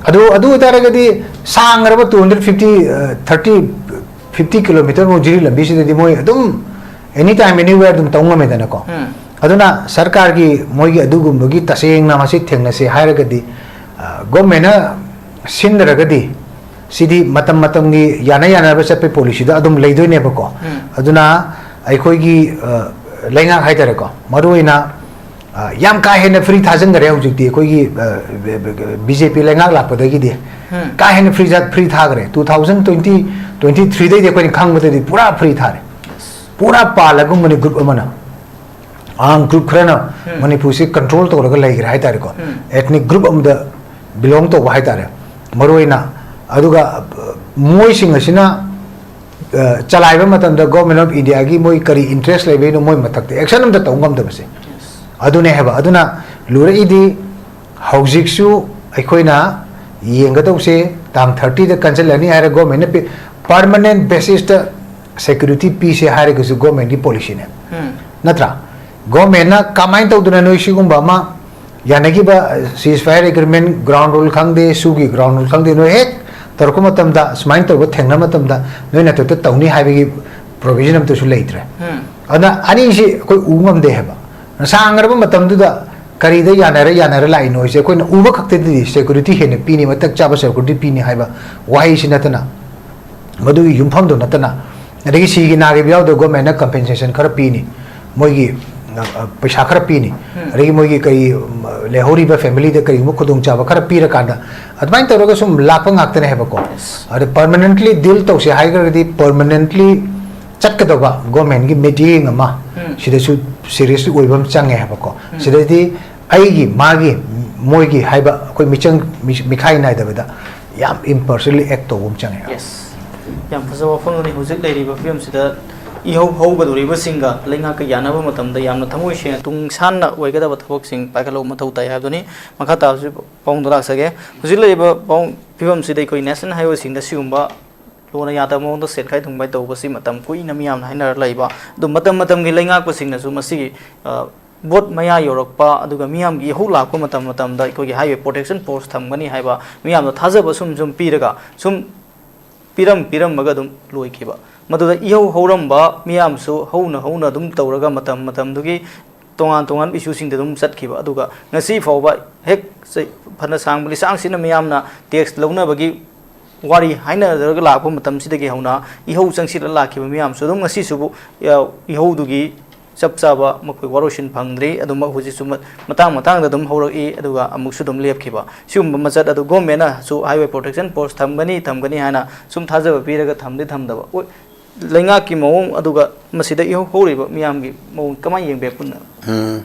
ꯑꯗꯨ, ꯑꯗꯨ ꯑꯣꯏꯇꯥꯔꯒꯗꯤ ꯁꯥꯡꯈ꯭ꯔꯕ two hundred fifty, thirty, fifty kilometre ꯃꯨꯛ ꯖꯤꯔꯤ ꯂꯝꯕꯤꯁꯤꯗꯗꯤ ꯃꯣꯏ ꯑꯗꯨꯝ ꯑꯦꯅꯤ ꯇꯥꯏꯝ ꯑꯦꯅꯤꯋꯦꯌꯔ ꯑꯗꯨꯝ ꯇꯧ ꯉꯝꯃꯦꯗꯅꯀꯣ꯫ ꯑꯗꯨꯅ ꯁꯔꯀꯥꯔꯒꯤ ꯃꯣꯏꯒꯤ ꯑꯗꯨꯒꯨꯝꯕꯒꯤ ꯇꯁꯦꯡꯅ ꯃꯁꯤ ꯊꯦꯡꯅꯁꯦ ꯍꯥꯏꯔꯒꯗꯤ, ꯒꯣꯔꯃꯦꯟꯅ ꯁꯤꯟꯗ꯭ꯔꯒꯗꯤ ꯁꯤꯗꯤ ꯃꯇꯝ ꯃꯇꯝꯒꯤ ꯌꯥꯅ ꯌꯥꯅꯕ ꯆꯠꯄꯒꯤ ꯄꯣꯂꯤꯁꯤꯗ ꯑꯗꯨꯝ ꯂꯩꯗꯣꯏꯅꯦꯕꯀꯣ꯫ ꯑꯗꯨꯅ ꯑꯩꯈꯣꯏꯒꯤ ꯂꯩꯉꯥꯛ ꯍꯥꯏꯇꯥꯔꯦꯀꯣ, ꯃꯔꯨꯑꯣꯏꯅ ꯌꯥꯝ ꯀꯥ ꯍꯦꯟꯅ ꯐ꯭ꯔꯤ ꯊꯥꯖꯤꯟꯈꯔꯦ ꯍꯧꯖꯤꯛꯇꯤ ꯑꯩꯈꯣꯏꯒꯤ ꯕꯤ ꯖꯦ ꯄꯤ ꯂꯩꯉꯥꯛ ꯂꯥꯛꯄꯗꯒꯤꯗꯤ꯫ ꯀꯥ ꯍꯦꯟꯅ ꯐ꯭ꯔꯤ ꯐ꯭ꯔꯤ ꯊꯥꯈ꯭ꯔꯦ꯫ Two thousand twenty, twenty threeꯗꯩꯗꯤ ꯑꯩꯈꯣꯏꯅ ꯈꯪꯕꯗꯗꯤ ꯄꯨꯔꯥ ꯐ꯭ꯔꯤ ꯊꯥꯔꯦ꯫ ꯄꯨꯔꯥ ꯄꯥꯜꯂꯒꯨꯝꯕꯅꯤ ꯒ꯭ꯔꯨꯞ ꯑꯃꯅ꯫ ꯑꯥꯔꯝ ꯒ꯭ꯔꯨꯞ ꯈꯔꯅ ꯃꯅꯤꯄꯨꯔꯁꯤ ꯀꯟꯇ꯭ꯔꯣꯜ ꯇꯧꯔꯒ ꯂꯩꯈ꯭ꯔꯦ ꯍꯥꯏꯇꯥꯔꯦꯀꯣ꯫ ꯑꯦꯊꯅꯤꯛ ꯒ꯭ꯔꯨꯞ ꯑꯃꯗ ꯕꯤꯂꯣꯡ ꯇꯧꯕ ꯍꯥꯏꯇꯥꯔꯦ, ꯃꯔꯨꯑꯣꯏꯅ꯫ ꯑꯗꯨꯒ ꯃꯣꯏꯁꯤꯡ ꯑꯁꯤꯅ ꯆꯂꯥꯏꯕ ꯃꯇꯝꯗ Government of Indiaꯒꯤ ꯃꯣꯏ ꯀꯔꯤ ꯏꯟꯇꯔꯦꯁ ꯂꯩꯕꯩꯅꯣ ꯃꯣꯏ ꯃꯊꯛꯇ ꯑꯦꯛꯁꯟ ꯑꯝꯇ ꯇꯧ ꯉꯝꯗꯕꯁꯦ꯫ ꯑꯗꯨꯅꯦ ꯍꯥꯏꯕ꯫ ꯑꯗꯨꯅ ꯂꯨꯔꯛꯏꯗꯤ ꯍꯧꯖꯤꯛꯁꯨ ꯑꯩꯈꯣꯏꯅ ꯌꯦꯡꯒꯗꯧꯁꯦ, ꯇꯥꯡ thirtyꯗ ꯀꯟꯁꯤꯜꯂꯅꯤ ꯍꯥꯏꯔ ꯒꯣꯔꯃꯦꯟꯅ ꯄꯤ-, permanent basisꯇ security ꯄꯤꯁꯦ ꯍꯥꯏꯔꯒꯁꯨ ꯒꯣꯔꯃꯦꯟꯒꯤ ꯄꯣꯂꯤꯁꯤꯅꯦ, ꯅꯠꯇ꯭ꯔꯥ? ꯒꯣꯔꯃꯦꯟꯅ ꯀꯃꯥꯏꯅ ꯇꯧꯗꯅ ꯅꯣꯏ ꯁꯤꯒꯨꯝꯕ ꯑꯃ ꯌꯥꯅꯈꯤꯕ ceasefire agreement ground rule ꯈꯪꯗꯦ, ꯁꯨꯒꯤ ground rule ꯈꯪꯗꯦ, ꯅꯣꯏ ꯍꯦꯛ ꯇꯧꯔꯛꯄ ꯃꯇꯝꯗ, ꯁꯨꯃꯥꯏꯅ ꯇꯧꯕ ꯊꯦꯡꯅꯕ ꯃꯇꯝꯗ ꯅꯣꯏ ꯅꯊꯛꯇ ꯇꯧꯅꯤ ꯍꯥꯏꯕꯒꯤ provision ꯑꯝꯇꯁꯨ ꯂꯩꯇ꯭ꯔꯦ꯫ ꯑꯗꯨꯅ ꯑꯅꯤꯁꯤ ꯑꯩꯈꯣꯏ ꯎ ꯉꯝꯗꯦ ꯍꯥꯏꯕ꯫ ꯁꯥꯡꯈ꯭ꯔꯕ ꯃꯇꯝꯗꯨꯗ ꯀꯔꯤꯗ ꯌꯥꯅꯔ ꯌꯥꯅꯔ ꯂꯥꯛꯏꯅꯣ ꯍꯥꯏꯁꯦ ꯑꯩꯈꯣꯏꯅ ꯎꯕ ꯈꯛꯇꯗꯗꯤ security ꯍꯦꯟꯅ ꯄꯤꯅꯤ, ꯃꯇꯛ ꯆꯥꯕ security ꯄꯤꯅꯤ ꯍꯥꯏꯕ ꯋꯥꯍꯩꯁꯤ ꯅꯠꯇꯅ, ꯃꯗꯨꯒꯤ ꯌꯨꯝꯐꯝꯗꯨ ꯅꯠꯇꯅ, ꯑꯗꯒꯤ ꯁꯤꯒꯤ ꯅꯥꯈꯤꯕ ꯌꯥꯎꯗꯕ ꯒꯣꯔꯃꯦꯟꯅ compensation ꯈꯔ ꯄꯤꯅꯤ, ꯃꯣꯏꯒꯤ, ꯑ, ꯑ, ꯄꯩꯁꯥ ꯈꯔ ꯄꯤꯅꯤ, ꯑꯗꯒꯤ ꯃꯣꯏꯒꯤ ꯀꯔꯤ, ꯎꯝ, ꯂꯩꯍꯧꯔꯤꯕ family ꯗ ꯀꯔꯤꯒꯨꯝꯕ ꯈꯨꯗꯣꯡꯆꯥꯕ ꯈꯔ ꯄꯤꯔꯀꯥꯟꯗ ꯑꯗꯨꯃꯥꯏꯅ ꯇꯧꯔꯒ ꯁꯨꯝ ꯂꯥꯛꯄ ꯉꯥꯛꯇꯅꯦ ꯍꯥꯏꯕꯀꯣ꯫ ꯑꯗ permanently deal ꯇꯧꯁꯦ ꯍꯥꯏꯈ꯭ꯔꯒꯗꯤ permanently ꯆꯠꯀꯗꯧꯕ government ꯀꯤ ꯃꯤꯠꯌꯦꯡ ꯑꯃ ꯎꯝ꯫ ꯁꯤꯗꯁꯨ seriously ꯑꯣꯏꯕ ꯑꯃ ꯆꯪꯉꯦ ꯍꯥꯏꯕꯀꯣ꯫ ꯎꯝ꯫ ꯁꯤꯗꯩꯗꯤ ꯑꯩꯒꯤ, ꯃꯥꯒꯤ, ꯃꯣꯏꯒꯤ ꯍꯥꯏꯕ ꯑꯩꯈꯣꯏ ꯃꯤꯆꯪ, ꯃꯤ-, ꯃꯤꯈꯥꯏ ꯅꯥꯏꯗꯕꯗ ꯌꯥꯝ impartially act ꯇꯧꯕ ꯑꯃ ꯆꯪꯉꯦ꯫ Yes꯫ ꯌꯥꯝ ꯐꯖꯕ ꯋꯥꯐꯝꯅꯤ꯫ ꯍꯧꯖꯤꯛ ꯂꯩꯔꯤꯕ ꯐꯤꯕꯝꯁꯤꯗ ꯏꯍꯧ ꯍꯧꯒꯗꯧꯔꯤꯕꯁꯤꯡꯒ ꯂꯩꯉꯥꯛꯀ ꯌꯥꯅꯕ ꯃꯇꯝꯗ ꯌꯥꯝꯅ ꯊꯃꯣꯏ ꯁꯦꯡꯅ ꯇꯨꯡ ꯁꯥꯟꯅ ꯑꯣꯏꯒꯗꯕ ꯊꯕꯛꯁꯤꯡ ꯄꯥꯏꯈꯠꯂꯧꯕ ꯃꯊꯧ ꯇꯥꯏ ꯍꯥꯏꯕꯗꯨꯅꯤ꯫ ꯃꯈꯥ ꯇꯥꯕꯁꯤ ꯄꯥꯎꯗ ꯂꯥꯛꯆꯒꯦ꯫ ꯍꯧꯖꯤꯛ ꯂꯩꯔꯤꯕ ꯄꯥꯎ-, ꯐꯤꯕꯝꯁꯤꯗ ꯑꯩꯈꯣꯏ national highway ꯁꯤꯡꯗ ꯁꯤꯒꯨꯝꯕ ꯂꯣꯟꯅ ꯌꯥꯗꯕ ꯃꯑꯣꯡꯗ ꯁꯦꯠꯈꯥꯏ ꯊꯨꯡꯕꯥꯏ ꯇꯧꯕꯁꯤ ꯃꯇꯝ ꯀꯨꯏꯅ ꯃꯤꯌꯥꯝꯅ ꯍꯥꯏꯅꯔ ꯂꯩꯕ꯫ ꯑꯗꯨ ꯃꯇꯝ ꯃꯇꯝꯒꯤ ꯂꯩꯉꯥꯛꯄꯁꯤꯡꯅꯁꯨ ꯃꯁꯤꯒꯤ, ꯑ, vote ꯃꯌꯥ ꯌꯧꯔꯛꯄ, ꯑꯗꯨꯒ ꯃꯤꯌꯥꯝꯒꯤ ꯏꯍꯧ ꯂꯥꯛꯄ ꯃꯇꯝ ꯃꯇꯝꯗ ꯑꯩꯈꯣꯏꯒꯤ highway protection force ꯊꯝꯒꯅꯤ ꯍꯥꯏꯕ ꯃꯤꯌꯥꯝꯗ ꯊꯥꯖꯕ ꯁꯨꯝ ꯁꯨꯝ ꯄꯤꯔꯒ ꯁꯨꯝ ꯄꯤꯔꯝ ꯄꯤꯔꯝꯃꯒ ꯑꯗꯨꯝ ꯂꯣꯏꯈꯤꯕ꯫ ꯃꯗꯨꯗ ꯏꯍꯧ ꯍꯧꯔꯝꯕ ꯃꯤꯌꯥꯝꯁꯨ ꯍꯧꯅ ꯍꯧꯅ ꯑꯗꯨꯝ ꯇꯧꯔꯒ ꯃꯇꯝ ꯃꯇꯝꯗꯨꯒꯤ ꯇꯣꯉꯥꯟ ꯇꯣꯉꯥꯟꯕ issue ꯁꯤꯡꯗ ꯑꯗꯨꯝ ꯆꯠꯈꯤꯕ꯫ ꯑꯗꯨꯒ ꯉꯁꯤ ꯐꯥꯎꯕ ꯍꯦꯛ ꯆ-, ꯐꯅ ꯁꯥꯡꯕ ꯂꯤꯁꯥꯡ ꯁꯤꯠꯅ ꯃꯤꯌꯥꯝꯅ tax ꯂꯧꯅꯕꯒꯤ ꯋꯥꯔꯤ ꯍꯥꯏꯅꯔꯒ ꯂꯥꯛꯄ ꯃꯇꯝꯁꯤꯗꯒꯤ ꯍꯧꯅ ꯏꯍꯧ ꯆꯪꯁꯤꯜꯂ ꯂꯥꯛꯈꯤꯕ ꯃꯤꯌꯥꯝꯁꯨ ꯑꯗꯨꯝ ꯉꯁꯤꯁꯨꯕꯨ, ꯑ, ꯏꯍꯧꯗꯨꯒꯤ ꯆꯞ ꯆꯥꯕ ꯃꯈꯣꯏ ꯋꯥꯔꯣꯏꯁꯤꯟ ꯐꯪꯗ꯭ꯔꯤ꯫ ꯑꯗꯨꯃꯛ ꯍꯧꯖꯤꯛꯁꯨ ꯃ-, ꯃꯇꯥꯡ ꯃꯇꯥꯡꯗ ꯑꯗꯨꯝ ꯍꯧꯔꯛꯏ, ꯑꯗꯨꯒ ꯑꯃꯨꯛꯁꯨ ꯑꯗꯨꯝ ꯂꯦꯞꯈꯤꯕ꯫ ꯁꯤꯒꯨꯝꯕ ꯃꯆꯠ ꯑꯗꯨ government ꯅꯁꯨ highway protection force ꯊꯝꯒꯅꯤ, ꯊꯝꯒꯅꯤ ꯍꯥꯏꯅ ꯁꯨꯝ ꯊꯥꯖꯕ ꯄꯤꯔꯒ ꯊꯝꯗꯤ ꯊꯝꯗꯕ꯫ ꯑꯣꯏ-, ꯂꯩꯉꯥꯛꯀꯤ ꯃꯑꯣꯡ ꯑꯗꯨꯒ ꯃꯁꯤꯗ ꯏꯍꯧ ꯍꯧꯔꯤꯕ ꯃꯤꯌꯥꯝꯒꯤ ꯃꯑꯣꯡ ꯀꯃꯥꯏꯅ ꯌꯦꯡꯕ ꯌꯥꯏ ꯄꯨꯟꯅ? ꯎꯝ꯫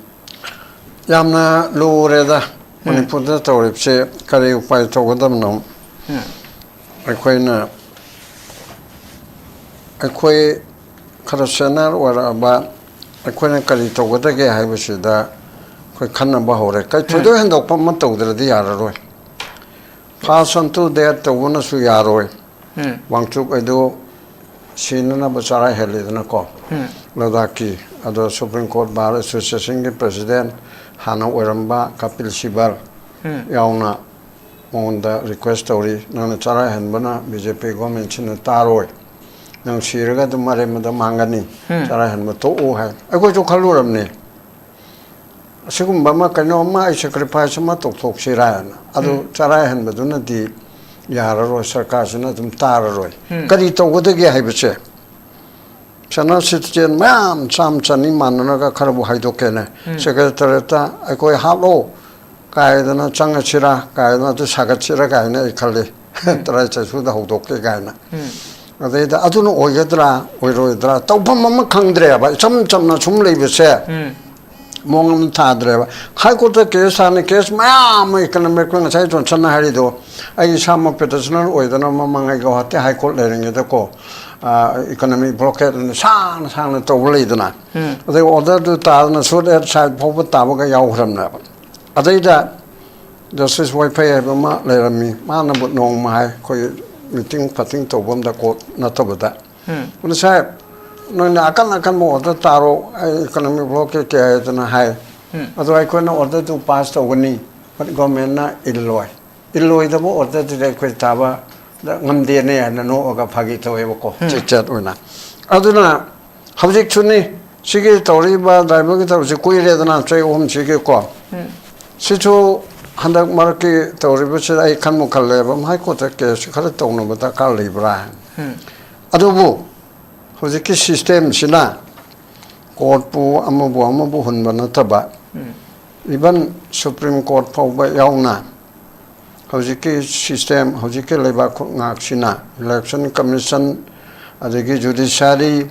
ꯌꯥꯝꯅ ꯂꯨꯔꯦꯗ꯫ ꯎꯝ꯫ ꯃꯅꯤꯄꯨꯔꯗ ꯇꯧꯔꯤꯕꯁꯦ ꯀꯔꯤ ꯎꯄꯥꯏ ꯇꯧꯒꯗꯕꯅꯣ? ꯎꯝ꯫ ꯑꯩꯈꯣꯏꯅ, ꯑꯩꯈꯣꯏ ꯈꯔ senior ꯑꯣꯏꯔꯛꯑꯕ ꯑꯩꯈꯣꯏꯅ ꯀꯔꯤ ꯇꯧꯒꯗꯒꯦ ꯍꯥꯏꯕꯁꯤꯗ ꯑꯩꯈꯣꯏ ꯈꯟꯅꯕ ꯍꯧꯔꯦ꯫ ꯀꯩ ꯎꯝ꯫ ꯊꯣꯏꯗꯣꯛ ꯍꯦꯟꯗꯣꯛꯄ ꯑꯃ ꯇꯧꯗ꯭ꯔꯗꯤ ꯌꯥꯔꯔꯣꯏ꯫ Fast and to death ꯇꯧꯕꯅꯁꯨ ꯌꯥꯔꯣꯏ꯫ ꯎꯝ꯫ ꯋꯥꯡꯆꯨꯞ ꯑꯗꯨ ꯁꯤꯅꯅꯕ ꯆꯔꯥ ꯍꯦꯜꯂꯤꯗꯅꯀꯣ꯫ ꯎꯝ꯫ ꯂꯗꯥꯛꯀꯤ ꯑꯗꯣ Supreme Court Bar Association ꯒꯤ president ꯍꯥꯟꯅ ꯑꯣꯏꯔꯝꯕ ꯀꯄꯤꯜ ꯁꯤꯕꯜ ꯎꯝ꯫ ꯌꯥꯎꯅ ꯃꯉꯣꯟꯗ request ꯇꯧꯔꯤ, "ꯅꯪꯅ ꯆꯔꯥ ꯍꯦꯟꯕꯅ B J P government ꯁꯤꯅ ꯇꯥꯔꯣꯏ, ꯅꯪ ꯁꯤꯔꯒ ꯑꯗꯨꯝ ꯑꯔꯦꯝꯕꯗ ꯃꯥꯡꯒꯅꯤ, ꯎꯝ꯫ ꯆꯔꯥ ꯍꯦꯟꯕ ꯇꯣꯛꯎ" ꯍꯥꯏ꯫ ꯑꯩꯈꯣꯏꯁꯨ ꯈꯜꯂꯨꯔꯕꯅꯤ, ꯑꯁꯤꯒꯨꯝꯕ ꯑꯃ, ꯀꯩꯅꯣ ꯑꯃ, ꯑꯩ sacrifice ꯑꯃ ꯇꯧꯊꯣꯛꯁꯤꯔꯥ ꯍꯥꯏꯅ꯫ ꯑꯗꯨ ꯎꯝ꯫ ꯆꯔꯥ ꯍꯦꯟꯕꯗꯨꯅꯗꯤ ꯌꯥꯔꯔꯣꯏ, ꯁꯔꯀꯥꯔꯁꯤꯅ ꯑꯗꯨꯝ ꯇꯥꯔꯔꯣꯏ꯫ ꯎꯝ꯫ ꯀꯔꯤ ꯇꯧꯒꯗꯒꯦ ꯍꯥꯏꯕꯁꯦ, senior citizen ꯃꯌꯥꯝ ꯆꯥꯝ ꯆꯅꯤ ꯃꯥꯟꯅꯔꯒ ꯈꯔꯕꯨ ꯍꯥꯏꯗꯣꯛꯀꯦꯅꯦ, ꯎꯝ꯫ Secretariat ꯇ ꯑꯩꯈꯣꯏ ꯍꯥꯠꯂꯣ, ꯀꯥꯏꯗꯅ ꯆꯪꯉꯁꯤꯔꯥ, ꯀꯥꯏꯗꯅ ꯑꯗꯨ ꯁꯥꯒꯠꯁꯤꯔꯥ ꯀꯥꯏꯅ ꯑꯩ ꯈꯜꯂꯤ꯫ ꯇꯔꯥꯏ ꯆꯩꯁꯨꯗ ꯍꯧꯗꯣꯛꯀꯦ ꯀꯥꯏꯅ꯫ ꯑꯗꯩꯗ ꯑꯗꯨꯅ ꯑꯣꯏꯒꯗ꯭ꯔꯥ ꯑꯣꯏꯔꯣꯏꯗ꯭ꯔꯥ ꯇꯧꯐꯝ ꯑꯃ ꯈꯪꯗ꯭ꯔꯦꯕ꯫ ꯏꯆꯝ ꯆꯝꯅ ꯁꯨꯝ ꯂꯩꯕꯁꯦ ꯃꯑꯣꯡ ꯑꯃ ꯊꯥꯗ꯭ꯔꯦꯕ꯫ ꯍꯥꯏ ꯀꯣꯔꯠꯇ ꯀꯦꯁ ꯊꯥꯅꯤ, ꯀꯦꯁ ꯃꯌꯥꯝ ꯑꯃ ꯏꯀꯅꯣꯃꯤꯛ, ꯉꯁꯥꯏ ꯖꯣꯟꯁꯟꯅ ꯍꯥꯏꯔꯤꯗꯣ, ꯑꯩ ꯏꯁꯥꯃꯛ ꯄꯦꯇꯤꯁꯅꯔ ꯑꯣꯏꯗꯅ ꯃꯃꯥꯡꯉꯩ ꯒꯧꯍꯥꯇꯤ ꯍꯥꯏ ꯀꯣꯔꯠ ꯂꯩꯔꯤꯉꯩꯗꯀꯣ, ꯏꯀꯅꯣꯃꯤꯛ ꯕ꯭ꯂꯣꯀꯦꯠ ꯁꯥꯡꯅ ꯁꯥꯡꯅ ꯇꯧꯕ ꯂꯩꯗꯅ, ꯑꯗꯩ ꯑꯣꯔꯗꯔꯗꯨ ꯇꯥꯗꯅ ꯁꯨꯠ ꯑꯦꯠ ꯁꯥꯏꯠ ꯐꯥꯎꯕ ꯇꯥꯕꯒ ꯌꯥꯎꯈ꯭ꯔꯕꯅꯦꯕ꯫ ꯑꯗꯩꯗ ꯖꯁꯇꯤꯁ ꯋꯥꯏꯐꯩ ꯍꯥꯏꯕ ꯑꯃ ꯂꯩꯔꯝꯃꯤ꯫ ꯃꯥꯅꯕꯨ ꯅꯣꯡꯃ ꯍꯥꯏ, ꯑꯩꯈꯣꯏ ꯃꯤꯇꯤꯡ ꯐꯇꯤꯡ ꯇꯧꯕ ꯑꯝꯗ, ꯀꯣꯔꯠ ꯅꯠꯇꯕꯗ, "ꯁꯥꯍꯦꯕ, ꯅꯣꯏꯅ ꯑꯀꯟ ꯑꯀꯟꯕ ꯑꯣꯔꯗꯔ ꯇꯥꯔꯣ, ꯑꯩ ꯏꯀꯅꯣꯃꯤꯛ ꯕ꯭ꯂꯣꯀꯦꯠꯀꯤ ꯍꯥꯏꯗꯅ ꯍꯥꯏ꯫ ꯑꯗꯣ ꯑꯩꯈꯣꯏꯅ ꯑꯣꯔꯗꯔꯗꯨ ꯄꯥꯁ ꯇꯧꯒꯅꯤ, but ꯒꯣꯔꯃꯦꯟꯅ ꯏꯜꯂꯣꯏ꯫ ꯏꯜꯂꯣꯏꯗꯕ ꯑꯣꯔꯗꯔꯗꯨꯗꯤ ꯑꯩꯈꯣꯏ ꯇꯥꯕ ꯉꯝꯗꯦꯅꯦ" ꯍꯥꯏꯅ ꯅꯣꯛꯑꯒ ꯐꯥꯒꯤ ꯇꯧꯋꯦꯕꯀꯣ, ꯆꯤꯠ ꯆꯦꯠ ꯑꯣꯏꯅ꯫ ꯑꯗꯨꯅ ꯍꯧꯖꯤꯛꯁꯨꯅꯤ, ꯁꯤꯒꯤ ꯇꯧꯔꯤꯕ ꯗ꯭ꯔꯥꯏꯚꯔꯒꯤ ꯊꯕꯛꯁꯤ ꯀꯨꯏꯔꯦꯗꯅ, ꯆꯍꯤ ꯑꯍꯨꯝꯁꯤꯒꯤꯀꯣ꯫ ꯁꯤꯁꯨ ꯍꯟꯗꯛ ꯃꯔꯛꯀꯤ ꯇꯧꯔꯤꯕꯁꯤꯗ ꯑꯩ ꯈꯟꯕꯨ ꯈꯜꯂꯦꯕ, ꯍꯥꯏ ꯀꯣꯔꯠꯇ ꯀꯦꯁ ꯈꯔ ꯇꯧꯅꯕ ꯗꯔꯀꯥꯔ ꯂꯩꯕ꯭ꯔꯥ ꯍꯥꯏꯅ꯫ ꯑꯗꯨꯕꯨ ꯍꯧꯖꯤꯛꯀꯤ ꯁꯤꯁꯇꯦꯝꯁꯤꯅ ꯀꯣꯔꯠꯄꯨ ꯑꯃꯕꯨ ꯑꯃꯕꯨ ꯍꯨꯟꯕ ꯅꯠꯇꯕ, ꯏꯚꯟ ꯁꯨꯄ꯭ꯔꯤꯝ ꯀꯣꯔꯠ ꯐꯥꯎꯕ ꯌꯥꯎꯅ ꯍꯧꯖꯤꯛꯀꯤ ꯁꯤꯁꯇꯦꯝ, ꯍꯧꯖꯤꯛꯀꯤ ꯂꯩꯕꯥꯛ ꯉꯥꯛꯁꯤꯅ, ꯏꯂꯦꯛꯁꯟ ꯀꯃꯤꯁꯟ, ꯑꯗꯒꯤ ꯖꯨꯗꯤꯁꯥꯔꯤ,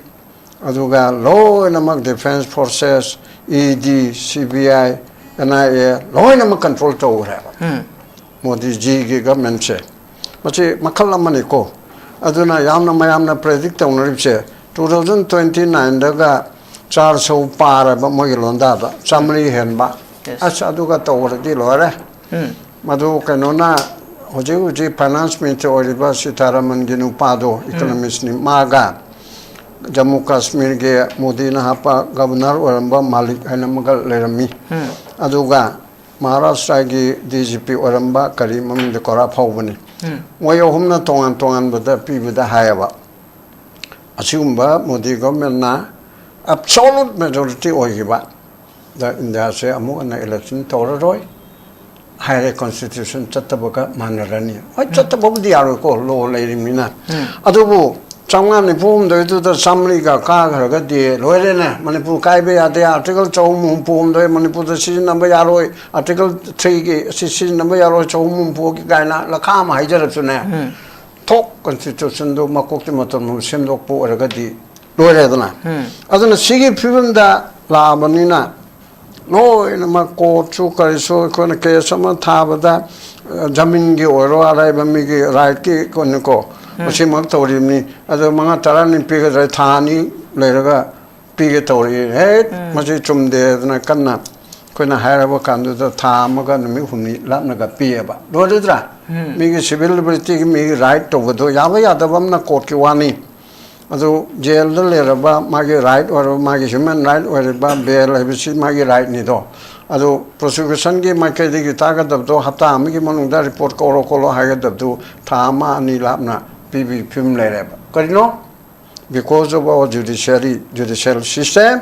ꯑꯗꯨꯒ ꯂꯣꯏꯅꯃꯛ defence forces, E D, C B I, and I A, ꯂꯣꯏꯅꯃꯛ ꯀꯟꯇ꯭ꯔꯣꯜ ꯇꯧꯈ꯭ꯔꯦꯕ ꯃꯣꯗꯤꯖꯤꯒꯤ ꯒꯚꯔꯟꯃꯦꯟꯁꯦ꯫ ꯃꯁꯤ ꯃꯈꯜ ꯑꯃꯅꯤꯀꯣ꯫ ꯑꯗꯨꯅ ꯌꯥꯝꯅ ꯃꯌꯥꯝꯅ ꯄ꯭ꯔꯦꯗꯤꯛ ꯇꯧꯅꯔꯤꯕꯁꯦ, ꯇꯨ ꯊꯥꯎꯖꯟ ꯇ꯭ꯋꯦꯟꯇꯤ ꯅꯥꯏꯟꯗꯒ ꯆꯥꯔ ꯁꯧ ꯄꯥꯔꯕ ꯃꯣꯏꯒꯤ ꯂꯣꯟꯗꯥꯗ, ꯆꯥꯃꯔꯤ ꯍꯦꯟꯕ꯫ ꯑꯁ, ꯑꯗꯨꯒ ꯇꯧꯈ꯭ꯔꯗꯤ ꯂꯣꯏꯔꯦ꯫ ꯃꯗꯨ ꯀꯩꯅꯣꯅ, ꯍꯧꯖꯤꯛ ꯍꯧꯖꯤꯛ ꯐꯥꯏꯅꯥꯟꯁ ꯃꯤꯅꯤꯁꯇꯔ ꯑꯣꯏꯔꯤꯕ ꯁꯤꯇꯥꯔꯥꯃꯟꯒꯤ ꯅꯨꯄꯥꯗꯣ, ꯏꯀꯅꯣꯃꯤꯁꯅꯤ, ꯃꯥꯒ ꯖꯝꯃꯨ ꯀꯥꯁꯃꯤꯔꯒꯤ ꯃꯣꯗꯤꯅ ꯍꯥꯞꯄ ꯒꯕꯔꯅꯔ ꯑꯣꯏꯔꯝꯕ ꯃꯥꯂꯤꯛ ꯍꯥꯏꯅ ꯑꯃꯒ ꯂꯩꯔꯝꯃꯤ꯫ ꯑꯗꯨꯒ ꯃꯍꯥꯔꯥꯁꯇ꯭ꯔꯒꯤ ꯗꯤ ꯖꯤ ꯄꯤ ꯑꯣꯏꯔꯝꯕ ꯀꯔꯤ ꯃꯃꯤꯡꯗ ꯀꯣꯔꯥ ꯐꯥꯎꯕꯅꯤ꯫ ꯃꯣꯏ ꯑꯍꯨꯝꯅ ꯇꯣꯉꯥꯟ ꯇꯣꯉꯥꯟꯕꯗ ꯄꯤꯕꯗ ꯍꯥꯏꯌꯦꯕ, ꯑꯁꯤꯒꯨꯝꯕ ꯃꯣꯗꯤ ꯒꯣꯚꯔꯟꯃꯦꯟꯠꯅ ꯑꯦꯕꯁꯣꯂꯨꯠ ꯃꯦꯖꯣꯔꯤꯇꯤ ꯑꯣꯏꯈꯤꯕ ꯗ ꯏꯟꯗꯤꯌꯥꯁꯦ ꯑꯃꯨꯛ ꯍꯟꯅ ꯏꯂꯦꯛꯁꯟ ꯇꯧꯔꯔꯣꯏ ꯍꯥꯏꯔꯦ, ꯀꯣꯟꯁꯇꯤꯇ꯭ꯌꯨꯁꯟ ꯆꯠꯇꯕꯒ ꯃꯥꯟꯅꯔꯅꯤ꯫ ꯍꯣꯏ, ꯆꯠꯇꯕꯕꯨꯗꯤ ꯌꯥꯔꯣꯏꯀꯣ, ꯂꯣ ꯂꯩꯔꯤꯃꯤꯅ꯫ ꯑꯗꯨꯕꯨ ꯆꯥꯝꯃꯉꯥ ꯅꯤꯐꯨ ꯍꯨꯝꯗꯣꯏꯗꯨꯗ ꯆꯥꯝꯃꯔꯤꯒ ꯀꯥꯈ꯭ꯔꯒꯗꯤ ꯂꯣꯏꯔꯦꯅꯦ꯫ ꯃꯅꯤꯄꯨꯔ ꯀꯥꯏꯕ ꯌꯥꯗꯦ, ꯑꯥꯔꯇꯤꯀꯜ ꯆꯍꯨꯝ ꯍꯨꯝꯐꯨ ꯍꯨꯝꯗꯣꯏ ꯃꯅꯤꯄꯨꯔꯗ ꯁꯤꯖꯤꯟꯅꯕ ꯌꯥꯔꯣꯏ, ꯑꯥꯔꯇꯤꯀꯜ ꯊ꯭ꯔꯤꯒꯤ ꯑꯁꯤ ꯁꯤꯖꯤꯟꯅꯕ ꯌꯥꯔꯣꯏ, ꯆꯍꯨꯝ ꯍꯨꯝꯐꯨꯒꯤ ꯀꯥꯏꯅ ꯂꯈꯥ ꯑꯃ ꯍꯥꯏꯖꯔꯁꯨꯅꯦ꯫ ꯎꯝ꯫ ꯊꯣꯛ ꯀꯟꯁꯇꯤꯇ꯭ꯌꯨꯁꯟꯗꯨ ꯃꯀꯣꯛꯇꯤ ꯃꯇꯣꯟ ꯁꯦꯝꯗꯣꯛꯄ ꯑꯣꯏꯔꯒꯗꯤ ꯂꯣꯏꯔꯦꯗꯅ꯫ ꯎꯝ꯫ ꯑꯗꯨꯅ ꯁꯤꯒꯤ ꯐꯤꯕꯝꯗ ꯂꯥꯛꯑꯕꯅꯤꯅ ꯂꯣꯏꯅꯃꯛ ꯀꯣꯔꯠꯁꯨ ꯀꯔꯤꯁꯨ ꯑꯩꯈꯣꯏꯅ ꯀꯦꯁ ꯑꯃ ꯊꯥꯕꯗ, ꯑ, ꯖꯃꯤꯟꯒꯤ ꯑꯣꯏꯔꯣ, ꯑꯔꯩꯕ ꯃꯤꯒꯤ ꯔꯥꯏꯠꯀꯤ ꯀꯩꯅꯣꯀꯣ, ꯎꯝ꯫ ꯃꯁꯤꯃꯛ ꯇꯧꯔꯤꯕꯅꯤ꯫ ꯑꯗꯣ ꯃꯉꯥ ꯇꯔꯥꯅꯤ ꯄꯤꯒꯗ꯭ꯔꯥ, ꯊꯥ ꯑꯅꯤ ꯂꯩꯔꯒ ꯄꯤꯒꯦ ꯇꯧꯔꯛꯏ꯫ ꯍꯦꯛ ꯎꯝ꯫ ꯃꯁꯤ ꯆꯨꯝꯗꯦ ꯑꯗꯨꯅ ꯀꯟꯅ ꯑꯩꯈꯣꯏꯅ ꯍꯥꯏꯔꯕ ꯀꯥꯟꯗꯨꯗ ꯊꯥ ꯑꯃꯒ ꯅꯨꯃꯤꯠ ꯍꯨꯝꯅꯤ ꯂꯥꯞꯅꯒ ꯄꯤꯌꯦꯕ꯫ ꯂꯣꯏꯔꯗ꯭ꯔꯥ? ꯎꯝ꯫ ꯃꯤꯒꯤ ꯁꯤꯚꯤꯜ ꯂꯤꯕꯔꯇꯤꯒꯤ ꯃꯤꯒꯤ ꯔꯥꯏꯠ ꯇꯧꯕꯗꯣ ꯌꯥꯕ ꯌꯥꯗꯕ ꯑꯃꯅ ꯀꯣꯔꯠꯀꯤ ꯋꯥꯅꯤ꯫ ꯑꯗꯨ ꯖꯦꯜꯗ ꯂꯩꯔꯕ ꯃꯥꯒꯤ ꯔꯥꯏꯠ ꯑꯣꯏꯔꯕ, ꯃꯥꯒꯤ ꯍ꯭ꯌꯨꯃꯦꯟ ꯔꯥꯏꯠ ꯑꯣꯏꯔꯤꯕ ꯕꯦꯜ ꯍꯥꯏꯕꯁꯤ ꯃꯥꯒꯤ ꯔꯥꯏꯠꯅꯤꯗꯣ꯫ ꯑꯗꯨ ꯄ꯭ꯔꯣꯁꯤꯀ꯭ꯌꯨꯁꯟꯒꯤ ꯃꯥꯏꯀꯩꯗꯒꯤ ꯇꯥꯒꯗꯕꯗꯣ ꯍꯞꯇꯥ ꯑꯃꯒꯤ ꯃꯅꯨꯡꯗ ꯔꯤꯄꯣꯔꯠ ꯀꯧꯔꯣ ꯈꯣꯠꯂꯣ ꯍꯥꯏꯒꯗꯕꯗꯨ ꯊꯥ ꯑꯃ ꯑꯅꯤ ꯂꯥꯞꯅ ꯄꯤꯕꯒꯤ ꯐꯤꯕꯝ ꯂꯩꯔꯦꯕ꯫ ꯀꯔꯤꯅꯣ? Because of our judiciary, judicial system,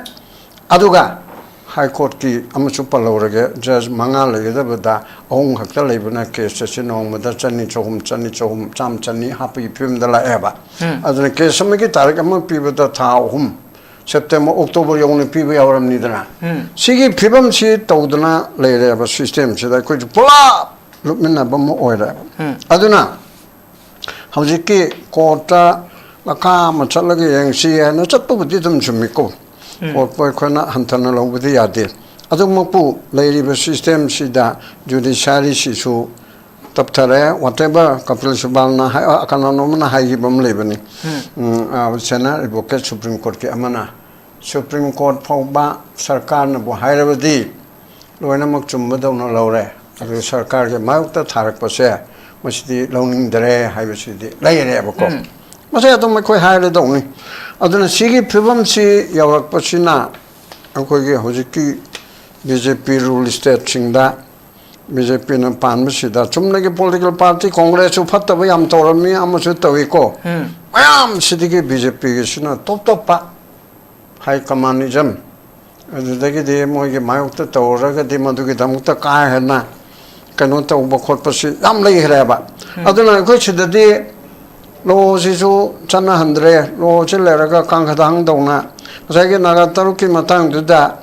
ꯑꯗꯨꯒ ꯍꯥꯏ ꯀꯣꯔꯠꯀꯤ ꯑꯃꯁꯨ ꯄꯜꯍꯧꯔꯒꯦ, ꯖꯖ ꯃꯉꯥ ꯂꯩꯒꯗꯕꯗ ꯑꯍꯨꯝ ꯈꯛꯇ ꯂꯩꯕꯅ ꯀꯦꯁ ꯑꯁꯤ ꯅꯣꯡꯃꯗ ꯆꯅꯤ, ꯆꯍꯨꯝ, ꯆꯅꯤ, ꯆꯍꯨꯝ, ꯆꯥꯝꯃ, ꯆꯅꯤ ꯍꯥꯞꯄꯒꯤ ꯐꯤꯕꯝꯗ ꯂꯥꯛꯑꯦꯕ꯫ ꯎꯝ꯫ ꯑꯗꯨꯅ ꯀꯦꯁ ꯑꯃꯒꯤ ꯇꯥꯔꯤꯛ ꯑꯃ ꯄꯤꯕꯗ ꯊꯥ ꯑꯍꯨꯝ, ꯁꯦꯞꯇꯦꯝꯕꯔ, ꯑꯣꯛꯇꯣꯕꯔ ꯌꯧꯅ ꯄꯤꯕ ꯌꯥꯎꯔꯝꯅꯤꯗꯅ꯫ ꯎꯝ꯫ ꯁꯤꯒꯤ ꯐꯤꯕꯝꯁꯤ ꯇꯧꯗꯅ ꯂꯩꯔꯦꯕ ꯁꯤꯁꯇꯦꯝꯁꯤꯗ ꯑꯩꯈꯣꯏꯁꯨ ꯄꯨꯂꯞ ꯂꯨꯞꯃꯤꯟꯅꯕ ꯑꯃ ꯑꯣꯏꯔꯦꯕ꯫ ꯎꯝ꯫ ꯑꯗꯨꯅ ꯍꯧꯖꯤꯛꯀꯤ ꯀꯣꯔꯠꯇ ꯃꯈꯥ ꯑꯃ ꯆꯠꯂꯒ ꯌꯦꯡꯁꯤ ꯍꯥꯏꯅ ꯆꯠꯄꯕꯨꯗꯤ ꯑꯗꯨꯝ ꯆꯨꯝꯃꯤꯀꯣ꯫ ꯎꯝ꯫ ꯀꯣꯔꯠꯄꯨ ꯑꯩꯈꯣꯏꯅ ꯍꯟꯊꯅ ꯂꯧꯕꯗꯤ ꯌꯥꯗꯦ꯫ ꯑꯗꯨꯃꯛꯄꯨ ꯂꯩꯔꯤꯕ ꯁꯤꯁꯇꯦꯝꯁꯤꯗ ꯖꯨꯗꯤꯁꯤꯌꯥꯔꯤꯁꯤꯁꯨ ꯇꯞꯊꯔꯦ꯫ Whatever ꯀꯄꯤꯜ ꯁꯤꯕꯥꯜꯅ ꯍꯥꯏ-, ꯑ, ꯀꯅꯥꯅꯣꯝꯅ ꯍꯥꯏꯈꯤꯕ ꯑꯃ ꯂꯩꯕꯅꯤ꯫ ꯎꯝ꯫ ꯎꯝ, ꯑ, ꯁꯦꯅꯥ ꯑꯦꯗꯚꯣꯀꯦꯠ ꯁꯨꯄ꯭ꯔꯤꯝ ꯀꯣꯔꯠꯀꯤ ꯑꯃꯅ ꯁꯨꯄ꯭ꯔꯤꯝ ꯀꯣꯔꯠ ꯐꯥꯎꯕ ꯁꯔꯀꯥꯔꯅꯕꯨ ꯍꯥꯏꯔꯕꯗꯤ ꯂꯣꯏꯅꯃꯛ ꯆꯨꯝꯕꯗꯧꯅ ꯂꯧꯔꯦ꯫ ꯑꯗꯨ ꯁꯔꯀꯥꯔꯒꯤ ꯃꯥꯌꯣꯛꯇ ꯊꯥꯔꯛꯄꯁꯦ ꯃꯁꯤꯗꯤ ꯂꯧꯅꯤꯡꯗꯔꯦ ꯍꯥꯏꯕꯁꯤꯗꯤ ꯂꯩꯔꯦꯕꯀꯣ꯫ ꯎꯝ꯫ ꯃꯁꯤ ꯑꯗꯨꯝ ꯑꯩꯈꯣꯏ ꯍꯥꯏꯔꯗꯧꯅꯤ꯫ ꯑꯗꯨꯅ ꯁꯤꯒꯤ ꯐꯤꯕꯝꯁꯤ ꯌꯧꯔꯛꯄꯁꯤꯅ ꯑꯩꯈꯣꯏꯒꯤ ꯍꯧꯖꯤꯛꯀꯤ ꯕꯤ ꯖꯦ ꯄꯤ ꯔꯨꯜ ꯁ꯭ꯇꯦꯠꯁꯤꯡꯗ, ꯕꯤ ꯖꯦ ꯄꯤꯅ ꯄꯥꯟꯕꯁꯤꯗ ꯆꯨꯝꯅꯒꯤ ꯄꯣꯂꯤꯇꯤꯀꯦꯜ ꯄꯥꯔꯇꯤ ꯀꯣꯡꯒ꯭ꯔꯦꯁꯁꯨ ꯐꯠꯇꯕ ꯌꯥꯝ ꯇꯧꯔꯝꯃꯤ, ꯑꯃꯁꯨ ꯇꯧꯏꯀꯣ꯫ ꯎꯝ꯫ ꯃꯌꯥꯝꯁꯤꯗꯒꯤ ꯕꯤ ꯖꯦ ꯄꯤꯒꯤꯁꯤꯅ ꯇꯣꯞ ꯇꯣꯞꯄ ꯍꯥꯏ ꯀꯃꯥꯟꯅꯤꯖꯝ, ꯑꯗꯨꯗꯒꯤꯗꯤ ꯃꯣꯏꯒꯤ ꯃꯥꯌꯣꯛꯇ ꯇꯧꯔꯒꯗꯤ ꯃꯗꯨꯒꯤꯗꯃꯛꯇ ꯀꯥ ꯍꯦꯟꯅ ꯀꯩꯅꯣ ꯇꯧꯕ ꯈꯣꯠꯄꯁꯤ ꯌꯥꯝ ꯂꯩꯈ꯭ꯔꯦꯕ꯫ ꯎꯝ꯫ ꯑꯗꯨꯅ ꯑꯩꯈꯣꯏ ꯁꯤꯗꯗꯤ ꯂꯣꯁꯤꯁꯨ ꯆꯠꯅꯍꯟꯗ꯭ꯔꯦ꯫ ꯂꯣꯁꯤ ꯂꯩꯔꯒ ꯀꯥꯡꯈꯗꯥꯡꯗꯧꯅ ꯉꯁꯥꯏꯒꯤ ꯅꯥꯒꯥ ꯇꯔꯨꯛꯀꯤ ꯃꯇꯥꯡꯗꯨꯗ,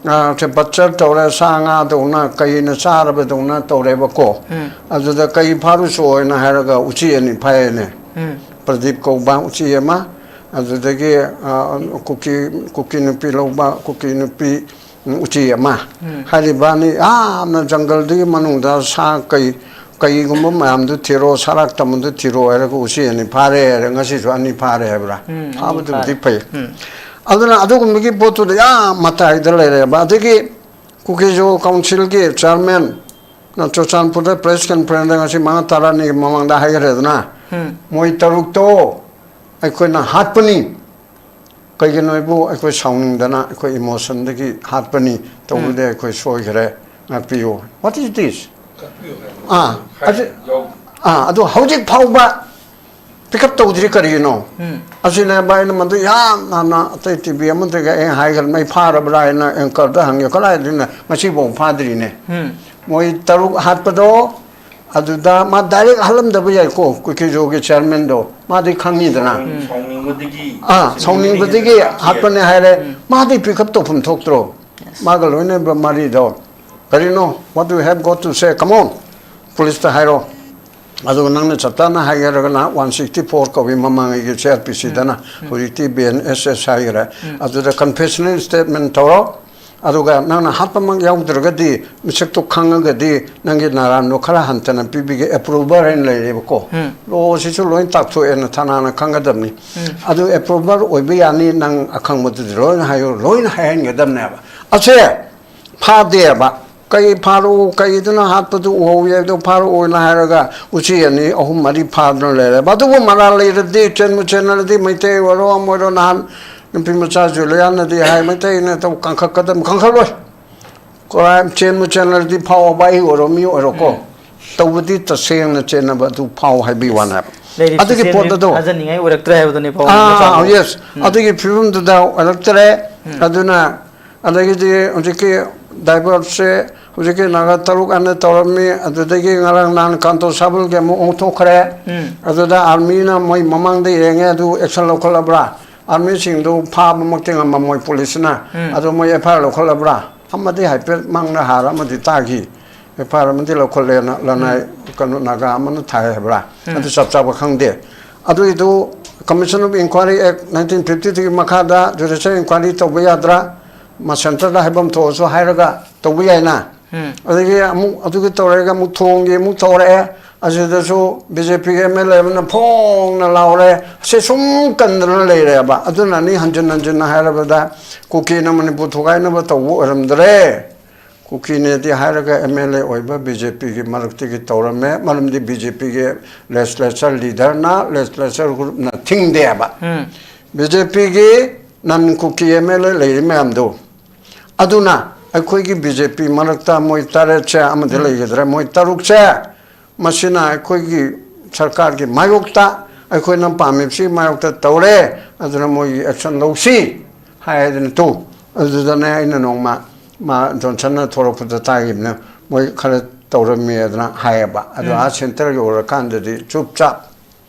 ꯑ, ꯁꯦ ꯕꯠꯆꯔ ꯇꯧꯔꯦ, ꯁꯥ ꯉꯥꯗꯧꯅ ꯀꯩꯅ ꯆꯥꯔꯕꯗꯧꯅ ꯇꯧꯔꯦꯕꯀꯣ꯫ ꯎꯝ꯫ ꯑꯗꯨꯗ ꯀꯩ ꯐꯥꯔꯨꯆꯣ ꯍꯥꯏꯅ ꯍꯥꯏꯔꯒ ꯎꯆꯤ ꯑꯅꯤ ꯐꯥꯏꯌꯦꯅꯦ꯫ ꯎꯝ꯫ ꯄ꯭ꯔꯗꯤꯞ ꯀꯧꯕ ꯎꯆꯤ ꯑꯃ, ꯑꯗꯨꯗꯒꯤ, ꯑ, ꯀꯨꯀꯤ, ꯀꯨꯀꯤ ꯅꯨꯄꯤ ꯂꯧꯕ, ꯀꯨꯀꯤ ꯅꯨꯄꯤ, ꯎꯝ, ꯎꯆꯤ ꯑꯃ꯫ ꯎꯝ꯫ ꯍꯥꯏꯔꯤꯕ ꯑꯅꯤ ꯌꯥꯝꯅ ꯖꯪꯒꯜꯗꯨꯒꯤ ꯃꯅꯨꯡꯗ ꯁꯥ ꯀꯩ, ꯀꯩꯒꯨꯝꯕ ꯃꯌꯥꯝꯗꯨ ꯊꯤꯔꯣ, ꯁꯔꯥꯛ ꯇꯝꯕꯗꯨ ꯊꯤꯔꯣ ꯍꯥꯏꯔꯒ ꯎꯆꯤ ꯑꯅꯤ ꯐꯥꯔꯦ ꯍꯥꯏꯔꯦ, ꯉꯁꯤꯁꯨ ꯑꯅꯤ ꯐꯥꯔꯦ ꯍꯥꯏꯕ꯭ꯔꯥ? ꯎꯝ, ꯑꯅꯤ ꯐꯥꯕꯗꯨꯕꯨꯗꯤ ꯐꯥꯔꯦ꯫ ꯐꯩ꯫ ꯎꯝ꯫ ꯑꯗꯨꯅ ꯑꯗꯨꯒꯨꯝꯕꯒꯤ ꯄꯣꯠꯇꯨꯗ ꯌꯥꯝ ꯃꯇꯥꯏꯗ ꯂꯩꯔꯦꯕ꯫ ꯑꯗꯒꯤ ꯀꯨꯀꯤꯖꯣ ꯀꯥꯎꯟꯁꯤꯜꯒꯤ ꯆꯤꯌꯔꯃꯦꯟꯅ ꯆꯨꯔꯆꯥꯟꯄꯨꯔꯗ ꯄ꯭ꯔꯦꯁ ꯀꯟꯐꯔꯦꯟꯁꯇ ꯉꯁꯤ ꯃꯉꯥ ꯇꯔꯥꯅꯤꯒꯤ ꯃꯃꯥꯡꯗ ꯍꯥꯏꯈ꯭ꯔꯦꯗꯅ, ꯎꯝ꯫ ꯃꯣꯏ ꯇꯔꯨꯛꯇꯣ ꯑꯩꯈꯣꯏꯅ ꯍꯥꯠꯄꯅꯤ꯫ ꯀꯩꯒꯤꯅꯣ ꯍꯥꯏꯕꯨ ꯑꯩꯈꯣꯏ ꯁꯥꯎꯅꯤꯡꯗꯅ ꯑꯩꯈꯣꯏ ꯏꯃꯣꯁꯟꯗꯒꯤ ꯍꯥꯠꯄꯅꯤ, ꯇꯧꯕꯗꯤ ꯎꯝ꯫ ꯑꯩꯈꯣꯏ ꯁꯣꯏꯈ꯭ꯔꯦ, ꯉꯥꯛꯄꯤꯌꯨ꯫ What is this? ꯑꯥ, ꯑꯗꯨ, ꯑꯥ, ꯑꯗꯨ ꯍꯧꯖꯤꯛ ꯐꯥꯎꯕ ꯄꯤꯛ ꯑꯞ ꯇꯧꯗ꯭ꯔꯤ ꯀꯔꯤꯒꯤꯅꯣ? ꯎꯝ꯫ ꯑꯁꯤꯅꯦꯕ ꯑꯩꯅ ꯃꯗꯨ ꯌꯥꯝ ꯍꯥꯟꯅ ꯑꯇꯩ ꯇꯤ ꯚꯤ ꯑꯃꯗꯒꯤ ꯑꯩ ꯍꯥꯏꯈ꯭ꯔꯦ, "ꯃꯩ ꯐꯥꯔꯕ꯭ꯔꯥ?" ꯍꯥꯏꯅ ꯑꯦꯡꯀꯔꯗ ꯍꯪꯉꯦ, "ꯀꯗꯥꯏꯗꯩꯅꯣ? ꯉꯁꯤꯐꯥꯎ ꯐꯥꯗ꯭ꯔꯤꯅꯦ"꯫ ꯎꯝ꯫ ꯃꯣꯏ ꯇꯔꯨꯛ ꯍꯥꯠꯄꯗꯣ ꯑꯗꯨꯗ ꯃꯥ ꯗꯥꯏꯔꯦꯛ ꯍꯥꯠꯂꯝꯗꯕ ꯌꯥꯏꯀꯣ, ꯀꯨꯀꯤꯖꯣꯒꯤ ꯆꯤꯌꯔꯃꯦꯟꯗꯣ, ꯃꯥꯗꯤ ꯈꯪꯉꯤꯗꯅ꯫ ꯁꯥꯎꯅꯤꯡ-, ꯁꯥꯎꯅꯤꯡꯕꯗꯒꯤ ꯑꯥ, ꯁꯥꯎꯅꯤꯡꯕꯗꯒꯤ ꯍꯥꯠꯄꯅꯦ ꯍꯥꯏꯔꯦ꯫ ꯎꯝ꯫ ꯃꯥꯗꯤ ꯄꯤꯛ ꯑꯞ ꯇꯧꯐꯝ ꯊꯣꯛꯇ꯭ꯔꯣ? Yes꯫ ꯃꯥꯒ ꯂꯣꯏꯅꯕ ꯃꯔꯤꯗꯣ꯫ ꯀꯔꯤꯅꯣ? What do you have got to say? Come on꯫ ꯄꯨꯂꯤꯁꯇ ꯍꯥꯏꯔꯣ꯫ ꯑꯗꯨꯒ ꯅꯪꯅ ꯆꯞ ꯆꯥꯅ ꯍꯥꯏꯒꯦ ꯍꯥꯏꯔꯒꯅ ꯋꯥꯟ ꯁꯤꯛꯁꯇꯤ ꯐꯣꯔ ꯀꯧꯏ ꯃꯃꯥꯡꯉꯩꯒꯤ ꯁꯤ ꯑꯥꯔ ꯄꯤ ꯁꯤꯗꯅ, ꯎꯝ꯫ ꯍꯧꯖꯤꯛꯇꯤ ꯕꯤ ꯑꯦꯟ ꯑꯦꯁ ꯑꯦꯁ ꯍꯥꯏꯈ꯭ꯔꯦ꯫ ꯎꯝ꯫ ꯑꯗꯨꯗ ꯀꯟꯐꯦꯁꯅꯦꯜ ꯁ꯭ꯇꯦꯠꯃꯦꯟ ꯇꯧꯔꯣ꯫ ꯑꯗꯨꯒ ꯅꯪꯅ ꯍꯥꯠꯄꯃꯛ ꯌꯥꯎꯗ꯭ꯔꯒꯗꯤ, ꯃꯤꯁꯛꯇꯨ ꯈꯪꯉꯒꯗꯤ ꯅꯪꯒꯤ ꯅꯔꯥꯟꯗꯣ ꯈꯔ ꯍꯟꯊꯅ ꯄꯤꯕꯤꯒꯦ, ꯑꯦꯄ꯭ꯔꯨꯚꯔ ꯍꯥꯏꯅ ꯂꯩꯔꯦꯕꯀꯣ꯫ ꯎꯝ꯫ ꯂꯣꯁꯤꯁꯨ ꯂꯣꯏ ꯇꯥꯛꯊꯣꯛꯑꯦꯅ ꯊꯥꯅꯥꯅ ꯈꯪꯒꯗꯕꯅꯤ꯫ ꯎꯝ꯫ ꯑꯗꯨ ꯑꯦꯄ꯭ꯔꯨꯚꯔ ꯑꯣꯏꯕ ꯌꯥꯅꯤ, ꯅꯪ ꯑꯈꯪꯕꯗꯨꯗꯤ ꯂꯣꯏꯅ ꯍꯥꯏꯌꯨ, ꯂꯣꯏꯅ ꯍꯥꯏꯍꯟꯒꯗꯕꯅꯦꯕ꯫ ꯑꯁꯦ ꯐꯥꯗꯦꯕ꯫ ꯀꯩ ꯐꯥꯔꯛꯎ, ꯀꯩꯗꯨꯅ ꯍꯥꯠꯄꯗꯨ ꯎꯍꯧꯋꯤ ꯍꯥꯏꯕꯗꯣ ꯐꯥꯔꯛꯑꯣꯅ ꯍꯥꯏꯔꯒ ꯎꯆꯤ ꯑꯅꯤ, ꯑꯍꯨꯝ, ꯃꯔꯤ ꯐꯥꯗꯨꯅ ꯂꯩꯔꯦꯕ꯫ ꯑꯗꯨꯕꯨ ꯃꯔꯥꯜ ꯂꯩꯔꯗꯤ, ꯆꯦꯟꯕꯨ ꯆꯦꯟꯅꯔꯗꯤ, ꯃꯩꯇꯩ ꯑꯣꯏꯔꯣ ꯑꯃ ꯑꯣꯏꯔꯣ, ꯅꯍꯥꯟ ꯅꯨꯄꯤ ꯃꯆꯥ ꯖꯨꯂꯤꯌꯥꯅꯗꯤ ꯍꯥꯏ, "ꯃꯩꯇꯩꯅ ꯇꯧ ꯀꯟꯈꯠꯀꯗꯕ", ꯀꯟꯈꯠꯂꯣꯏ꯫ ꯀ꯭ꯔꯥꯏꯝ ꯆꯦꯟꯕꯨ ꯆꯦꯟꯅꯔꯗꯤ ꯐꯥꯎꯑꯣꯕ, ꯑꯩ ꯑꯣꯏꯔꯣ, ꯃꯤ ꯑꯣꯏꯔꯣꯀꯣ꯫ ꯎꯝ꯫ ꯇꯧꯕꯗꯤ ꯇꯁꯦꯡꯅ ꯆꯦꯟꯅꯕ ꯑꯗꯨ ꯐꯥꯎ ꯍꯥꯏꯕꯒꯤ ꯋꯥꯅꯦꯕ꯫ ꯂꯩꯔꯤꯕ ꯑꯗꯨꯒꯤ ꯁꯤꯁꯇꯦꯝꯁꯤ ꯄꯣꯠ ꯑꯗꯣ ꯊꯥꯖꯅꯤꯡꯉꯥꯏ ꯑꯣꯏꯔꯛꯇ꯭ꯔꯦ ꯍꯥꯏꯕꯗꯨꯅꯦ ꯄꯥꯎ ꯑꯥ, ꯃꯆꯥꯗꯣ꯫ Yes꯫ ꯎꯝ꯫ ꯑꯗꯨꯒꯤ ꯐꯤꯕꯝꯗꯨꯗ ꯑꯣꯏꯔꯛꯇ꯭ꯔꯦ꯫ ꯎꯝ꯫ ꯑꯗꯨꯅ ꯑꯗꯒꯤꯗꯤ ꯍꯧꯖꯤꯛꯀꯤ ꯗꯥꯏꯚꯔꯠꯁꯦ ꯍꯧꯖꯤꯛꯀꯤ ꯅꯥꯒꯥ ꯇꯔꯨꯛ ꯑꯅ ꯇꯧꯔꯝꯃꯤ, ꯑꯗꯨꯗꯒꯤ ꯉꯔꯥꯡ ꯅꯍꯥꯟ ꯀꯥꯟꯇꯣ ꯁꯥꯕꯜꯒꯤ ꯑꯃꯨꯛ ꯑꯣꯟꯊꯣꯛꯈ꯭ꯔꯦ꯫ ꯑꯗꯨꯗ ꯑꯥꯔꯃꯤꯅ ꯃꯣꯏ ꯃꯃꯥꯡꯗ ꯌꯦꯡꯉꯦ, ꯑꯗꯨ ꯑꯦꯛꯁꯟ ꯂꯧꯈꯠꯂꯕ꯭ꯔꯥ? ꯑꯥꯔꯃꯤꯁꯤꯡꯗꯨ ꯐꯥꯕꯃꯛꯇꯤ ꯉꯝꯃꯝꯃꯣꯏ ꯄꯨꯂꯤꯁꯅ꯫ ꯑꯗꯣ ꯃꯣꯏ ꯑꯦꯐ ꯑꯥꯏ ꯑꯥꯔ ꯂꯧꯈꯠꯂꯕ꯭ꯔꯥ? ꯑꯃꯗꯤ ꯍꯥꯏꯐꯦꯠ ꯃꯥꯡꯅ ꯍꯥꯔ ꯑꯃꯗꯤ ꯇꯥꯈꯤ꯫ ꯑꯦꯐ ꯑꯥꯏ ꯑꯥꯔ ꯑꯃꯗꯤ ꯂꯧꯈꯠꯂꯦꯅ ꯂꯅꯥꯏ ꯀꯩꯅꯣ ꯅꯥꯒꯥ ꯑꯃꯅ ꯊꯥꯏ ꯍꯥꯏꯕ꯭ꯔꯥ? ꯑꯗꯨ ꯆꯞ ꯆꯥꯕ ꯈꯪꯗꯦ꯫ ꯑꯗꯨꯏꯗꯨ Commission of Inquiry Act nineteen fifty three ꯃꯈꯥꯗ ꯖꯨꯗꯤꯁꯤꯌꯦꯜ ꯏꯟꯀ꯭ꯋꯥꯏꯔꯤ ꯇꯧꯕ ꯌꯥꯗ꯭ꯔꯥ? ꯃꯥ ꯁꯦꯟꯇꯔꯗ ꯍꯥꯏꯐꯝ ꯊꯣꯛꯑꯁꯨ ꯍꯥꯏꯔꯒ ꯇꯧꯕ ꯌꯥꯏꯅ꯫ ꯑꯗꯒꯤ ꯑꯃꯨꯛ ꯑꯗꯨꯒꯤ ꯇꯧꯔꯒ ꯑꯃꯨꯛ ꯊꯣꯡꯒꯤ ꯑꯃꯨꯛ ꯇꯧꯔꯛꯑꯦ꯫ ꯑꯁꯤꯗꯁꯨ ꯕꯤ ꯖꯦ ꯄꯤꯒꯤ ꯑꯦꯝ ꯑꯦꯜ ꯑꯦ ꯑꯃꯅ ꯐꯣꯡꯅ ꯂꯥꯎꯔꯦ꯫ ꯑꯁꯤ ꯁꯨꯝ ꯀꯟꯗꯅ ꯂꯩꯔꯦꯕ꯫ ꯑꯗꯨꯅꯅꯤ ꯍꯟꯖꯤꯟ ꯍꯟꯖꯤꯟꯅ ꯍꯥꯏꯔꯕꯗ ꯀꯨꯀꯤꯅ ꯃꯅꯤꯄꯨꯔ ꯊꯨꯒꯥꯏꯅꯕ ꯇꯧꯕ ꯑꯣꯏꯔꯝꯗ꯭ꯔꯦ꯫ ꯀꯨꯀꯤꯅꯦꯗꯤ ꯍꯥꯏꯔꯒ ꯑꯦꯝ ꯑꯦꯜ ꯑꯦ ꯑꯣꯏꯕ ꯕꯤ ꯖꯦ ꯄꯤꯒꯤ ꯃꯔꯛꯇꯒꯤ ꯇꯧꯔꯝꯃꯦ꯫ ꯃꯔꯝꯗꯤ ꯕꯤ ꯖꯦ ꯄꯤꯒꯤ ꯂꯦꯖꯤꯁꯂꯦꯆꯔ ꯂꯤꯗꯔꯅ, ꯂꯦꯖꯤꯁꯂꯦꯆꯔ ꯒ꯭ꯔꯨꯞꯅ ꯊꯤꯡꯗꯦꯕ꯫ ꯕꯤ ꯖꯦ ꯄꯤꯒꯤ ꯅꯟ ꯀꯨꯀꯤ ꯑꯦꯝ ꯑꯦꯜ ꯑꯦ ꯂꯩꯔꯤ ꯃꯌꯥꯝꯗꯣ꯫ ꯑꯗꯨꯅ ꯑꯩꯈꯣꯏꯒꯤ ꯕꯤ ꯖꯦ ꯄꯤ ꯃꯔꯛꯇ ꯃꯣꯏ ꯇꯔꯦꯠꯁꯦ ꯑꯃꯗꯤ ꯂꯩꯒꯗ꯭ꯔꯦ, ꯃꯣꯏ ꯇꯔꯨꯛꯁꯦ, ꯃꯁꯤꯅ ꯑꯩꯈꯣꯏꯒꯤ ꯁꯔꯀꯥꯔꯒꯤ ꯃꯥꯌꯣꯛꯇ, ꯑꯩꯈꯣꯏꯅ ꯄꯥꯝꯃꯤꯕꯁꯤ ꯃꯥꯌꯣꯛꯇ ꯇꯧꯔꯦ꯫ ꯑꯗꯨꯅ ꯃꯣꯏꯒꯤ ꯑꯦꯛꯁꯟ ꯂꯧꯁꯤ ꯍꯥꯏꯗꯅ ꯇꯨ꯫ ꯑꯗꯨꯗꯅꯦ ꯑꯩꯅ ꯅꯣꯡꯃ ꯃꯥ ꯖꯣꯟꯁꯟꯅ ꯊꯣꯛꯂꯛꯄꯗ ꯇꯥꯈꯤꯕꯅꯦ, ꯃꯣꯏ ꯈꯔ ꯇꯧꯔꯝꯃꯤ ꯑꯗꯨꯅ ꯍꯥꯏꯌꯦꯕ꯫ ꯑꯗꯣ ꯑꯥ ꯁꯦꯟꯇꯔ ꯌꯧꯔꯀꯥꯟꯗꯗꯤ ꯆꯨꯞ ꯆꯥꯞ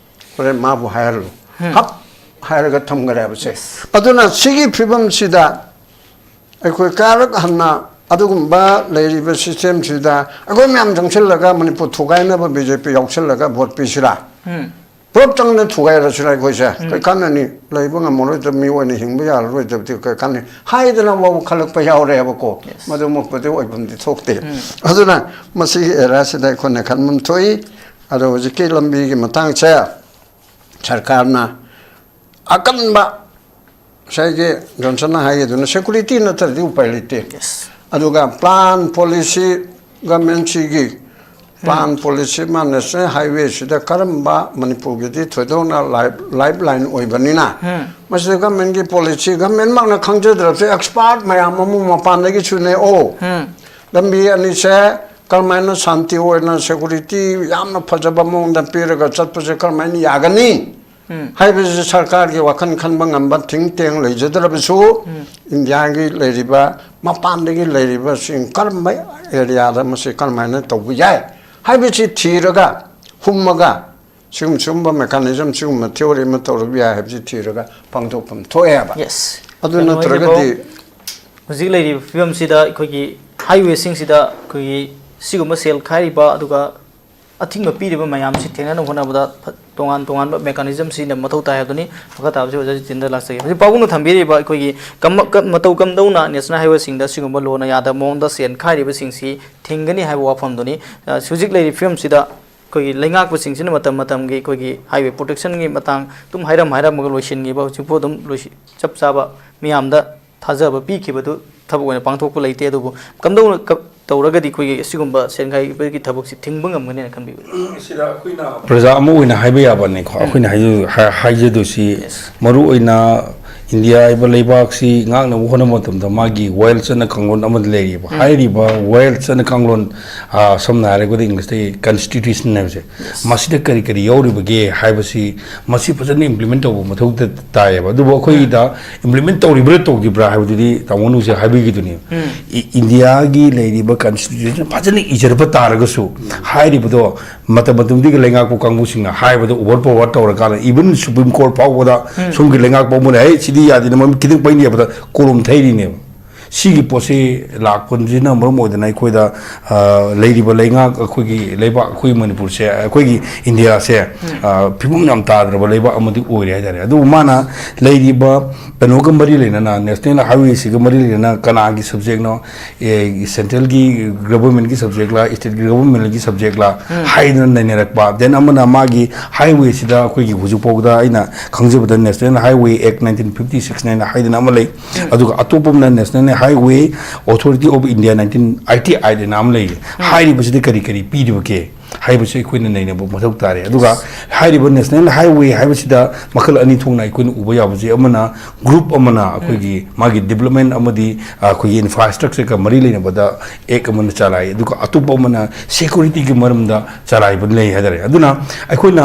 ꯍꯣꯔꯦꯟ ꯃꯥꯕꯨ ꯍꯥꯏꯍꯜꯂꯨ, ꯍꯞ ꯍꯥꯏꯔꯒ ꯊꯝꯈ꯭ꯔꯦꯕꯁꯦ꯫ ꯑꯗꯨꯅ ꯁꯤꯒꯤ ꯐꯤꯕꯝꯁꯤꯗ ꯑꯩꯈꯣꯏ ꯀꯥꯔꯛ ꯍꯟꯅ ꯑꯗꯨꯒꯨꯝꯕ ꯂꯩꯔꯤꯕ ꯁꯤꯁꯇꯦꯝꯁꯤꯗ ꯑꯩꯈꯣꯏ ꯃꯌꯥꯝ ꯆꯪꯁꯤꯜꯂꯒ ꯃꯅꯤꯄꯨꯔ ꯊꯨꯒꯥꯏꯅꯕ ꯕꯤ ꯖꯦ ꯄꯤ ꯌꯥꯎꯁꯤꯜꯂꯒ ꯚꯣꯠ ꯄꯤꯁꯤꯔꯥ? ꯄꯨꯂꯞ ꯆꯪꯅ ꯊꯨꯒꯥꯏꯔꯁꯤꯔꯥ ꯑꯩꯈꯣꯏꯁꯦ? ꯀꯩ ꯀꯥꯟꯅꯅꯤ? ꯂꯩꯕ ꯉꯝꯃꯔꯣꯏꯗꯕ, ꯃꯤ ꯑꯣꯏꯅ ꯍꯤꯡꯕ ꯌꯥꯔꯔꯣꯏꯗꯕꯗꯤ ꯀꯩ ꯀꯥꯟꯅꯅꯤ ꯍꯥꯏꯗꯅ ꯋꯥ ꯈꯜꯂꯛꯄ ꯌꯥꯎꯔꯦꯕꯀꯣ꯫ ꯃꯗꯨꯃꯛꯄꯨꯗꯤ ꯑꯣꯏꯐꯝꯗꯤ ꯊꯣꯛꯇꯦ꯫ ꯑꯗꯨꯅ ꯃꯁꯤꯒꯤ ꯑꯦꯔꯥꯁꯤꯗ ꯑꯩꯈꯣꯏꯅ ꯈꯟꯐꯝ ꯊꯣꯛꯏ꯫ ꯑꯗꯣ ꯍꯧꯖꯤꯛꯀꯤ ꯂꯝꯕꯤꯒꯤ ꯃꯇꯥꯡꯁꯦ ꯁꯔꯀꯥꯔꯅ ꯑꯀꯟꯕ, ꯉꯁꯥꯏꯒꯤ ꯖꯣꯟꯁꯟꯅ ꯍꯥꯏꯒꯤꯗꯨꯅ ꯁꯦꯀꯨꯔꯤꯇꯤ ꯅꯠꯇ꯭ꯔꯗꯤ ꯎꯄꯥꯏ ꯂꯩꯇꯦ꯫ ꯑꯗꯨꯒ ꯄ꯭ꯂꯥꯟ ꯄꯣꯂꯤꯁꯤ, ꯒꯃꯦꯟꯁꯤꯒꯤ ꯄ꯭ꯂꯥꯟ ꯄꯣꯂꯤꯁꯤ ꯑꯃ ꯅꯦꯁꯅꯦꯜ ꯍꯥꯏꯋꯦꯁꯤꯗ ꯀꯔꯝꯕ, ꯃꯅꯤꯄꯨꯔꯒꯤꯗꯤ ꯊꯣꯏꯗꯣꯛꯅ ꯂꯥꯏꯐ ꯂꯥꯏꯟ ꯑꯣꯏꯕꯅꯤꯅ ꯃꯁꯤꯗ ꯒꯃꯦꯟꯒꯤ ꯄꯣꯂꯤꯁꯤ, ꯒꯃꯦꯟꯃꯛꯅ ꯈꯪꯖꯗ꯭ꯔꯁꯨ ꯑꯦꯛꯁꯄꯥꯔꯠ ꯃꯌꯥꯝ ꯑꯃ ꯃꯄꯥꯟꯗꯒꯤꯁꯨ ꯅꯦꯛꯑꯣ꯫ ꯂꯝꯕꯤ ꯑꯅꯤꯁꯦ ꯀꯔꯝꯍꯥꯏꯅ ꯁꯥꯟꯇꯤ ꯑꯣꯏꯅ ꯁꯦꯀꯨꯔꯤꯇꯤ ꯌꯥꯝꯅ ꯐꯖꯕ ꯃꯑꯣꯡꯗ ꯄꯤꯔꯒ ꯆꯠꯄꯁꯦ ꯀꯔꯝꯍꯥꯏꯅ ꯌꯥꯒꯅꯤ ꯍꯥꯏꯕꯁꯤ ꯁꯔꯀꯥꯔꯒꯤ ꯋꯥꯈꯜ ꯈꯟꯕ ꯉꯝꯕ ꯊꯤꯡ ꯇꯦꯡ ꯂꯩꯖꯗ꯭ꯔꯕꯁꯨ ꯏꯟꯗꯤꯌꯥꯒꯤ ꯂꯩꯔꯤꯕ ꯃꯄꯥꯟꯗꯒꯤ ꯂꯩꯔꯤꯕꯁꯤꯡ ꯀꯔꯝꯕ ꯑꯦꯔꯤꯌꯥꯗ ꯃꯁꯤ ꯀꯔꯝꯍꯥꯏꯅ ꯇꯧꯕ ꯌꯥꯏ ꯍꯥꯏꯕꯁꯤ ꯊꯤꯔꯒ ꯍꯨꯝꯃꯒ ꯁꯤꯒꯨꯝ ꯁꯤꯒꯨꯝꯕ ꯃꯦꯀꯥꯅꯤꯖꯝ ꯁꯤꯒꯨꯝꯕ ꯊꯤꯑꯣꯔꯤ ꯑꯃ ꯇꯧꯔꯕ ꯌꯥꯏ ꯍꯥꯏꯕꯁꯤ ꯊꯤꯔꯒ ꯄꯥꯡꯊꯣꯛꯐꯝ ꯊꯣꯛꯑꯦꯕ꯫ ꯌꯦꯁ꯫ ꯑꯗꯨ ꯅꯠꯇ꯭ꯔꯒꯗꯤ ꯍꯧꯖꯤꯛ ꯂꯩꯔꯤꯕ ꯐꯤꯕꯝꯁꯤꯗ ꯑꯩꯈꯣꯏꯒꯤ ꯍꯥꯏꯋꯦꯁꯤꯡꯁꯤꯗ ꯑꯩꯈꯣꯏꯒꯤ ꯁꯤꯒꯨꯝꯕ ꯁꯦꯜ ꯈꯥꯏꯔꯤꯕ ꯑꯗꯨꯒ ꯑꯊꯤꯡꯕ ꯄꯤꯔꯤꯕ ꯃꯌꯥꯝꯁꯤ ꯊꯦꯡꯅꯅꯕ ꯍꯣꯠꯅꯕꯗ ꯐ- ꯇꯣꯉꯥꯟ ꯇꯣꯉꯥꯟꯕ ꯃꯦꯀꯥꯅꯤꯖꯝ ꯁꯤꯖꯤꯟꯅꯕ ꯃꯊꯧ ꯇꯥꯏ ꯍꯥꯏꯕꯗꯨꯅꯤ꯫ ꯃꯈꯥ ꯇꯥꯕꯁꯤ ꯑꯣꯖꯥ ꯖꯤꯇꯦꯟꯗ꯭ꯔ ꯂꯥꯛꯆꯒꯦ꯫ ꯍꯧꯖꯤꯛ ꯄꯥꯕꯨꯡꯅ ꯊꯝꯕꯤꯔꯤꯕ ꯑꯩꯈꯣꯏꯒꯤ ꯀꯝ- ꯀ- ꯃꯇꯧ ꯀꯝꯗꯧꯅ ꯅꯦꯁꯅꯦꯜ ꯍꯥꯏꯋꯦꯁꯤꯡꯗ ꯁꯤꯒꯨꯝꯕ ꯂꯣꯅ ꯌꯥꯗꯕ ꯃꯑꯣꯡꯗ ꯁꯦꯜ ꯈꯥꯏꯔꯤꯕꯁꯤꯡꯁꯤ ꯊꯤꯡꯒꯅꯤ ꯍꯥꯏꯕ ꯋꯥꯐꯝꯗꯨꯅꯤ꯫ ꯑ, ꯍꯧꯖꯤꯛ ꯂꯩꯔꯤꯕ ꯐꯤꯕꯝꯁꯤꯗ ꯑꯩꯈꯣꯏꯒꯤ ꯂꯩꯉꯥꯛꯄꯁꯤꯡꯁꯤꯅ ꯃꯇꯝ ꯃꯇꯝꯒꯤ ꯑꯩꯈꯣꯏꯒꯤ ꯍꯥꯏꯋꯦ ꯄ꯭ꯔꯣꯇꯦꯛꯁꯟꯒꯤ ꯃꯇꯥꯡ ꯑꯗꯨꯝ ꯍꯥꯏꯔꯝ ꯍꯥꯏꯔꯝꯃꯒ ꯂꯣꯏꯁꯤꯟꯈꯤꯕ ꯍꯧꯖꯤꯛꯐꯥꯎ ꯑꯗꯨꯝ ꯂꯣꯏꯁꯤ- ꯆꯞ ꯆꯥꯕ ꯃꯤꯌꯥꯝꯗ ꯊꯥꯖꯕ ꯄꯤꯈꯤꯕꯗꯨ ꯊꯕꯛ ꯑꯣꯏꯅ ꯄꯥꯡꯊꯣꯛꯄ ꯂꯩꯇꯦ꯫ ꯑꯗꯨꯕꯨ ꯀꯝꯗꯧꯅ ꯀ- ꯇꯧꯔꯒꯗꯤ ꯑꯩꯈꯣꯏꯒꯤ ꯑꯁꯤꯒꯨꯝꯕ ꯁꯦꯟ ꯈꯥꯏꯕꯒꯤ ꯊꯕꯛꯁꯤ ꯊꯤꯡꯕ ꯉꯝꯒꯅꯤꯅ ꯈꯟꯕꯤꯕ? ꯁꯤꯗ ꯑꯩꯈꯣꯏꯅ ꯄ꯭ꯔꯖꯥ ꯑꯃ ꯑꯣꯏꯅ ꯍꯥꯏꯕ ꯌꯥꯕꯅꯤꯀꯣ꯫ ꯑꯩꯈꯣꯏꯅ ꯍꯥꯏꯖ- ꯍꯥꯏ- ꯍꯥꯏꯖꯗꯣꯏꯁꯤ, ꯃꯔꯨ ꯑꯣꯏꯅ ꯏꯟꯗꯤꯌꯥ ꯍꯥꯏꯕ ꯂꯩꯕꯥꯛꯁꯤ ꯉꯥꯛꯅꯕ ꯍꯣꯠꯅꯕ ꯃꯇꯝꯗ ꯃꯥꯒꯤ ꯋꯥꯌꯦꯜ ꯆꯠꯅ ꯀꯥꯡꯂꯣꯟ ꯑꯃꯗꯤ ꯂꯩꯔꯤꯕ꯫ ꯍꯥꯏꯔꯤꯕ ꯋꯥꯌꯦꯜ ꯆꯠꯅ ꯀꯥꯡꯂꯣꯟ, ꯑ, ꯁꯝꯅ ꯍꯥꯏꯔꯒꯗꯤ ꯏꯪꯂꯤꯁꯇꯒꯤ ꯀꯟꯁꯇꯤꯇ꯭ꯌꯨꯁꯟ ꯍꯥꯏꯕꯁꯦ, ꯃꯁꯤꯗ ꯀꯔꯤ ꯀꯔꯤ ꯌꯥꯎꯔꯤꯕꯒꯦ ꯍꯥꯏꯕꯁꯤ, ꯃꯁꯤ ꯐꯖꯅ ꯏꯝꯄ꯭ꯂꯤꯃꯦꯟ ꯇꯧꯕ ꯃꯊꯧ ꯇ- ꯇꯥꯏꯌꯦꯕ꯫ ꯑꯗꯨꯕꯨ ꯑꯩꯈꯣꯏꯒꯤꯗ ꯏꯝꯄ꯭ꯂꯤꯃꯦꯟ ꯇꯧꯔꯤꯕ꯭ꯔꯥ ꯇꯧꯗ꯭ꯔꯤꯕ꯭ꯔꯥ ꯍꯥꯏꯕꯗꯨꯗꯤ ꯇꯥꯃꯣꯅ ꯍꯧꯖꯤꯛ ꯍꯥꯏꯕꯤꯈꯤꯗꯨꯅꯤ꯫ ꯏ- ꯏꯟꯗꯤꯌꯥꯒꯤ ꯂꯩꯔꯤꯕ ꯀꯟꯁꯇꯤꯇ꯭ꯌꯨꯁꯟ ꯐꯖꯅ ꯏꯖꯔꯕ ꯇꯥꯔꯒꯁꯨ, ꯍꯥꯏꯔꯤꯕꯗꯣ ꯃꯇꯝ ꯃꯇꯝꯗꯨꯒꯤ ꯂꯩꯉꯥꯛꯄ ꯀꯥꯡꯕꯨꯁꯤꯡꯅ ꯍꯥꯏꯕꯗ ꯑꯣꯚꯔ ꯄꯥꯋꯔ ꯇꯧꯔꯀꯥꯟꯗ, ꯏꯚꯟ ꯁꯨꯄ꯭ꯔꯤꯝ ꯀꯣꯔꯠ ꯐꯥꯎꯕꯗ ꯁꯣꯝꯒꯤ ꯂꯩꯉꯥꯛꯄ ꯑꯃꯅ, "ꯍꯦ, ꯁꯤꯗꯤ ꯌꯥꯗꯦꯅ ꯃꯃꯤꯠ ꯈꯤꯇꯪ ꯄꯩꯅꯦꯕꯗ" ꯀꯣꯂꯣꯝ ꯊꯩꯔꯤꯅꯦꯕ꯫ ꯁꯤꯒꯤ ꯄꯣꯠꯁꯤ ꯂꯥꯛꯄꯁꯤꯅ ꯃꯔꯝ ꯑꯣꯏꯗꯅ ꯑꯩꯈꯣꯏꯗ, ꯑ, ꯂꯩꯔꯤꯕ ꯂꯩꯉꯥꯛ, ꯑꯩꯈꯣꯏꯒꯤ ꯂꯩꯕꯥꯛ, ꯑꯩꯈꯣꯏ ꯃꯅꯤꯄꯨꯔꯁꯦ, ꯑꯩꯈꯣꯏꯒꯤ ꯏꯟꯗꯤꯌꯥꯁꯦ, ꯑ, ꯐꯤꯕꯝ ꯌꯥꯝ ꯇꯥꯗ꯭ꯔꯕ ꯂꯩꯕꯥꯛ ꯑꯃꯗꯤ ꯑꯣꯏꯔꯦ ꯍꯥꯏꯇꯥꯔꯦ꯫ ꯑꯗꯨꯕꯨ ꯃꯥꯅ ꯂꯩꯔꯤꯕ ꯀꯩꯅꯣꯒ ꯃꯔꯤ ꯂꯩꯅꯅ, ꯅꯦꯁꯅꯦꯜ ꯍꯥꯏꯋꯦꯁꯤꯒ ꯃꯔꯤ ꯂꯩꯅꯅ ꯀꯅꯥꯒꯤ ꯁꯕꯖꯦꯛꯅꯣ, ꯑꯦ, ꯁꯦꯟꯇ꯭ꯔꯦꯜꯒꯤ ꯒꯚꯔꯟꯃꯦꯟꯠꯀꯤ ꯁꯕꯖꯦꯛꯂꯥ, ꯁ꯭ꯇꯦꯠꯀꯤ ꯒꯚꯔꯟꯃꯦꯟꯠꯀꯤ ꯁꯕꯖꯦꯛꯂꯥ ꯍꯥꯏꯗꯅ ꯅꯩꯅꯔꯛꯄ꯫ ꯗꯦꯟ ꯑꯃꯅ ꯃꯥꯒꯤ ꯍꯥꯏꯋꯦꯁꯤꯗ ꯑꯩꯈꯣꯏꯒꯤ ꯍꯧꯖꯤꯛ ꯐꯥꯎꯕꯗ ꯑꯩꯅ ꯈꯪꯖꯕꯗ ꯅꯦꯁꯅꯦꯜ ꯍꯥꯏꯋꯦ ꯑꯦꯛ ꯅꯥꯏꯟꯇꯤꯟ ꯐꯤꯐꯇꯤ ꯁꯤꯛꯁ ꯍꯥꯏꯅ ꯍꯥꯏꯗꯅ ꯑꯃ ꯂꯩ꯫ ꯑꯗꯨꯒ ꯑꯇꯣꯞꯄ ꯑꯃꯅ national highway authority of India nineteen eighty eight ꯍꯥꯏꯅ ꯑꯃ ꯂꯩꯌꯦ꯫ ꯍꯥꯏꯔꯤꯕꯁꯤꯗꯤ ꯀꯔꯤ ꯀꯔꯤ ꯄꯤꯔꯤꯕꯒꯦ? ꯍꯥꯏꯕꯁꯤ ꯑꯩꯈꯣꯏꯅ ꯅꯩꯅꯕ ꯃꯊꯧ ꯇꯥꯔꯦ꯫ ꯑꯗꯨꯒ ꯍꯥꯏꯔꯤꯕ ꯅꯦꯁꯅꯦꯜ ꯍꯥꯏꯋꯦ ꯍꯥꯏꯕꯁꯤꯗ ꯃꯈꯜ ꯑꯅꯤ ꯊꯣꯛꯅ ꯑꯩꯈꯣꯏꯅ ꯎꯕ ꯌꯥꯕꯁꯦ, ꯑꯃꯅ ꯒ꯭ꯔꯨꯞ ꯑꯃꯅ ꯑꯩꯈꯣꯏꯒꯤ ꯃꯥꯒꯤ ꯗꯤꯕꯂꯞꯃꯦꯟ ꯑꯃꯗꯤ ꯑꯩꯈꯣꯏꯒꯤ ꯏꯟꯐ꯭ꯔꯥꯁ꯭ꯇ꯭ꯔꯛꯆꯔꯒ ꯃꯔꯤ ꯂꯩꯅꯕꯗ ꯑꯦꯛ ꯑꯃꯅ ꯆꯂꯥꯏ, ꯑꯗꯨꯒ ꯑꯇꯣꯞꯄ ꯑꯃꯅ ꯁꯦꯀ꯭ꯌꯨꯔꯤꯇꯤꯒꯤ ꯃꯔꯝꯗ ꯆꯂꯥꯏꯕ ꯂꯩ ꯍꯥꯏꯇꯥꯔꯦ꯫ ꯑꯗꯨꯅ ꯑꯩꯈꯣꯏꯅ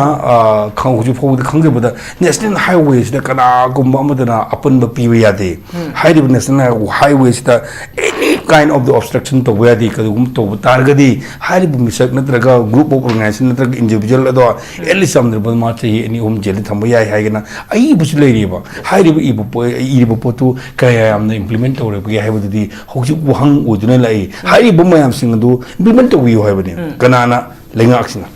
ꯈꯪ- ꯍꯧꯖꯤꯛ ꯐꯥꯎꯕꯗ ꯈꯪꯖꯕꯗ ꯅꯦꯁꯅꯦꯜ ꯍꯥꯏꯋꯦꯁꯤꯗ ꯀꯅꯥꯒꯨꯝꯕ ꯑꯃꯗꯅ ꯑꯄꯟꯕ ꯄꯤꯕ ꯌꯥꯗꯦ꯫ ꯍꯥꯏꯔꯤꯕ national ꯍꯥꯏꯋꯦꯁꯤꯗ any kind of the obstruction ꯇꯧꯕ ꯌꯥꯗꯦ꯫ ꯀꯔꯤꯒꯨꯝꯕ ꯇꯧꯕ ꯇꯥꯔꯒꯗꯤ ꯍꯥꯏꯔꯤꯕ ꯃꯤꯁꯛ ꯅꯠꯇ꯭ꯔꯒ ꯒ꯭ꯔꯨꯞ ꯑꯣꯐ ꯑꯣꯔꯒꯅꯥꯏꯖꯦꯁꯟ ꯅꯠꯇ꯭ꯔꯒ ꯏꯟꯗꯤꯕꯤꯖꯨꯋꯦꯜ ꯑꯗꯣ ꯑꯦꯠꯂꯤꯁ ꯌꯥꯝꯗ꯭ꯔꯕꯗ ꯃꯥ ꯆꯍꯤ ꯑꯅꯤ ꯑꯍꯨꯝ ꯖꯦꯜꯗ ꯊꯝꯕ ꯌꯥꯏ ꯍꯥꯏꯒꯅ ꯑꯏꯕꯁꯨ ꯂꯩꯔꯤꯕ꯫ ꯍꯥꯏꯔꯤꯕ ꯏꯕ ꯄꯣ- ꯏꯔꯤꯕ ꯄꯣꯠꯇꯨ ꯀꯌꯥ ꯌꯥꯝꯅ ꯏꯝꯄ꯭ꯂꯤꯃꯦꯟ ꯇꯧꯔꯕꯒꯦ ꯍꯥꯏꯕꯗꯨꯗꯤ ꯍꯧꯖꯤꯛ ꯋꯥꯍꯪ ꯑꯣꯏꯗꯨꯅ ꯂꯥꯛꯏ꯫ ꯍꯥꯏꯔꯤꯕ ꯃꯌꯥꯝꯁꯤꯡ ꯑꯗꯨ ꯏꯝꯄ꯭ꯂꯤꯃꯦꯟ ꯇꯧꯕꯤꯌꯨ ꯍꯥꯏꯕꯅꯤ꯫ ꯀꯅꯥꯅ? ꯂꯩꯉꯥꯛꯁꯤꯅ꯫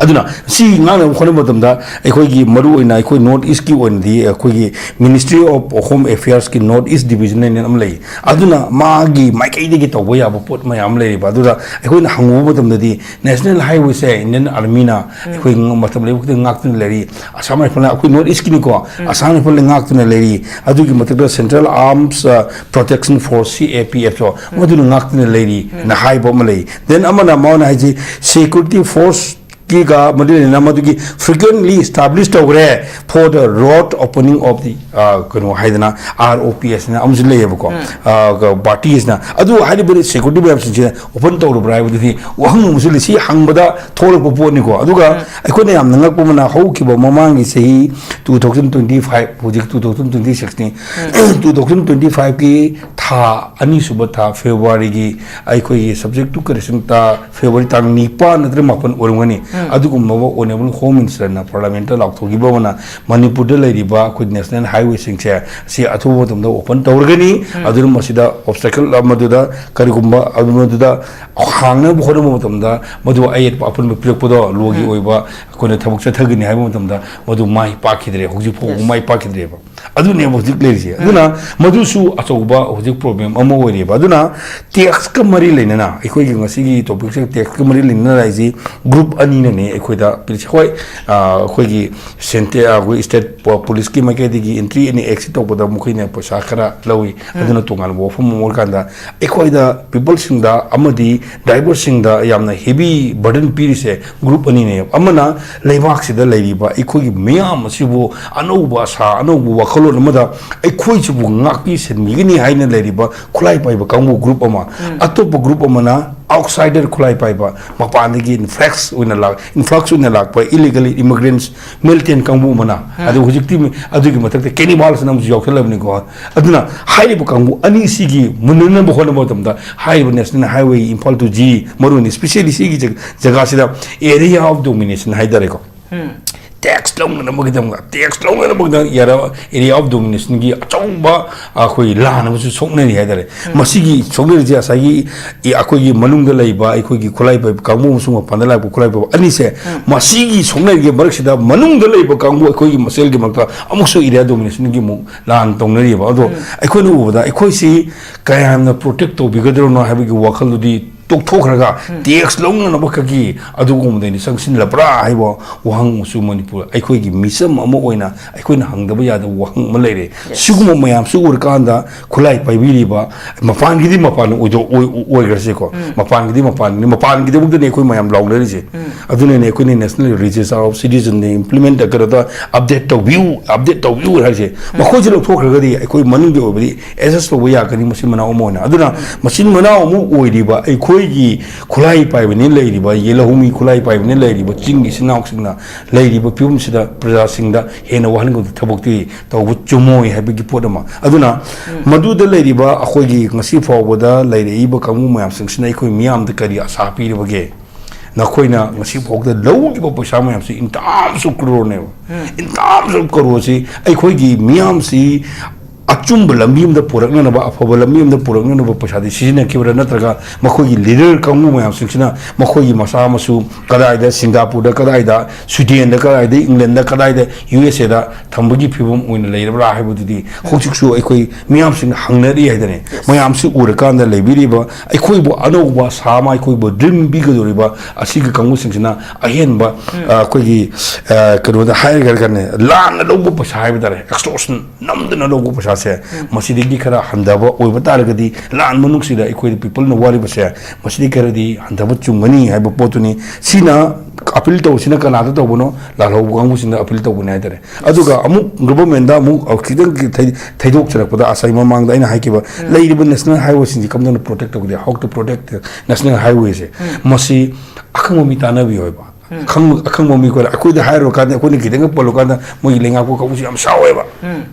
ꯑꯗꯨꯅ ꯁꯤ ꯉꯥꯡꯅꯕ ꯍꯣꯠꯅꯕ ꯃꯇꯝꯗ ꯑꯩꯈꯣꯏꯒꯤ ꯃꯔꯨ ꯑꯣꯏꯅ ꯑꯩꯈꯣꯏ ꯅꯣꯔꯠ ꯏꯁꯀꯤ ꯑꯣꯏꯅꯗꯤ ꯑꯩꯈꯣꯏꯒꯤ ꯃꯤꯅꯤꯁꯇ꯭ꯔꯤ ꯑꯣꯐ ꯍꯣꯝ ꯑꯦꯐꯤꯌꯔꯁꯀꯤ ꯅꯣꯔꯠ ꯏꯁ ꯗꯤꯕꯤꯖꯟ ꯍꯥꯏꯅ ꯑꯃ ꯂꯩ꯫ ꯑꯗꯨꯅ ꯃꯥꯒꯤ ꯃꯥꯏꯀꯩꯗꯒꯤ ꯇꯧꯕ ꯌꯥꯕ ꯄꯣꯠ ꯃꯌꯥꯝ ꯑꯃ ꯂꯩꯔꯤꯕ꯫ ꯑꯗꯨꯗ ꯑꯩꯈꯣꯏꯅ ꯍꯪꯉꯨꯕ ꯃꯇꯝꯗꯗꯤ ꯅꯦꯁꯅꯦꯜ ꯍꯥꯏꯋꯦꯁꯦ ꯏꯟꯗꯤꯌꯟ ꯑꯥꯔꯃꯤꯅ ꯑꯩꯈꯣꯏ ꯃꯇꯝ ꯂꯩꯕ ꯈꯨꯗꯤꯡ ꯉꯥꯛꯇꯨꯅ ꯂꯩꯔꯤ꯫ ꯑꯁꯥꯝ ꯔꯥꯏꯐꯜꯅ, ꯑꯩꯈꯣꯏ ꯅꯣꯔꯠ ꯏꯁꯀꯤꯅꯤꯀꯣ, ꯑꯁꯥꯝ ꯔꯥꯏꯐꯜꯅ ꯉꯥꯛꯇꯨꯅ ꯂꯩꯔꯤ꯫ ꯑꯗꯨꯒꯤ ꯃꯊꯛꯇ ꯁꯦꯟꯇ꯭ꯔꯦꯜ ꯑꯥꯔꯝꯁ ꯄ꯭ꯔꯣꯇꯦꯛꯁꯟ ꯐꯣꯔꯁ, ꯁꯤ ꯑꯦ ꯄꯤ ꯑꯦꯐꯇꯣ, ꯃꯗꯨꯅ ꯉꯥꯛꯇꯨꯅ ꯂꯩꯔꯤ ꯅ ꯍꯥꯏꯕ ꯑꯃ ꯂꯩ꯫ ꯗꯦꯟ ꯑꯃꯅ ꯃꯥꯅ ꯍꯥꯏꯁꯤ ꯁꯦꯀ꯭ꯌꯨꯔꯤꯇꯤ ꯐꯣꯔꯁ ꯀꯤꯒ ꯃꯗꯨ ꯂꯩꯅꯅ ꯃꯗꯨꯒꯤ ꯐ꯭ꯔꯤꯀ꯭ꯋꯦꯟꯂꯤ ꯏꯁꯇꯥꯕ꯭ꯂꯤꯁ ꯇꯧꯈ꯭ꯔꯦ for the road opening of the, ꯑ, ꯀꯩꯅꯣ ꯍꯥꯏꯗꯅ, ꯑꯥꯔ ꯑꯣ ꯄꯤ ꯑꯦꯁꯅ ꯑꯃꯁꯨ ꯂꯩꯌꯦꯕꯀꯣ, ꯑ, ꯄꯥꯔꯇꯤꯁꯤꯅ꯫ ꯑꯗꯨ ꯍꯥꯏꯔꯤꯕ ꯁꯦꯀ꯭ꯌꯨꯔꯤꯇꯤ ꯃꯌꯥꯝꯁꯤꯡꯁꯦ ꯑꯣꯄꯟ ꯇꯧꯔꯕ꯭ꯔꯥ ꯍꯥꯏꯕꯗꯨꯗꯤ ꯋꯥꯍꯪ ꯑꯃꯁꯨ ꯂꯩ꯫ ꯁꯤ ꯍꯪꯕꯗ ꯊꯣꯛꯂꯛꯄ ꯄꯣꯠꯅꯤꯀꯣ꯫ ꯑꯗꯨꯒ ꯑꯩꯈꯣꯏꯅ ꯌꯥꯝꯅ ꯉꯛꯄ ꯑꯃꯅ, ꯍꯧꯈꯤꯕ ꯃꯃꯥꯡꯒꯤ ꯆꯍꯤ ꯇꯨ ꯊꯥꯎꯖꯟ ꯇ꯭ꯋꯦꯟꯇꯤ ꯐꯥꯏꯚ, ꯍꯧꯖꯤꯛ ꯇꯨ ꯊꯥꯎꯖꯟ ꯇ꯭ꯋꯦꯟꯇꯤ ꯁꯤꯛꯁꯅꯤ, ꯇꯨ ꯊꯥꯎꯖꯟ ꯇ꯭ꯋꯦꯟꯇꯤ ꯐꯥꯏꯚꯀꯤ ꯊꯥ ꯑꯅꯤꯁꯨꯕ ꯊꯥ, ꯐꯦꯕ꯭ꯔꯨꯋꯥꯔꯤꯒꯤ, ꯑꯩꯈꯣꯏꯒꯤ subject to correction ꯇ ꯐꯦꯕ꯭ꯔꯨꯋꯥꯔꯤ ꯇꯥꯡ ꯅꯤꯄꯥꯟ ꯅꯠꯇ꯭ꯔꯒ ꯃꯥꯄꯟ ꯑꯣꯏꯔꯝꯒꯅꯤ꯫ ꯑꯗꯨꯒꯨꯝꯂꯕ ꯑꯣꯅꯦꯕꯜ ꯍꯣꯝ ꯃꯤꯅꯤꯁꯇꯔꯅ ꯄꯥꯔꯂꯥꯃꯦꯟꯇ ꯂꯥꯎꯊꯣꯛꯈꯤꯕ ꯑꯃꯅ ꯃꯅꯤꯄꯨꯔꯗ ꯂꯩꯔꯤꯕ ꯑꯩꯈꯣꯏ ꯅꯦꯁꯅꯦꯜ ꯍꯥꯏꯋꯦꯁꯤꯡꯁꯦ ꯑꯁꯤ ꯑꯊꯨꯕ ꯃꯇꯝꯗ ꯑꯣꯄꯟ ꯇꯧꯔꯒꯅꯤ꯫ ꯑꯗꯨꯅ ꯃꯁꯤꯗ ꯑꯣꯕꯁꯇꯦꯀꯜ ꯑꯃꯗꯨꯗ, ꯀꯔꯤꯒꯨꯝꯕ ꯑꯗꯨꯃꯗꯨꯗ ꯍꯥꯡꯅꯕ ꯍꯣꯠꯅꯕ ꯃꯇꯝꯗ ꯃꯗꯨ ꯑꯌꯦꯠꯄ ꯑꯄꯟꯕ ꯄꯤꯔꯛꯄꯗꯣ, ꯂꯣꯒꯤ ꯑꯣꯏꯕ ꯑꯩꯈꯣꯏꯅ ꯊꯕꯛ ꯆꯠꯊꯒꯅꯤ ꯍꯥꯏꯕ ꯃꯇꯝꯗ ꯃꯗꯨ ꯃꯥꯏ ꯄꯥꯛꯈꯤꯗ꯭ꯔꯦ, ꯍꯧꯖꯤꯛ ꯐꯥꯎꯕ ꯃꯥꯏ ꯄꯥꯛꯈꯤꯗ꯭ꯔꯦꯕ꯫ ꯑꯗꯨꯅꯦꯕ ꯍꯧꯖꯤꯛ ꯂꯩꯔꯤꯁꯦ꯫ ꯑꯗꯨꯅ ꯃꯗꯨꯁꯨ ꯑꯆꯧꯕ ꯍꯧꯖꯤꯛ ꯄ꯭ꯔꯣꯕ꯭ꯂꯦꯝ ꯑꯃ ꯑꯣꯏꯔꯤꯕ꯫ ꯑꯗꯨꯅ ꯇꯦꯛꯁꯀ ꯃꯔꯤ ꯂꯩꯅꯅ, ꯑꯩꯈꯣꯏꯒꯤ ꯉꯁꯤꯒꯤ ꯇꯣꯄꯤꯛꯁꯦ ꯇꯦꯛꯁꯀ ꯃꯔꯤ ꯂꯩꯅꯅ ꯂꯥꯛꯏꯁꯤ ꯒ꯭ꯔꯨꯞ ꯑꯅꯤꯅꯦ꯫ ꯅꯤ ꯑꯩꯈꯣꯏꯗ ꯄꯤꯔꯤꯁꯦ꯫ ꯍꯣꯏ, ꯑ, ꯑꯩꯈꯣꯏꯒꯤ ꯁꯦꯟꯇꯦ-, ꯑ, ꯑꯩꯈꯣꯏ state ꯄꯣ-, police ꯀꯤ ꯃꯥꯏꯀꯩꯗꯒꯤ entry and exit ꯇꯧꯕꯗ ꯃꯈꯣꯏꯅ ꯄꯩꯁꯥ ꯈꯔ ꯂꯧꯏ꯫ ꯑꯗꯨꯅ ꯇꯣꯉꯥꯟꯕ ꯋꯥꯐꯝ ꯑꯃ ꯑꯣꯏꯔꯀꯥꯟꯗ, ꯑꯩꯈꯣꯏꯗ people ꯁꯤꯡꯗ ꯑꯃꯗꯤ driver ꯁꯤꯡꯗ ꯌꯥꯝꯅ heavy burden ꯄꯤꯔꯤꯁꯦ group ꯑꯅꯤꯅꯦ꯫ ꯑꯃꯅ ꯂꯩꯕꯥꯛꯁꯤꯗ ꯂꯩꯔꯤꯕ ꯑꯩꯈꯣꯏꯒꯤ ꯃꯤꯌꯥꯝ ꯑꯁꯤꯕꯨ ꯑꯅꯧꯕ ꯑꯁꯥ, ꯑꯅꯧꯕ ꯋꯥꯈꯜꯂꯣꯟ ꯑꯃꯗ ꯑꯩꯈꯣꯏꯁꯤꯕꯨ ꯉꯥꯛꯄꯤ ꯁꯦꯟꯕꯤꯒꯅꯤ ꯍꯥꯏꯅ ꯂꯩꯔꯤꯕ ꯈꯨꯠꯂꯥꯏ ꯄꯥꯏꯕ ꯀꯥꯡꯕꯨ group ꯑꯃ, ꯑꯇꯣꯞꯄ group ꯑꯃꯅ outsider ꯈꯨꯠꯂꯥꯏ ꯄꯥꯏꯕ, ꯃꯄꯥꯟꯗꯒꯤ influx ꯑꯣꯏꯅ ꯂꯥꯛ-, influx ꯑꯣꯏꯅ ꯂꯥꯛꯄ illegal immigrants, militant ꯀꯥꯡꯕꯨ ꯑꯃꯅ꯫ ꯑꯗꯨ ꯍꯧꯖꯤꯛꯇꯤ ꯑꯗꯨꯒꯤ ꯃꯊꯛꯇ cannibals ꯅ ꯑꯃꯁꯨ ꯌꯥꯎꯁꯜꯂꯕꯅꯤꯀꯣ꯫ ꯑꯗꯨꯅ ꯍꯥꯏꯔꯤꯕ ꯀꯥꯡꯕꯨ ꯑꯅꯤꯁꯤꯒꯤ ꯃꯨꯟꯅꯅꯕ ꯍꯣꯠꯅꯕ ꯃꯇꯝꯗ, ꯍꯥꯏꯔꯤꯕ National Highway Imphal to G, ꯃꯔꯨꯑꯣꯏꯅ specially ꯁꯤꯒꯤ ꯖ-, ꯖꯒꯥꯁꯤꯗ area of domination ꯍꯥꯏꯇꯥꯔꯦꯀꯣ, tax ꯂꯧꯅꯅꯕꯒꯤꯗꯃꯛ, tax ꯂꯧꯅꯅꯕꯒꯤꯗꯃꯛ area, area of domination ꯒꯤ ꯑꯆꯧꯕ ꯑꯩꯈꯣꯏ ꯂꯥꯟ ꯑꯃꯁꯨ ꯁꯣꯛꯅꯔꯤ ꯍꯥꯏꯇꯥꯔꯦ꯫ ꯃꯁꯤꯒꯤ ꯁꯣꯛꯅꯔꯤꯁꯦ ꯉꯁꯥꯏꯒꯤ, ꯏ-, ꯑꯩꯈꯣꯏꯒꯤ ꯃꯅꯨꯡꯗ ꯂꯩꯕ ꯑꯩꯈꯣꯏꯒꯤ ꯈꯨꯠꯂꯥꯏ ꯄꯥꯏꯕ ꯀꯥꯡꯕꯨ ꯑꯃꯁꯨꯡ ꯃꯄꯥꯟꯗ ꯂꯥꯛꯄ ꯈꯨꯠꯂꯥꯏ ꯄꯥꯏꯕ ꯑꯅꯤꯁꯦ, ꯃꯁꯤꯒꯤ ꯁꯣꯛꯅꯔꯤꯒꯤ ꯃꯔꯛꯁꯤꯗ ꯃꯅꯨꯡꯗ ꯂꯩꯕ ꯀꯥꯡꯕꯨ ꯑꯩꯈꯣꯏꯒꯤ ꯃꯁꯦꯜꯒꯤ ꯃꯔꯛꯇ ꯑꯃꯨꯛꯁꯨ area domination ꯒꯤ ꯑꯃꯨꯛ ꯂꯥꯟ ꯇꯧꯅꯔꯤꯕ꯫ ꯑꯗꯣ ꯑꯩꯈꯣꯏꯅ ꯎꯕꯗ ꯑꯩꯈꯣꯏꯁꯤ ꯀꯌꯥꯝꯅ protect ꯇꯧꯕꯤꯒꯗ꯭ꯔꯣꯅꯣ ꯍꯥꯏꯕꯒꯤ ꯋꯥꯈꯜꯗꯨꯗꯤ ꯇꯣꯛꯊꯣꯛꯈ꯭ꯔꯒ, tax ꯂꯧꯅꯅꯕ ꯈꯛꯀꯤ ꯑꯗꯨꯒꯨꯝꯕꯗ ꯑꯩꯅ ꯆꯪꯁꯤꯜꯂꯕ꯭ꯔꯥ ꯍꯥꯏꯕ ꯋꯥꯍꯪ ꯑꯃꯁꯨ ꯃꯅꯤꯄꯨꯔ ꯑꯩꯈꯣꯏꯒꯤ ꯃꯤꯆꯝ ꯑꯃ ꯑꯣꯏꯅ ꯑꯩꯈꯣꯏꯅ ꯍꯪꯗꯕ ꯌꯥꯗꯕ ꯋꯥꯍꯪ ꯑꯃ ꯂꯩꯔꯦ꯫ ꯁꯤꯒꯨꯝꯕ ꯃꯌꯥꯝꯁꯨ ꯎꯔꯀꯥꯟꯗ ꯈꯨꯠꯂꯥꯏ ꯄꯥꯏꯕꯤꯔꯤꯕ, ꯃꯄꯥꯟꯒꯤꯗꯤ ꯃꯄꯥꯟ ꯑꯣꯏꯗꯣ-, ꯑꯣꯏ-, ꯑꯣꯏꯈ꯭ꯔꯁꯦꯀꯣ, ꯃꯄꯥꯟꯒꯤꯗꯤ ꯃꯄꯥꯟꯒꯤꯅꯤ, ꯃꯄꯥꯟꯒꯤꯗꯃꯛꯇꯅꯤ ꯑꯩꯈꯣꯏ ꯃꯌꯥꯝ ꯂꯥꯎꯅꯔꯤꯁꯦ꯫ ꯑꯗꯨꯅꯅꯦ ꯑꯩꯈꯣꯏꯅ National Register of Citizen ꯅ implement, ꯀꯩꯅꯣꯗ update ꯇꯧꯕꯤꯌꯨ, update ꯇꯧꯕꯤꯌꯨ ꯍꯥꯏꯔꯤꯁꯦ꯫ ꯃꯈꯣꯏꯁꯦ ꯂꯧꯊꯣꯛꯈ꯭ꯔꯒꯗꯤ ꯑꯩꯈꯣꯏ ꯃꯅꯨꯡꯒꯤ ꯑꯣꯏꯕꯗꯤ adjust ꯇꯧꯕ ꯌꯥꯒꯅꯤ, ꯃꯆꯤꯟ ꯃꯅꯥꯎ ꯑꯃ ꯑꯣꯏꯅ꯫ ꯑꯗꯨꯅ ꯃꯆꯤꯟ ꯃꯅꯥꯎ ꯑꯃ ꯑꯣꯏꯔꯤꯕ ꯑꯩꯈꯣꯏꯒꯤ ꯈꯨꯠꯂꯥꯏ ꯄꯥꯏꯕꯅꯤ ꯂꯩꯔꯤꯕ, ꯌꯦ-, ꯂꯧꯃꯤ ꯈꯨꯠꯂꯥꯏ ꯄꯥꯏꯕꯅꯤ ꯂꯩꯔꯤꯕ ꯆꯤꯡꯒꯤ ꯏꯆꯤꯟ ꯏꯅꯥꯎꯁꯤꯡꯅ ꯂꯩꯔꯤꯕ ꯐꯤꯕꯝꯁꯤꯗ ꯄ꯭ꯔꯖꯥꯁꯤꯡꯗ ꯍꯦꯟꯅ ꯋꯥꯍꯟꯒꯗꯕ ꯊꯕꯛꯇꯤ ꯇꯧꯕ ꯆꯨꯝꯃꯣꯏ ꯍꯥꯏꯕꯒꯤ ꯄꯣꯠ ꯑꯃ꯫ ꯑꯗꯨꯅ ꯃꯗꯨꯗ ꯂꯩꯔꯤꯕ ꯑꯩꯈꯣꯏꯒꯤ ꯉꯁꯤ ꯐꯥꯎꯕꯗ ꯂꯩꯔꯛꯏꯕ ꯀꯥꯡꯕꯨ ꯃꯌꯥꯝꯁꯤꯡꯁꯤꯅ ꯑꯩꯈꯣꯏ ꯃꯤꯌꯥꯝꯗ ꯀꯔꯤ ꯑꯁꯥ ꯄꯤꯔꯤꯕꯒꯦ? ꯅꯈꯣꯏꯅ ꯉꯁꯤ ꯐꯥꯎꯗ ꯂꯧꯈꯤꯕ ꯄꯩꯁꯥ ꯃꯌꯥꯝꯁꯤ in terms of crore ꯅꯦꯕ꯫ In terms of crore ꯁꯤ ꯑꯩꯈꯣꯏꯒꯤ ꯃꯤꯌꯥꯝꯁꯤ ꯑꯆꯨꯝꯕ ꯂꯝꯕꯤ ꯑꯃꯗ ꯄꯨꯔꯛꯅꯅꯕ, ꯑꯐꯕ ꯂꯝꯕꯤ ꯑꯃꯗ ꯄꯨꯔꯛꯅꯅꯕ ꯄꯩꯁꯥꯗꯤ ꯁꯤꯖꯤꯟꯅꯈꯤꯕ꯭ꯔꯥ? ꯅꯠꯇ꯭ꯔꯒ ꯃꯈꯣꯏꯒꯤ ꯂꯤꯗꯔ ꯀꯥꯡꯕꯨ ꯃꯌꯥꯝꯁꯤꯡꯁꯤꯅ ꯃꯈꯣꯏꯒꯤ ꯃꯆꯥ ꯃꯁꯨ ꯀꯗꯥꯏꯗ, ꯁꯤꯡꯒꯥꯄꯨꯔꯗ ꯀꯗꯥꯏꯗ, ꯁ꯭ꯋꯤꯗꯦꯟꯗ ꯀꯗꯥꯏꯗ, ꯏꯪꯂꯦꯟꯗ ꯀꯗꯥꯏꯗ, ꯌꯨ ꯑꯦꯁ ꯑꯦꯗ ꯊꯝꯕꯒꯤ ꯐꯤꯕꯝ ꯑꯣꯏꯅ ꯂꯩꯔꯕ꯭ꯔꯥ ꯍꯥꯏꯕꯗꯨꯗꯤ ꯍꯧꯖꯤꯛꯁꯨ ꯑꯩꯈꯣꯏ ꯃꯤꯌꯥꯝꯁꯤꯡꯅ ꯍꯪꯅꯔꯤ ꯍꯥꯏꯗꯅꯦ꯫ ꯃꯌꯥꯝꯁꯤ ꯎꯔꯀꯥꯟꯗ ꯂꯩꯕꯤꯔꯤꯕ ꯑꯩꯈꯣꯏꯕꯨ ꯑꯅꯧꯕ ꯁꯥ ꯑꯃ, ꯑꯩꯈꯣꯏꯕꯨ ꯗ꯭ꯔꯤꯝ ꯄꯤꯒꯗꯧꯔꯤꯕ ꯑꯁꯤꯒꯤ ꯀꯥꯡꯕꯨꯁꯤꯡꯁꯤꯅ ꯑꯍꯦꯟꯕ, ꯑ, ꯑꯩꯈꯣꯏꯒꯤ, ꯑ, ꯀꯩꯅꯣꯗ ꯍꯥꯏꯔꯒꯅꯦ, ꯂꯥꯟꯅ ꯂꯧꯕ ꯄꯩꯁꯥ ꯍꯥꯏꯕ ꯇꯥꯔꯦ, ꯑꯦꯛꯁꯇꯣꯔꯁꯟ ꯅꯝꯗꯅ ꯂꯧꯕ ꯄꯩꯁꯥꯁꯦ ꯃꯁꯤꯗꯒꯤ ꯈꯔ ꯍꯟꯊꯕ ꯑꯣꯏꯕ ꯇꯥꯔꯒꯗꯤ, ꯂꯥꯟ ꯃꯅꯨꯡꯁꯤꯗ ꯑꯩꯈꯣꯏꯗ ꯄꯤꯄꯜꯅ ꯋꯥꯔꯤꯕꯁꯦ ꯃꯁꯤꯗꯤ ꯈꯔꯗꯤ ꯍꯟꯊꯕ ꯆꯨꯝꯒꯅꯤ ꯍꯥꯏꯕ ꯄꯣꯠꯇꯨꯅꯤ꯫ ꯁꯤꯅ ꯑꯄꯤꯜ ꯇꯧꯔꯤꯁꯤꯅ ꯀꯅꯥꯗ ꯇꯧꯕꯅꯣ? ꯂꯥꯜꯍꯧꯕ ꯀꯥꯡꯕꯨꯁꯤꯡꯗ ꯑꯄꯤꯜ ꯇꯧꯕꯅꯤ ꯍꯥꯏꯇꯥꯔꯦ꯫ ꯑꯗꯨꯒ ꯑꯃꯨꯛ ꯒꯚꯔꯟꯃꯦꯟꯗ ꯑꯃꯨꯛ ꯈꯤꯇꯪ ꯊꯩ-, ꯊꯩꯗꯣꯛꯆꯔꯛꯄꯗ, ꯉꯁꯥꯏ ꯃꯃꯥꯡꯗ ꯑꯩꯅ ꯍꯥꯏꯈꯤꯕ, ꯂꯩꯔꯤꯕ ꯅꯦꯁꯅꯦꯜ ꯍꯥꯏꯋꯦꯁꯤꯡꯁꯤ ꯀꯝꯗꯧꯅ ꯄ꯭ꯔꯣꯇꯦꯛ ꯇꯧꯒꯗꯦ? How to protect national highwayꯁꯦ? ꯃꯁꯤ ꯑꯈꯪꯕ ꯃꯤ ꯇꯥꯟꯅꯕꯤꯌꯣ ꯍꯥꯏꯕ꯫ ꯈꯪ-, ꯑꯈꯪꯕ ꯃꯤ ꯑꯩꯈꯣꯏꯅ, ꯑꯩꯈꯣꯏꯗ ꯍꯥꯏꯔꯨꯔꯀꯥꯟꯗ, ꯑꯩꯈꯣꯏꯅ ꯈꯤꯇꯪꯒ ꯄꯜꯂꯨꯀꯥꯟꯗ ꯃꯣꯏꯒꯤ ꯂꯩꯉꯥꯛꯄ ꯀꯥꯡꯕꯨꯁꯤ ꯌꯥꯝ ꯁꯥꯎꯋꯦꯕ꯫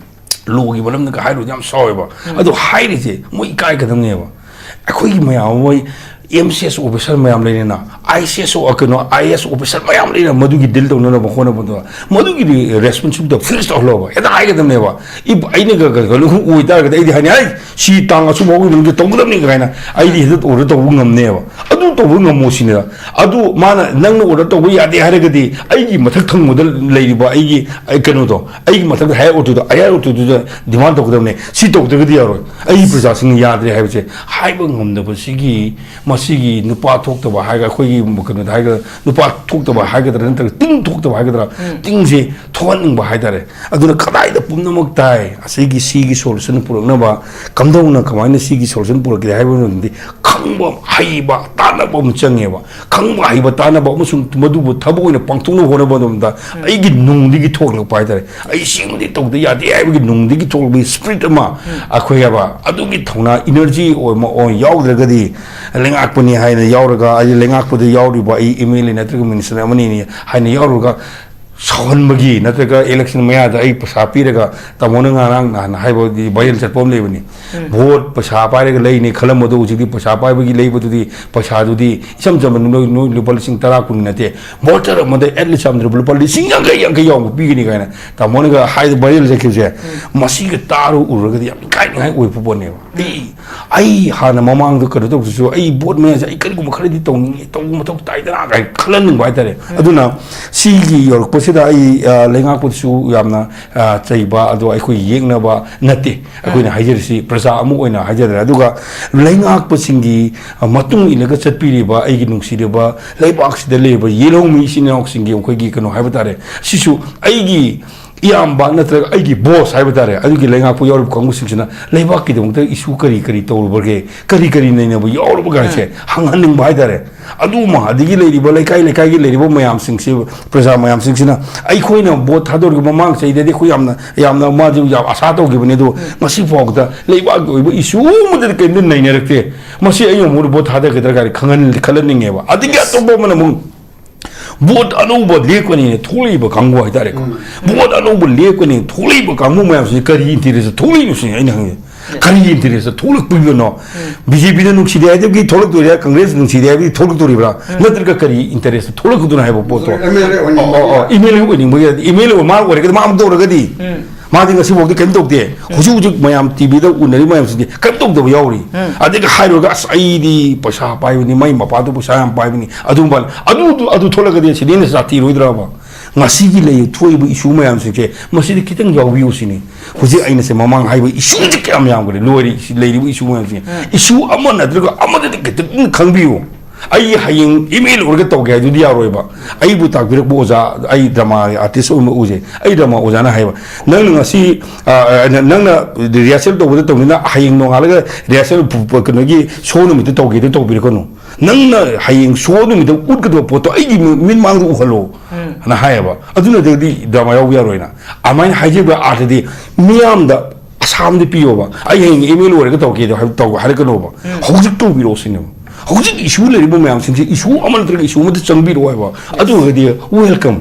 ꯂꯣꯒꯤ ꯃꯔꯝꯗꯒ ꯍꯥꯏꯔꯨꯔꯗꯤ ꯌꯥꯝ ꯁꯥꯎꯋꯦꯕ꯫ ꯑꯗꯣ ꯍꯥꯏꯔꯤꯁꯦ ꯃꯣꯏ ꯏꯀꯥꯏꯒꯗꯕꯅꯦꯕ꯫ ꯑꯩꯈꯣꯏꯒꯤ ꯃꯌꯥꯝ ꯑꯃ, ꯃꯣꯏ ꯑꯦꯝ ꯁꯤ ꯑꯦꯁ ꯑꯣꯐꯤꯁꯔ ꯃꯌꯥꯝ ꯂꯩꯔꯦꯅ, ꯑꯥꯏ ꯁꯤ ꯑꯦꯁ ꯑꯣ-, ꯀꯩꯅꯣ, ꯑꯥꯏ ꯑꯦ ꯑꯦꯁ ꯑꯣꯐꯤꯁꯔ ꯃꯌꯥꯝ ꯂꯩꯔꯦꯅ, ꯃꯗꯨꯒꯤ ꯗꯤꯜ ꯇꯧꯅꯅꯕ ꯍꯣꯠꯅꯕꯗꯣ, ꯃꯗꯨꯒꯤꯗꯤ ꯔꯦꯁꯄꯣꯟꯁꯤꯕꯤꯂꯤꯇꯤ ꯐꯤꯜ ꯇꯧꯍꯜꯂꯣꯕ꯫ ꯍꯦꯛꯇ ꯍꯥꯏꯒꯗꯕꯅꯦꯕ꯫ ꯏꯕ-, ꯑꯩꯅꯒ ꯀ-, ꯀꯩꯅꯣ ꯑꯣꯏꯇꯥꯔꯒꯗꯤ ꯑꯩꯗꯤ ꯍꯥꯏꯅꯤ, "ꯍꯩ, ꯁꯤ ꯇꯥꯡ ꯑꯁꯨꯛ ꯐꯥꯎꯒꯤ ꯃꯅꯨꯡꯗ ꯇꯧꯒꯗꯕꯅꯤ" ꯀꯥꯏꯅ ꯑꯩꯗꯤ ꯍꯦꯛꯇ ꯑꯣꯔꯗꯔ ꯇꯧꯕ ꯉꯝꯅꯦꯕ꯫ ꯑꯗꯨ ꯇꯧꯕ ꯉꯝꯃꯣ ꯁꯤꯅꯦꯕ꯫ ꯑꯗꯨ ꯃꯥꯅ, "ꯅꯪꯅ ꯑꯣꯔꯗꯔ ꯇꯧꯕ ꯌꯥꯗꯦ" ꯍꯥꯏꯔꯒꯗꯤ, ꯑꯩꯒꯤ ꯃꯊꯛ ꯊꯪꯕꯗ ꯂꯩꯔꯤꯕ ꯑꯩꯒꯤ, ꯑꯩ ꯀꯩꯅꯣꯗꯣ, ꯑꯩꯒꯤ ꯃꯊꯛꯇ ꯍꯥꯏꯌꯔ ꯑꯣꯊꯣꯔꯤꯇꯤꯗꯣ, ꯍꯥꯏꯌꯔ ꯑꯣꯊꯣꯔꯤꯇꯤꯗ ꯗꯤꯃꯥꯟ ꯇꯧꯒꯗꯕꯅꯦ꯫ ꯁꯤ ꯇꯧꯗ꯭ꯔꯒꯗꯤ ꯌꯥꯔꯣꯏ꯫ ꯑꯩꯒꯤ ꯄ꯭ꯔꯖꯥꯁꯤꯡꯅ ꯌꯥꯗ꯭ꯔꯦ ꯍꯥꯏꯕꯁꯦ ꯍꯥꯏꯕ ꯉꯝꯗꯕꯁꯤꯒꯤ, ꯃꯁꯤꯒꯤ ꯅꯨꯄꯥ ꯊꯣꯛꯇꯕ ꯍꯥꯏꯒ-, ꯑꯩꯈꯣꯏꯒꯤ ꯀꯩꯅꯣꯗ ꯍꯥꯏꯒꯗ꯭ꯔꯥ, ꯅꯨꯄꯥ ꯊꯣꯛꯇꯕ ꯍꯥꯏꯒꯗ꯭ꯔꯥ, ꯅꯠꯇ꯭ꯔꯒ ꯇꯤꯟ ꯊꯣꯛꯇꯕ ꯍꯥꯏꯒꯗ꯭ꯔꯥ, ꯇꯤꯟꯁꯦ ꯊꯣꯛꯍꯟꯅꯤꯡꯕ ꯍꯥꯏꯇꯥꯔꯦ꯫ ꯑꯗꯨꯅ ꯀꯗꯥꯏꯗ ꯄꯨꯝꯅꯃꯛ ꯇꯥꯏ, ꯑꯁꯤꯒꯤ ꯁꯤꯒꯤ ꯁꯣꯂꯨꯁꯟ ꯄꯨꯔꯛꯅꯕ, ꯀꯝꯗꯧꯅ ꯀꯃꯥꯏꯅ ꯁꯤꯒꯤ ꯁꯣꯂꯨꯁꯟ ꯄꯨꯔꯛꯀꯦ ꯍꯥꯏꯕ ꯃꯇꯝꯗꯗꯤ, ꯈꯪꯕ, ꯍꯩꯕ, ꯇꯥꯟꯅꯕ ꯑꯃ ꯆꯪꯉꯦꯕ꯫ ꯈꯪꯕ, ꯍꯩꯕ, ꯇꯥꯟꯅꯕ ꯑꯃꯁꯨꯡ ꯃꯗꯨꯕꯨ ꯊꯕꯛ ꯑꯣꯏꯅ ꯄꯥꯡꯊꯣꯛꯅꯕ ꯍꯣꯠꯅꯕ ꯃꯇꯝꯗ, ꯑꯩꯒꯤ ꯅꯨꯡꯗꯒꯤ ꯊꯣꯛꯂꯛꯄ ꯍꯥꯏꯇꯥꯔꯦ, ꯑꯩ ꯁꯤꯃꯗꯤ ꯇꯧꯗ ꯌꯥꯗꯦ ꯍꯥꯏꯕꯒꯤ ꯅꯨꯡꯗꯒꯤ ꯊꯣꯛꯂꯛꯄꯒꯤ ꯁ꯭ꯄꯤꯔꯤꯠ ꯑꯃ, ꯑꯩꯈꯣꯏ ꯍꯥꯏꯕ ꯑꯗꯨꯒꯤ ꯊꯧꯅꯥ, ꯏꯅꯔꯖꯤ ꯑꯣꯏ-, ꯑꯃ ꯑꯣꯏ ꯌꯥꯎꯗ꯭ꯔꯒꯗꯤ, ꯂꯩꯉꯥꯛꯄꯅꯤ ꯍꯥꯏꯅ ꯌꯥꯎꯔꯒ, ꯑꯩ ꯂꯩꯉꯥꯛꯄꯗ ꯌꯥꯎꯔꯤꯕ ꯑꯩ ꯑꯦꯝ ꯑꯦꯜ ꯑꯦ ꯅꯠꯇ꯭ꯔꯒ ꯃꯤꯅꯤꯁꯇꯔ ꯑꯃꯅꯤꯅꯤ ꯍꯥꯏꯅ ꯌꯥꯎꯔꯒ, ꯁꯥꯎꯍꯟꯕꯒꯤ ꯅꯠꯇ꯭ꯔꯒ election ꯃꯌꯥꯗ ꯑꯩ ꯄꯩꯁꯥ ꯄꯤꯔꯒ, ꯇꯥꯃꯣꯅ ꯉꯔꯥꯡ ꯅꯍꯥꯟ ꯍꯥꯏꯕꯗꯤ viral ꯆꯠꯄ ꯑꯃ ꯂꯩꯕꯅꯤ꯫ Vote ꯄꯩꯁꯥ ꯄꯥꯏꯔꯒ ꯂꯩꯅꯤ ꯈꯜꯂꯝꯕꯗꯣ ꯍꯧꯖꯤꯛꯇꯤ ꯄꯩꯁꯥ ꯄꯥꯏꯕꯒꯤ ꯂꯩꯕꯗꯨꯗꯤ, ꯄꯩꯁꯥꯗꯨꯗꯤ ꯏꯆꯝ ꯆꯝꯕ ꯅꯣꯏ, ꯅꯣꯏ ꯂꯨꯄꯥ ꯂꯤꯁꯤꯡ ꯇꯔꯥ ꯀꯨꯟ ꯅꯠꯇꯦ, voter ꯑꯃꯗ at least ꯌꯥꯝꯗ꯭ꯔꯕ ꯂꯨꯄꯥ ꯂꯤꯁꯤꯡ ꯌꯥꯡꯈꯩ, ꯌꯥꯡꯈꯩ ꯌꯥꯎꯕ ꯄꯤꯒꯅꯤ ꯀꯥꯏꯅ ꯇꯥꯃꯣꯅꯒ ꯍꯥꯏꯗ viral ꯆꯠꯈꯤꯕꯁꯦ, ꯃꯁꯤꯒ ꯇꯥꯔꯨ ꯎꯔꯒꯗꯤ ꯌꯥꯝ ꯏꯀꯥꯏꯅꯤꯡꯉꯥꯏ ꯑꯣꯏꯕ ꯄꯣꯠꯅꯦꯕ꯫ ꯑꯩ, ꯑꯩ ꯍꯥꯟꯅ ꯃꯃꯥꯡꯗ ꯀꯩꯅꯣ ꯇꯧꯕꯗꯁꯨ ꯑꯩ vote ꯃꯌꯥꯁꯦ ꯑꯩ ꯀꯔꯤꯒꯨꯝꯕ ꯈꯔꯗꯤ ꯇꯧꯅꯤꯡꯉꯤ, ꯇꯧꯕ ꯃꯊꯧ ꯇꯥꯏꯗꯅ ꯀꯥꯏꯅ ꯈꯜꯍꯟꯅꯤꯡꯕ ꯍꯥꯏꯇꯥꯔꯦ꯫ ꯑꯗꯨꯅ ꯁꯤꯒꯤ ꯌꯧꯔꯛꯄꯁꯤꯗ ꯑꯩ, ꯑ, ꯂꯩꯉꯥꯛꯄꯗꯁꯨ ꯌꯥꯝꯅ, ꯑ, ꯆꯩꯕ, ꯑꯗꯣ ꯑꯩꯈꯣꯏ ꯌꯦꯛꯅꯕ ꯅꯠꯇꯦ꯫ ꯑꯩꯈꯣꯏꯅ ꯍꯥꯏꯖꯔꯤꯁꯤ ꯄ꯭ꯔꯖꯥ ꯑꯃ ꯑꯣꯏꯅ ꯍꯥꯏꯖꯗ꯭ꯔꯦ꯫ ꯑꯗꯨꯒ ꯂꯩꯉꯥꯛꯄꯁꯤꯡꯒꯤ, ꯑ, ꯃꯇꯨꯡ ꯏꯜꯂꯒ ꯆꯠꯄꯤꯔꯤꯕ ꯑꯩꯒꯤ ꯅꯨꯡꯁꯤꯔꯕ ꯂꯩꯕꯥꯛꯁꯤꯗ ꯂꯩꯔꯤꯕ ꯌꯦꯜꯍꯧꯃꯤ ꯏꯆꯤꯟ ꯏꯅꯥꯎꯁꯤꯡꯒꯤ ꯑꯩꯈꯣꯏꯒꯤ ꯀꯩꯅꯣ ꯍꯥꯏꯕ ꯇꯥꯔꯦ, ꯁꯤꯁꯨ ꯑꯩꯒꯤ ꯏꯌꯥꯝꯕ ꯅꯠꯇ꯭ꯔꯒ ꯑꯩꯒꯤ boss ꯍꯥꯏꯕ ꯇꯥꯔꯦ, ꯑꯗꯨꯒꯤ ꯂꯩꯉꯥꯛꯄ ꯌꯥꯎꯔꯤꯕ ꯀꯥꯡꯕꯨꯁꯤꯡꯁꯤꯅ ꯂꯩꯕꯥꯛꯀꯤꯗꯃꯛꯇ issue ꯀꯔꯤ ꯀꯔꯤ ꯇꯧꯔꯨꯕꯒꯦ, ꯀꯔꯤ ꯀꯔꯤ ꯅꯩꯅꯕ ꯌꯥꯎꯔꯕꯒꯥꯏꯁꯦ ꯍꯪꯍꯟꯅꯤꯡꯕ ꯍꯥꯏꯇꯥꯔꯦ꯫ ꯑꯗꯨꯃ ꯑꯗꯒꯤ ꯂꯩꯔꯤꯕ ꯂꯩꯀꯥꯏ ꯂꯩꯀꯥꯏꯒꯤ ꯂꯩꯔꯤꯕ ꯃꯌꯥꯝꯁꯤꯡꯁꯤ, ꯄ꯭ꯔꯖꯥ ꯃꯌꯥꯝꯁꯤꯡꯁꯤꯅ ꯑꯩꯈꯣꯏꯅ vote ꯊꯥꯗꯣꯔꯤꯕ ꯃꯃꯥꯡ ꯆꯍꯤꯗꯗꯤ ꯑꯩꯈꯣꯏ ꯌꯥꯝꯅ, ꯌꯥꯝꯅ ꯃꯥꯁꯨ ꯌꯥꯝ ꯑꯁꯥ ꯇꯧꯈꯤꯕꯅꯦ, ꯑꯗꯣ ꯉꯁꯤ ꯐꯥꯎꯕꯗ ꯂꯩꯕꯥꯛꯀꯤ ꯑꯣꯏꯕ issue ꯑꯃꯗꯗꯤ ꯀꯔꯤꯝꯇ ꯅꯩꯅꯔꯛꯇꯦ꯫ ꯃꯁꯤ ꯑꯩꯅ ꯑꯃꯨꯛ vote ꯊꯥꯗꯒꯗ꯭ꯔꯥ ꯀꯥꯏꯅ ꯈꯪꯍꯟ-, ꯈꯜꯍꯟꯅꯤꯡꯉꯦꯕ꯫ ꯑꯗꯒꯤ ꯑꯇꯣꯞꯄ ꯑꯃꯅ ꯑꯃꯨꯛ vote ꯑꯅꯧꯕ ꯂꯦꯞꯀꯅꯤꯅ ꯊꯣꯛꯂꯛꯏꯕ ꯀꯥꯡꯕꯨ ꯍꯥꯏꯇꯥꯔꯦꯀꯣ꯫ Vote ꯑꯅꯧꯕ ꯂꯦꯞꯀꯅꯤ ꯊꯣꯛꯂꯛꯏꯕ ꯀꯥꯡꯕꯨ ꯃꯌꯥꯝꯁꯤꯅ ꯀꯔꯤ interest ꯊꯣꯛꯂꯛꯏꯅꯣ ꯁꯤꯅꯤ ꯑꯩꯅ ꯍꯪꯉꯤꯁꯦ꯫ ꯀꯔꯤ interest ꯊꯣꯛꯂꯛꯄꯤꯕꯅꯣ? BJPꯗ ꯅꯨꯡꯁꯤꯗꯦ ꯍꯥꯏꯗꯕꯒꯤ ꯊꯣꯛꯂꯛꯇꯣꯏꯔꯥ, Congress ꯅꯨꯡꯁꯤꯗꯦ ꯍꯥꯏꯕꯒꯤ ꯊꯣꯛꯂꯛꯇꯣꯔꯤꯕ꯭ꯔꯥ? ꯅꯠꯇ꯭ꯔꯒ ꯀꯔꯤ interest ꯊꯣꯛꯂꯛꯀꯗꯣꯏꯅꯣ ꯍꯥꯏꯕ ꯄꯣꯠꯇꯣ? MLA ꯑꯣꯏꯅꯤꯡꯕꯒꯤ꯫ ꯑꯣ, ꯑꯣ, ꯑꯣ, MLA ꯑꯣꯏꯅꯤꯡꯕꯒꯤ, MLA ꯑꯣꯏ-, ꯃꯥ ꯑꯣꯏꯔꯒꯗꯤ, ꯃꯥ ꯑꯃ ꯇꯧꯔꯒꯗꯤ, ꯃꯥꯗꯤ ꯉꯁꯤꯐꯥꯎꯗꯤ ꯀꯔꯤꯝ ꯇꯧꯗꯦ꯫ ꯍꯧꯖꯤꯛ ꯍꯧꯖꯤꯛ ꯃꯌꯥꯝ TVꯗ ꯎꯅꯔꯤ ꯃꯌꯥꯝꯁꯤꯗꯤ ꯀꯔꯤꯝ ꯇꯧꯗꯕ ꯌꯥꯎꯔꯤ꯫ ꯑꯗꯒꯤ ꯍꯥꯏꯔꯨꯔꯒ, "ꯑꯁ, ꯑꯩꯗꯤ ꯄꯩꯁꯥ ꯄꯥꯏꯕꯅꯤ, ꯃꯥꯏ ꯃꯄꯥꯗꯨ ꯄꯩꯁꯥ ꯌꯥꯝ ꯄꯥꯏꯕꯅꯤ", ꯑꯗꯨꯝꯕ, ꯑꯗꯨ, ꯑꯗꯨ, ꯑꯗꯨ ꯊꯣꯛꯂꯒꯗꯤ ꯁꯤꯗꯤ ꯑꯩꯅ ꯁꯥꯊꯤꯔꯣꯏꯗ꯭ꯔꯕ? ꯉꯁꯤꯒꯤ ꯂꯩ, ꯊꯣꯛꯏꯕ issue ꯃꯌꯥꯝꯁꯤꯡꯁꯦ, ꯃꯁꯤꯗ ꯈꯤꯇꯪ ꯌꯥꯎꯕꯤꯌꯨ ꯁꯤꯅꯤ꯫ ꯍꯧꯖꯤꯛ ꯑꯩꯅ ꯁꯦ ꯃꯃꯥꯡ ꯍꯥꯏꯕ issueꯁꯦ ꯀꯌꯥꯝ ꯌꯥꯝꯈ꯭ꯔꯦ, ꯂꯣꯏꯔꯦ꯫ ꯁꯤ ꯂꯩꯔꯤꯕ issue ꯃꯌꯥꯝꯁꯦ, issue ꯑꯃ ꯅꯠꯇ꯭ꯔꯒ ꯑꯃꯗꯗꯤ ꯈꯤꯇꯪ ꯈꯪꯕꯤꯌꯨ꯫ ꯑꯩ ꯍꯌꯦꯡ MLA ꯑꯣꯏꯔꯒ ꯇꯧꯒꯦ ꯍꯥꯏꯗꯨꯗꯤ ꯌꯥꯔꯣꯏꯕ꯫ ꯑꯩꯕꯨ ꯇꯥꯛꯄꯤꯔꯛꯄ ꯑꯣꯖꯥ, ꯑꯩ drama artist ꯑꯣꯏꯕ ꯎꯖꯩ꯫ ꯑꯩ drama ꯑꯣꯖꯥꯅ ꯍꯥꯏꯕ, "ꯅꯪꯅ ꯉꯁꯤ, ꯑ, ꯑ, ꯅꯪꯅ rehearsal ꯇꯧꯕꯗ ꯇꯧꯅꯤꯅ ꯍꯌꯦꯡ ꯅꯣꯡꯉꯥꯜꯂꯒ rehearsal ꯄꯨ-, ꯄꯨ-, ꯀꯩꯅꯣꯒꯤ show ꯅꯨꯃꯤꯠꯇ ꯇꯧꯒꯦꯗꯤ ꯇꯧꯕꯤꯔꯛꯀꯅꯨ꯫ ꯅꯪꯅ ꯍꯌꯦꯡ show ꯅꯨꯃꯤꯠꯇ ꯎꯠꯀꯗꯕ ꯄꯣꯠꯇꯣ ꯑꯩꯒꯤ ꯃꯤ-, ꯃꯤꯠ ꯃꯥꯡꯗ ꯎꯍꯜꯂꯣ", ꯑꯅ ꯍꯥꯏꯌꯦꯕ꯫ ꯑꯗꯨ ꯅꯠꯇ꯭ꯔꯒꯗꯤ drama ꯌꯥꯎꯕ ꯌꯥꯔꯣꯏꯅ꯫ ꯑꯗꯨꯃꯥꯏꯅ ꯍꯥꯏꯖꯕ ꯑꯥꯔꯊꯗꯤ ꯃꯤꯌꯥꯝꯗ ꯑꯁꯥ ꯑꯃꯗꯤ ꯄꯤꯌꯣꯕ꯫ "ꯑꯩ ꯍꯌꯦꯡ MLA ꯑꯣꯏꯔꯒ ꯇꯧꯔꯛꯀꯦꯗꯣ ꯍꯥꯏ-, ꯇꯧ-, ꯍꯥꯏꯔꯛꯀꯅꯣꯕ꯫ ꯍꯧꯖꯤꯛ ꯇꯧꯕꯤꯔꯛꯑꯣ ꯁꯤꯅꯦꯕ꯫ ꯍꯧꯖꯤꯛ issue ꯂꯩꯔꯤꯕ ꯃꯌꯥꯝꯁꯤꯡꯁꯦ issue ꯑꯃ ꯅꯠꯇ꯭ꯔꯒ issue ꯑꯃꯗ ꯆꯪꯕꯤꯔꯛꯑꯣ ꯍꯥꯏꯕ꯫ ꯑꯗꯨ ꯑꯣꯏꯔꯒꯗꯤ welcome꯫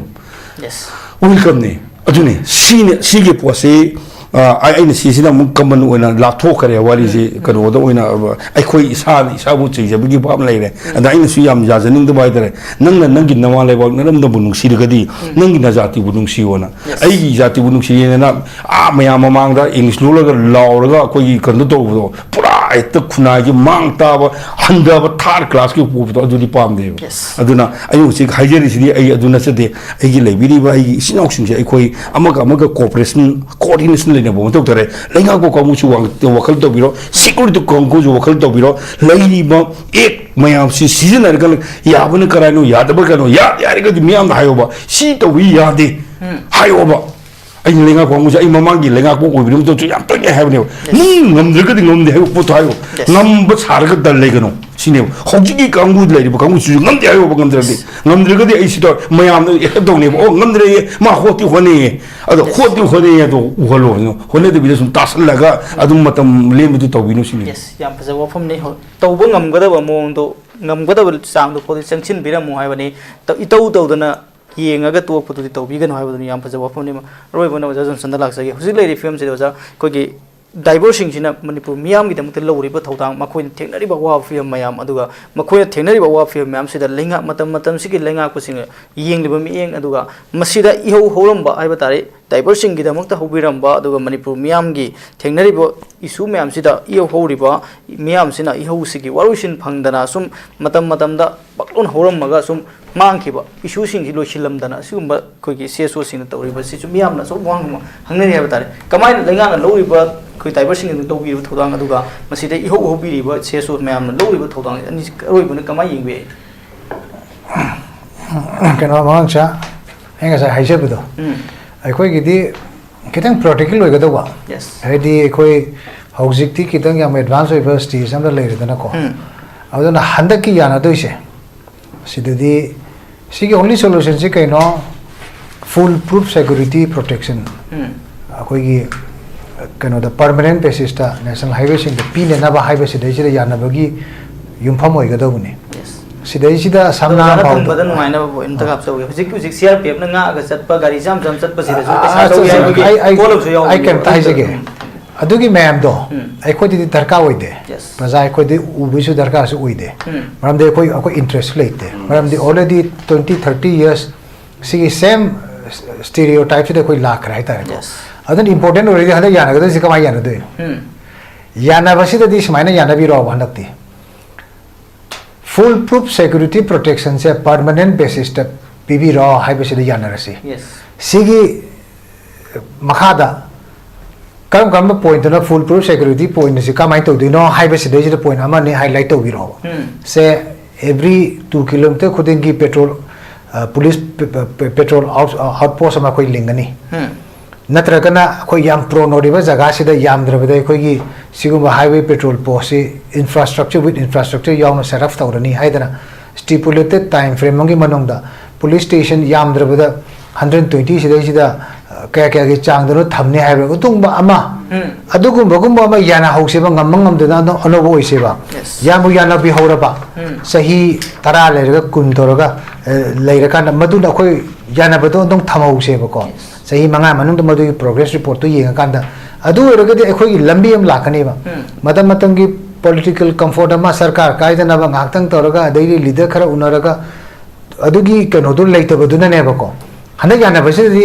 Yes. Welcome ꯅꯤ꯫ ꯑꯗꯨꯅꯤ, ꯁꯤꯅꯤ, ꯁꯤꯒꯤ ꯄꯣꯠꯁꯤ, ꯑ, ꯑꯩ-, ꯑꯩꯅ ꯁꯤꯁꯤꯅ ꯑꯃꯨꯛ common ꯑꯣꯏꯅ ꯂꯥꯞꯊꯣꯛꯈ꯭ꯔꯦ ꯋꯥꯔꯤꯁꯤ꯫ ꯎꯝ꯫ ꯀꯩꯅꯣꯗ ꯑꯣꯏꯅ, ꯑ, ꯑꯩꯈꯣꯏ ꯏꯁꯥꯅ ꯏꯁꯥꯕꯨ ꯆꯩꯖꯕꯒꯤ ꯚꯥꯕ ꯂꯩꯔꯦ꯫ ꯎꯝ꯫ ꯑꯗ ꯑꯩꯅꯁꯨ ꯌꯥꯝ ꯌꯥꯖꯅꯤꯡꯗꯕ ꯍꯥꯏꯇꯥꯔꯦ, ꯅꯪꯅ ꯅꯪꯒꯤ ꯅꯃꯥ ꯂꯩꯕꯥꯛ ꯅꯔꯝꯗꯝꯕꯨ ꯅꯨꯡꯁꯤꯔꯒꯗꯤ, ꯎꯝ꯫ ꯅꯪꯒꯤ ꯅꯖꯥꯇꯤꯕꯨ ꯅꯨꯡꯁꯤꯌꯣꯅ꯫ Yes꯫ ꯑꯩꯒꯤ ꯖꯥꯇꯤꯕꯨ ꯅꯨꯡꯁꯤꯌꯦꯅ, ꯑꯥ, ꯃꯌꯥꯝ ꯃꯃꯥꯡꯗ English ꯂꯣꯜꯂꯒ ꯂꯥꯎꯔꯒ ꯑꯩꯈꯣꯏꯒꯤ ꯀꯩꯅꯣ ꯇꯧꯕꯗꯣ, ꯄꯨꯔꯥ ꯍꯦꯛꯇ ꯈꯨꯟꯅꯥꯏꯒꯤ ꯃꯥꯡ ꯇꯥꯕ, ꯍꯟꯊꯕ, third class ꯀꯤ ꯄꯣꯛꯄꯗꯣ, ꯑꯗꯨꯗꯤ ꯄꯥꯝꯗꯦꯕ꯫ Yes꯫ ꯑꯗꯨꯅ ꯑꯩꯅ ꯍꯧꯖꯤꯛ ꯍꯥꯏꯖꯔꯤꯁꯤꯗꯤ ꯑꯩ ꯑꯗꯨ ꯅꯠꯆꯗꯦ꯫ ꯑꯩꯒꯤ ꯂꯩꯕꯤꯔꯤꯕ ꯑꯩꯒꯤ ꯏꯆꯤꯟ ꯏꯅꯥꯎꯁꯤꯡꯁꯦ ꯑꯩꯈꯣꯏ ꯑꯃꯒ ꯑꯃꯒ cooperation, coordination ꯂꯩꯅꯕ ꯃꯊꯧ ꯇꯥꯔꯦ꯫ ꯂꯩꯉꯥꯛꯄ ꯀꯥꯡꯕꯨꯁꯨ ꯋꯥ-, ꯋꯥꯈꯜ ꯇꯧꯕꯤꯔꯣ, security ꯀꯥꯡꯕꯨꯁꯨ ꯋꯥꯈꯜ ꯇꯧꯕꯤꯔꯣ, ꯂꯩꯔꯤꯕ act ꯃꯌꯥꯝꯁꯤ ꯁꯤꯖꯤꯟꯅꯔꯒ ꯌꯥꯕꯅ ꯀꯔꯥꯏꯅꯣ, ꯌꯥꯗꯕ ꯀꯔꯥꯏꯅꯣ, ꯌꯥꯗꯦ ꯍꯥꯏꯔꯒꯗꯤ ꯃꯤꯌꯥꯝꯗ ꯍꯥꯏꯌꯣꯕ, ꯁꯤ ꯇꯧꯕꯤ ꯌꯥꯗꯦ ꯎꯝ꯫ ꯍꯥꯏꯌꯣꯕ꯫ ꯑꯩꯅ ꯂꯩꯉꯥꯛꯄ ꯀꯥꯡꯕꯨꯁꯦ, ꯑꯩ ꯃꯃꯥꯡꯒꯤ ꯂꯩꯉꯥꯛꯄ ꯑꯣꯏꯕ ꯅꯨꯃꯤꯠꯇꯁꯨ ꯌꯥꯝ ꯇꯣꯏꯅ ꯍꯥꯏꯕꯅꯦꯕ, yes꯫ ꯅꯪ ꯉꯝꯗ꯭ꯔꯒꯗꯤ ꯉꯝꯗꯦ ꯍꯥꯏꯕ ꯄꯣꯠꯇꯣ ꯍꯥꯏꯌꯣ꯫ Yes꯫ ꯉꯝꯕ ꯁꯥꯔꯒ ꯗꯜ ꯂꯩꯒꯅꯣ ꯁꯤꯅꯦꯕ꯫ ꯍꯧꯖꯤꯛꯀꯤ ꯀꯥꯡꯕꯨ ꯂꯩꯔꯤꯕ ꯀꯥꯡꯕꯨꯁꯤꯁꯨ ꯉꯝꯗꯦ ꯍꯥꯏꯌꯣꯕ, ꯉꯝꯗ꯭ꯔꯒꯗꯤ꯫ Yes꯫ ꯉꯝꯗ꯭ꯔꯒꯗꯤ ꯑꯩ ꯁꯤꯗ ꯃꯌꯥꯝꯅ accept ꯇꯧꯅꯦꯕ, "ꯑꯣ, ꯉꯝꯗ꯭ꯔꯦꯌꯦ, ꯃꯥ ꯍꯣꯠꯇꯤ ꯍꯣꯠꯅꯩꯌꯦ, ꯑꯗꯣ yes꯫ ꯍꯣꯠꯇꯤ ꯍꯣꯠꯅꯩꯌꯦ, ꯑꯗꯣ ꯎꯍꯜꯂꯣ ꯍꯥꯏꯅ ꯍꯣꯠꯅꯗꯕꯤꯗ ꯁꯨꯝ ꯇꯥꯁꯜꯂꯒ ꯑꯗꯨꯝ ꯃꯇꯝ ꯂꯦꯟꯕꯗꯨ ꯇꯧꯕꯤꯅꯨ ꯁꯤꯅꯤ"꯫ Yes, ꯌꯥꯝ ꯐꯖꯕ ꯋꯥꯐꯝꯅꯤ꯫ ꯍꯣ-, ꯇꯧꯕ ꯉꯝꯒꯗꯕ ꯃꯑꯣꯡꯗꯣ, ꯉꯝꯒꯗꯕ ꯆꯥꯡꯗꯣ ꯐꯥꯎꯗꯤ ꯆꯪꯁꯤꯟꯕꯤꯔꯝꯃꯨ ꯍꯥꯏꯕꯅꯤ꯫ ꯇ-, ꯏꯇꯧ ꯇꯧꯗꯅ ꯌꯦꯡꯉꯒ ꯇꯣꯛꯄꯗꯨꯗꯤ ꯇꯧꯕꯤꯒꯅꯨ ꯍꯥꯏꯕꯗꯨꯅꯤ꯫ ꯌꯥꯝ ꯐꯖꯕ ꯋꯥꯐꯝꯅꯤ꯫ ꯑꯔꯣꯏꯕ ꯑꯣꯏꯅ ꯑꯣꯖꯥ ꯖꯣꯟꯁꯟꯗ ꯂꯥꯛꯆꯒꯦ꯫ ꯍꯧꯖꯤꯛ ꯂꯩꯔꯤꯕ ꯐꯤꯕꯝꯁꯤꯗ ꯑꯣꯖꯥ, ꯑꯩꯈꯣꯏꯒꯤ ꯗ꯭ꯔꯥꯏꯚꯔꯁꯤꯡꯁꯤꯅ ꯃꯅꯤꯄꯨꯔ ꯃꯤꯌꯥꯝꯒꯤꯗꯃꯛꯇ ꯂꯧꯔꯤꯕ ꯊꯧꯗꯥꯡ, ꯃꯈꯣꯏꯅ ꯊꯦꯡꯅꯔꯤꯕ ꯑꯋꯥꯕ ꯐꯤꯕꯝ ꯃꯌꯥꯝ, ꯑꯗꯨꯒ ꯃꯈꯣꯏꯅ ꯊꯦꯡꯅꯔꯤꯕ ꯑꯋꯥꯕ ꯐꯤꯕꯝ ꯃꯌꯥꯝꯁꯤꯗ ꯂꯩꯉꯥꯛ, ꯃꯇꯝ ꯃꯇꯝꯁꯤꯒꯤ ꯂꯩꯉꯥꯛꯄꯁꯤꯡꯅ ꯌꯦꯡꯂꯤꯕ ꯃꯤꯠꯌꯦꯡ, ꯑꯗꯨꯒ ꯃꯁꯤꯗ ꯏꯍꯧ ꯍꯧꯔꯝꯕ ꯍꯥꯏꯕ ꯇꯥꯔꯦ, ꯗ꯭ꯔꯥꯏꯚꯔꯁꯤꯡꯒꯤꯗꯃꯛꯇ ꯍꯧꯕꯤꯔꯝꯕ, ꯑꯗꯨꯒ ꯃꯅꯤꯄꯨꯔ ꯃꯤꯌꯥꯝꯒꯤ ꯊꯦꯡꯅꯔꯤꯕ issue ꯃꯌꯥꯝꯁꯤꯗ ꯏꯍꯧ ꯍꯧꯔꯤꯕ ꯃꯤꯌꯥꯝꯁꯤꯅ ꯏꯍꯧꯁꯤꯒꯤ ꯋꯥꯔꯣꯏꯁꯤꯟ ꯐꯪꯗꯅ ꯁꯨꯝ ꯃꯇꯝ ꯃꯇꯝꯗ ꯄꯥꯛꯂꯣꯟ ꯍꯧꯔꯝꯃꯒ ꯁꯨꯝ ꯃꯥꯡꯈꯤꯕ issue ꯁꯤꯡꯁꯤ ꯂꯣꯏꯁꯤꯜꯂꯝꯗꯅ ꯑꯁꯤꯒꯨꯝꯕ ꯑꯩꯈꯣꯏꯒꯤ C S O ꯁꯤꯡꯅ ꯇꯧꯔꯤꯕꯁꯤꯁꯨ ꯃꯤꯌꯥꯝꯅ ꯑꯆꯧꯕ ꯋꯥꯍꯪ ꯑꯃ ꯍꯪꯅꯔꯤ ꯍꯥꯏꯕ ꯇꯥꯔꯦ꯫ ꯀꯃꯥꯏꯅ ꯂꯩꯉꯥꯛꯅ ꯂꯧꯔꯤꯕ ꯑꯩꯈꯣꯏ ꯗ꯭ꯔꯥꯏꯚꯔꯁꯤꯡꯅ ꯇꯧꯕꯤꯔꯤꯕ ꯊꯧꯗꯥꯡ, ꯑꯗꯨꯒ ꯃꯁꯤꯗ ꯏꯍꯧ ꯍꯧꯕꯤꯔꯤꯕ C S O ꯃꯌꯥꯝꯅ ꯂꯧꯔꯤꯕ ꯊꯧꯗꯥꯡ ꯑꯅꯤꯁꯤ ꯑꯔꯣꯏꯕꯅ ꯀꯃꯥꯏꯅ ꯌꯦꯡꯕ ꯌꯥꯏ? ꯀꯩꯅꯣ, ꯑꯃꯥꯡꯁꯥ, ꯑꯩ ꯉꯁꯥꯏ ꯍꯥꯏꯖꯕꯗꯣ, ꯎꯝ꯫ ꯑꯩꯈꯣꯏꯒꯤꯗꯤ ꯈꯤꯇꯪ practical ꯑꯣꯏꯒꯗꯧꯕ꯫ Yes꯫ ꯍꯥꯏꯗꯤ ꯑꯩꯈꯣꯏ ꯍꯧꯖꯤꯛꯇꯤ ꯈꯤꯇꯪ ꯌꯥꯝ advance ꯑꯣꯏꯕ stage ꯑꯃꯗ ꯂꯩꯔꯦꯗꯅꯀꯣ꯫ ꯎꯝ꯫ ꯑꯗꯨꯅ ꯍꯟꯗꯛꯀꯤ ꯌꯥꯅꯗꯣꯏꯁꯦ, ꯁꯤꯗꯗꯤ ꯁꯤꯒꯤ only solution ꯁꯤ ꯀꯩꯅꯣ? Fool proof security protection꯫ ꯎꯝ꯫ ꯑꯩꯈꯣꯏꯒꯤ ꯀꯩꯅꯣꯗ permanent basis ꯇ national highway ꯁꯤꯡꯗ ꯄꯤꯅꯅꯕ ꯍꯥꯏꯕꯁꯤꯗꯩꯁꯤꯗ ꯌꯥꯅꯕꯒꯤ ꯌꯨꯝꯐꯝ ꯑꯣꯏꯒꯗꯧꯕꯅꯤ꯫ Yes꯫ ꯁꯤꯗꯩꯁꯤꯗ ꯁꯝꯅ ꯑꯣꯖꯥꯅ ꯍꯥꯏꯔꯕꯗ ꯊꯝꯕꯗ ꯅꯨꯡꯉꯥꯏꯅꯕ ꯄꯣꯏꯟꯠ ꯑꯝꯇ ꯍꯥꯞꯆꯧꯒꯦ꯫ ꯍꯧꯖꯤꯛ ꯍꯧꯖꯤꯛ ꯁꯤ ꯑꯥꯔ ꯄꯤ ꯑꯦꯐꯅ ꯉꯥꯛꯑꯒ ꯆꯠꯄ ꯒꯥꯔꯤ ꯆꯥꯝ ꯆꯥꯝ ꯆꯠꯄꯁꯤꯗꯁꯨ ꯑ, ꯄꯩꯁꯥ ꯑ, ꯂꯧ ꯑ, ꯌꯥꯏꯕꯒꯤ ꯑꯩ- ꯑꯩ- ꯄꯣꯠ ꯑꯃꯁꯨ ꯌꯥꯎꯕ ꯑꯩ ꯀꯩꯝꯇ ꯍꯥꯏꯖꯒꯦ꯫ ꯑꯗꯨꯒꯤ ꯃꯌꯥꯝꯗꯣ ꯎꯝ꯫ ꯑꯩꯈꯣꯏꯗꯗꯤ ꯗꯔꯀꯥꯔ ꯑꯣꯏꯗꯦ꯫ Yes. ꯄ꯭ꯔꯖꯥ ꯑꯩꯈꯣꯏꯗꯤ ꯎꯕꯒꯤꯁꯨ ꯗꯔꯀꯥꯔꯁꯨ ꯑꯣꯏꯗꯦ꯫ ꯎꯝ꯫ ꯃꯔꯝꯗꯤ ꯑꯩꯈꯣꯏ ꯑꯩꯈꯣꯏ ꯏꯟꯇꯔꯦꯁꯁꯨ ꯂꯩꯇꯦ꯫ ꯃꯔꯝꯗꯤ already twenty thirty years ꯁꯤꯒꯤ same stereotype ꯁꯤꯗ ꯑꯩꯈꯣꯏ ꯂꯥꯛꯈ꯭ꯔꯦ ꯍꯥꯏꯇꯥꯔꯦꯀꯣ꯫ Yes. ꯑꯗꯨꯅ ꯏꯝꯄꯣꯔꯇꯦꯟ ꯑꯣꯏꯔꯗꯤ ꯍꯟꯗꯛ ꯌꯥꯅꯒꯗꯣꯏꯁꯤ ꯀꯃꯥꯏꯅ ꯌꯥꯅꯗꯣꯏꯅꯣ? ꯎꯝ꯫ ꯌꯥꯅꯕꯁꯤꯗꯗꯤ ꯁꯨꯃꯥꯏꯅ ꯌꯥꯅꯕꯤꯔꯣꯕ ꯍꯟꯗꯛꯇꯤ꯫ Full proof security protection ꯁꯦ permanent basis ꯇ ꯄꯤꯕꯤꯔꯣ ꯍꯥꯏꯕꯁꯤꯗ ꯌꯥꯅꯔꯁꯤ꯫ Yes. ꯁꯤꯒꯤ ꯃꯈꯥꯗ ꯀꯔꯝ ꯀꯔꯝꯕ ꯄꯣꯏꯟꯠꯇꯅ full proof security ꯄꯣꯏꯟꯠ ꯑꯁꯤ ꯀꯃꯥꯏꯅ ꯇꯧꯗꯣꯏꯅꯣ ꯍꯥꯏꯕꯁꯤꯗꯩꯁꯤꯗ ꯄꯣꯏꯟꯠ ꯑꯃꯅꯤ ꯍꯥꯏꯂꯥꯏꯠ ꯇꯧꯕꯤꯔꯣꯕ꯫ ꯎꯝ꯫ ꯁꯦ, every two kilometer ꯈꯨꯗꯤꯡꯒꯤ ꯄꯦꯇ꯭ꯔꯣꯜ, ꯑ, ꯄꯨꯂꯤꯁ ꯄꯦ-, ꯄꯦ-, ꯄꯦꯇ꯭ꯔꯣꯜ ꯑꯥꯎꯠ-, ꯑꯥꯎꯠꯄꯣꯁ ꯑꯃ ꯑꯩꯈꯣꯏ ꯂꯤꯡꯒꯅꯤ꯫ ꯎꯝ꯫ ꯅꯠꯇ꯭ꯔꯒꯅ ꯑꯩꯈꯣꯏ ꯌꯥꯝ ꯄ꯭ꯔꯣꯟ ꯑꯣꯏꯔꯤꯕ ꯖꯒꯥꯁꯤꯗ ꯌꯥꯝꯗ꯭ꯔꯕꯗ ꯑꯩꯈꯣꯏꯒꯤ ꯁꯤꯒꯨꯝꯕ highway patrol post ꯁꯤ infrastructure with infrastructure ꯌꯥꯎꯅ set up ꯇꯧꯔꯅꯤ ꯍꯥꯏꯗꯅ stipulated time frame ꯑꯃꯒꯤ ꯃꯅꯨꯡꯗ ꯄꯨꯂꯤꯁ ꯁ꯭ꯇꯦꯁꯟ ꯌꯥꯝꯗ꯭ꯔꯕꯗ hundred twenty ꯁꯤꯗꯩꯁꯤꯗ, ꯑ, ꯀꯌꯥ ꯀꯌꯥꯒꯤ ꯆꯥꯡꯗꯅꯣ ꯊꯝꯅꯤ ꯍꯥꯏꯕ ꯑꯗꯨꯒꯨꯝꯕ ꯑꯃ, ꯎꯝ꯫ ꯑꯗꯨꯒꯨꯝꯕꯒꯨꯝꯕ ꯑꯃ ꯌꯥꯅꯍꯧꯁꯦꯕ, ꯉꯝꯕ ꯉꯝꯗꯅ ꯑꯅꯧ-, ꯑꯅꯧꯕ ꯑꯣꯏꯁꯦꯕ꯫ Yes. ꯌꯥꯝꯕꯨ ꯌꯥꯅꯕꯤꯍꯧꯔꯕ, ꯎꯝ꯫ ꯆꯍꯤ ꯇꯔꯥ ꯂꯩꯔꯒ ꯀꯨꯟ ꯇꯧꯔꯒ, ꯑ, ꯂꯩꯔꯀꯥꯟꯗ ꯃꯗꯨꯅ ꯑꯩꯈꯣꯏ ꯌꯥꯅꯕꯗꯣ ꯑꯗꯨꯝ ꯊꯝꯍꯧꯁꯦꯕꯀꯣ꯫ Yes. ꯆꯍꯤ ꯃꯉꯥ ꯃꯅꯨꯡꯗ ꯃꯗꯨꯒꯤ progress report ꯇꯨ ꯌꯦꯡꯉꯀꯥꯟꯗ, ꯑꯗꯨ ꯑꯣꯏꯔꯒꯗꯤ ꯑꯩꯈꯣꯏꯒꯤ ꯂꯝꯕꯤ ꯑꯃ ꯂꯥꯛꯀꯅꯦꯕ꯫ ꯎꯝ꯫ ꯃꯇꯝ ꯃꯇꯝꯒꯤ political comfort ꯑꯃ, ꯁꯔꯀꯥꯔ ꯀꯥꯏꯗꯅꯕ ꯉꯥꯏꯍꯥꯛꯇꯪ ꯇꯧꯔꯒ, ꯑꯗꯩꯗꯤ leader ꯈꯔ ꯎꯅꯔꯒ, ꯑꯗꯨꯒꯤ ꯀꯩꯅꯣꯗꯨ ꯂꯩꯇꯕꯗꯨꯅꯅꯦꯕꯀꯣ꯫ ꯍꯟꯗꯛ ꯌꯥꯅꯕꯁꯤꯗꯗꯤ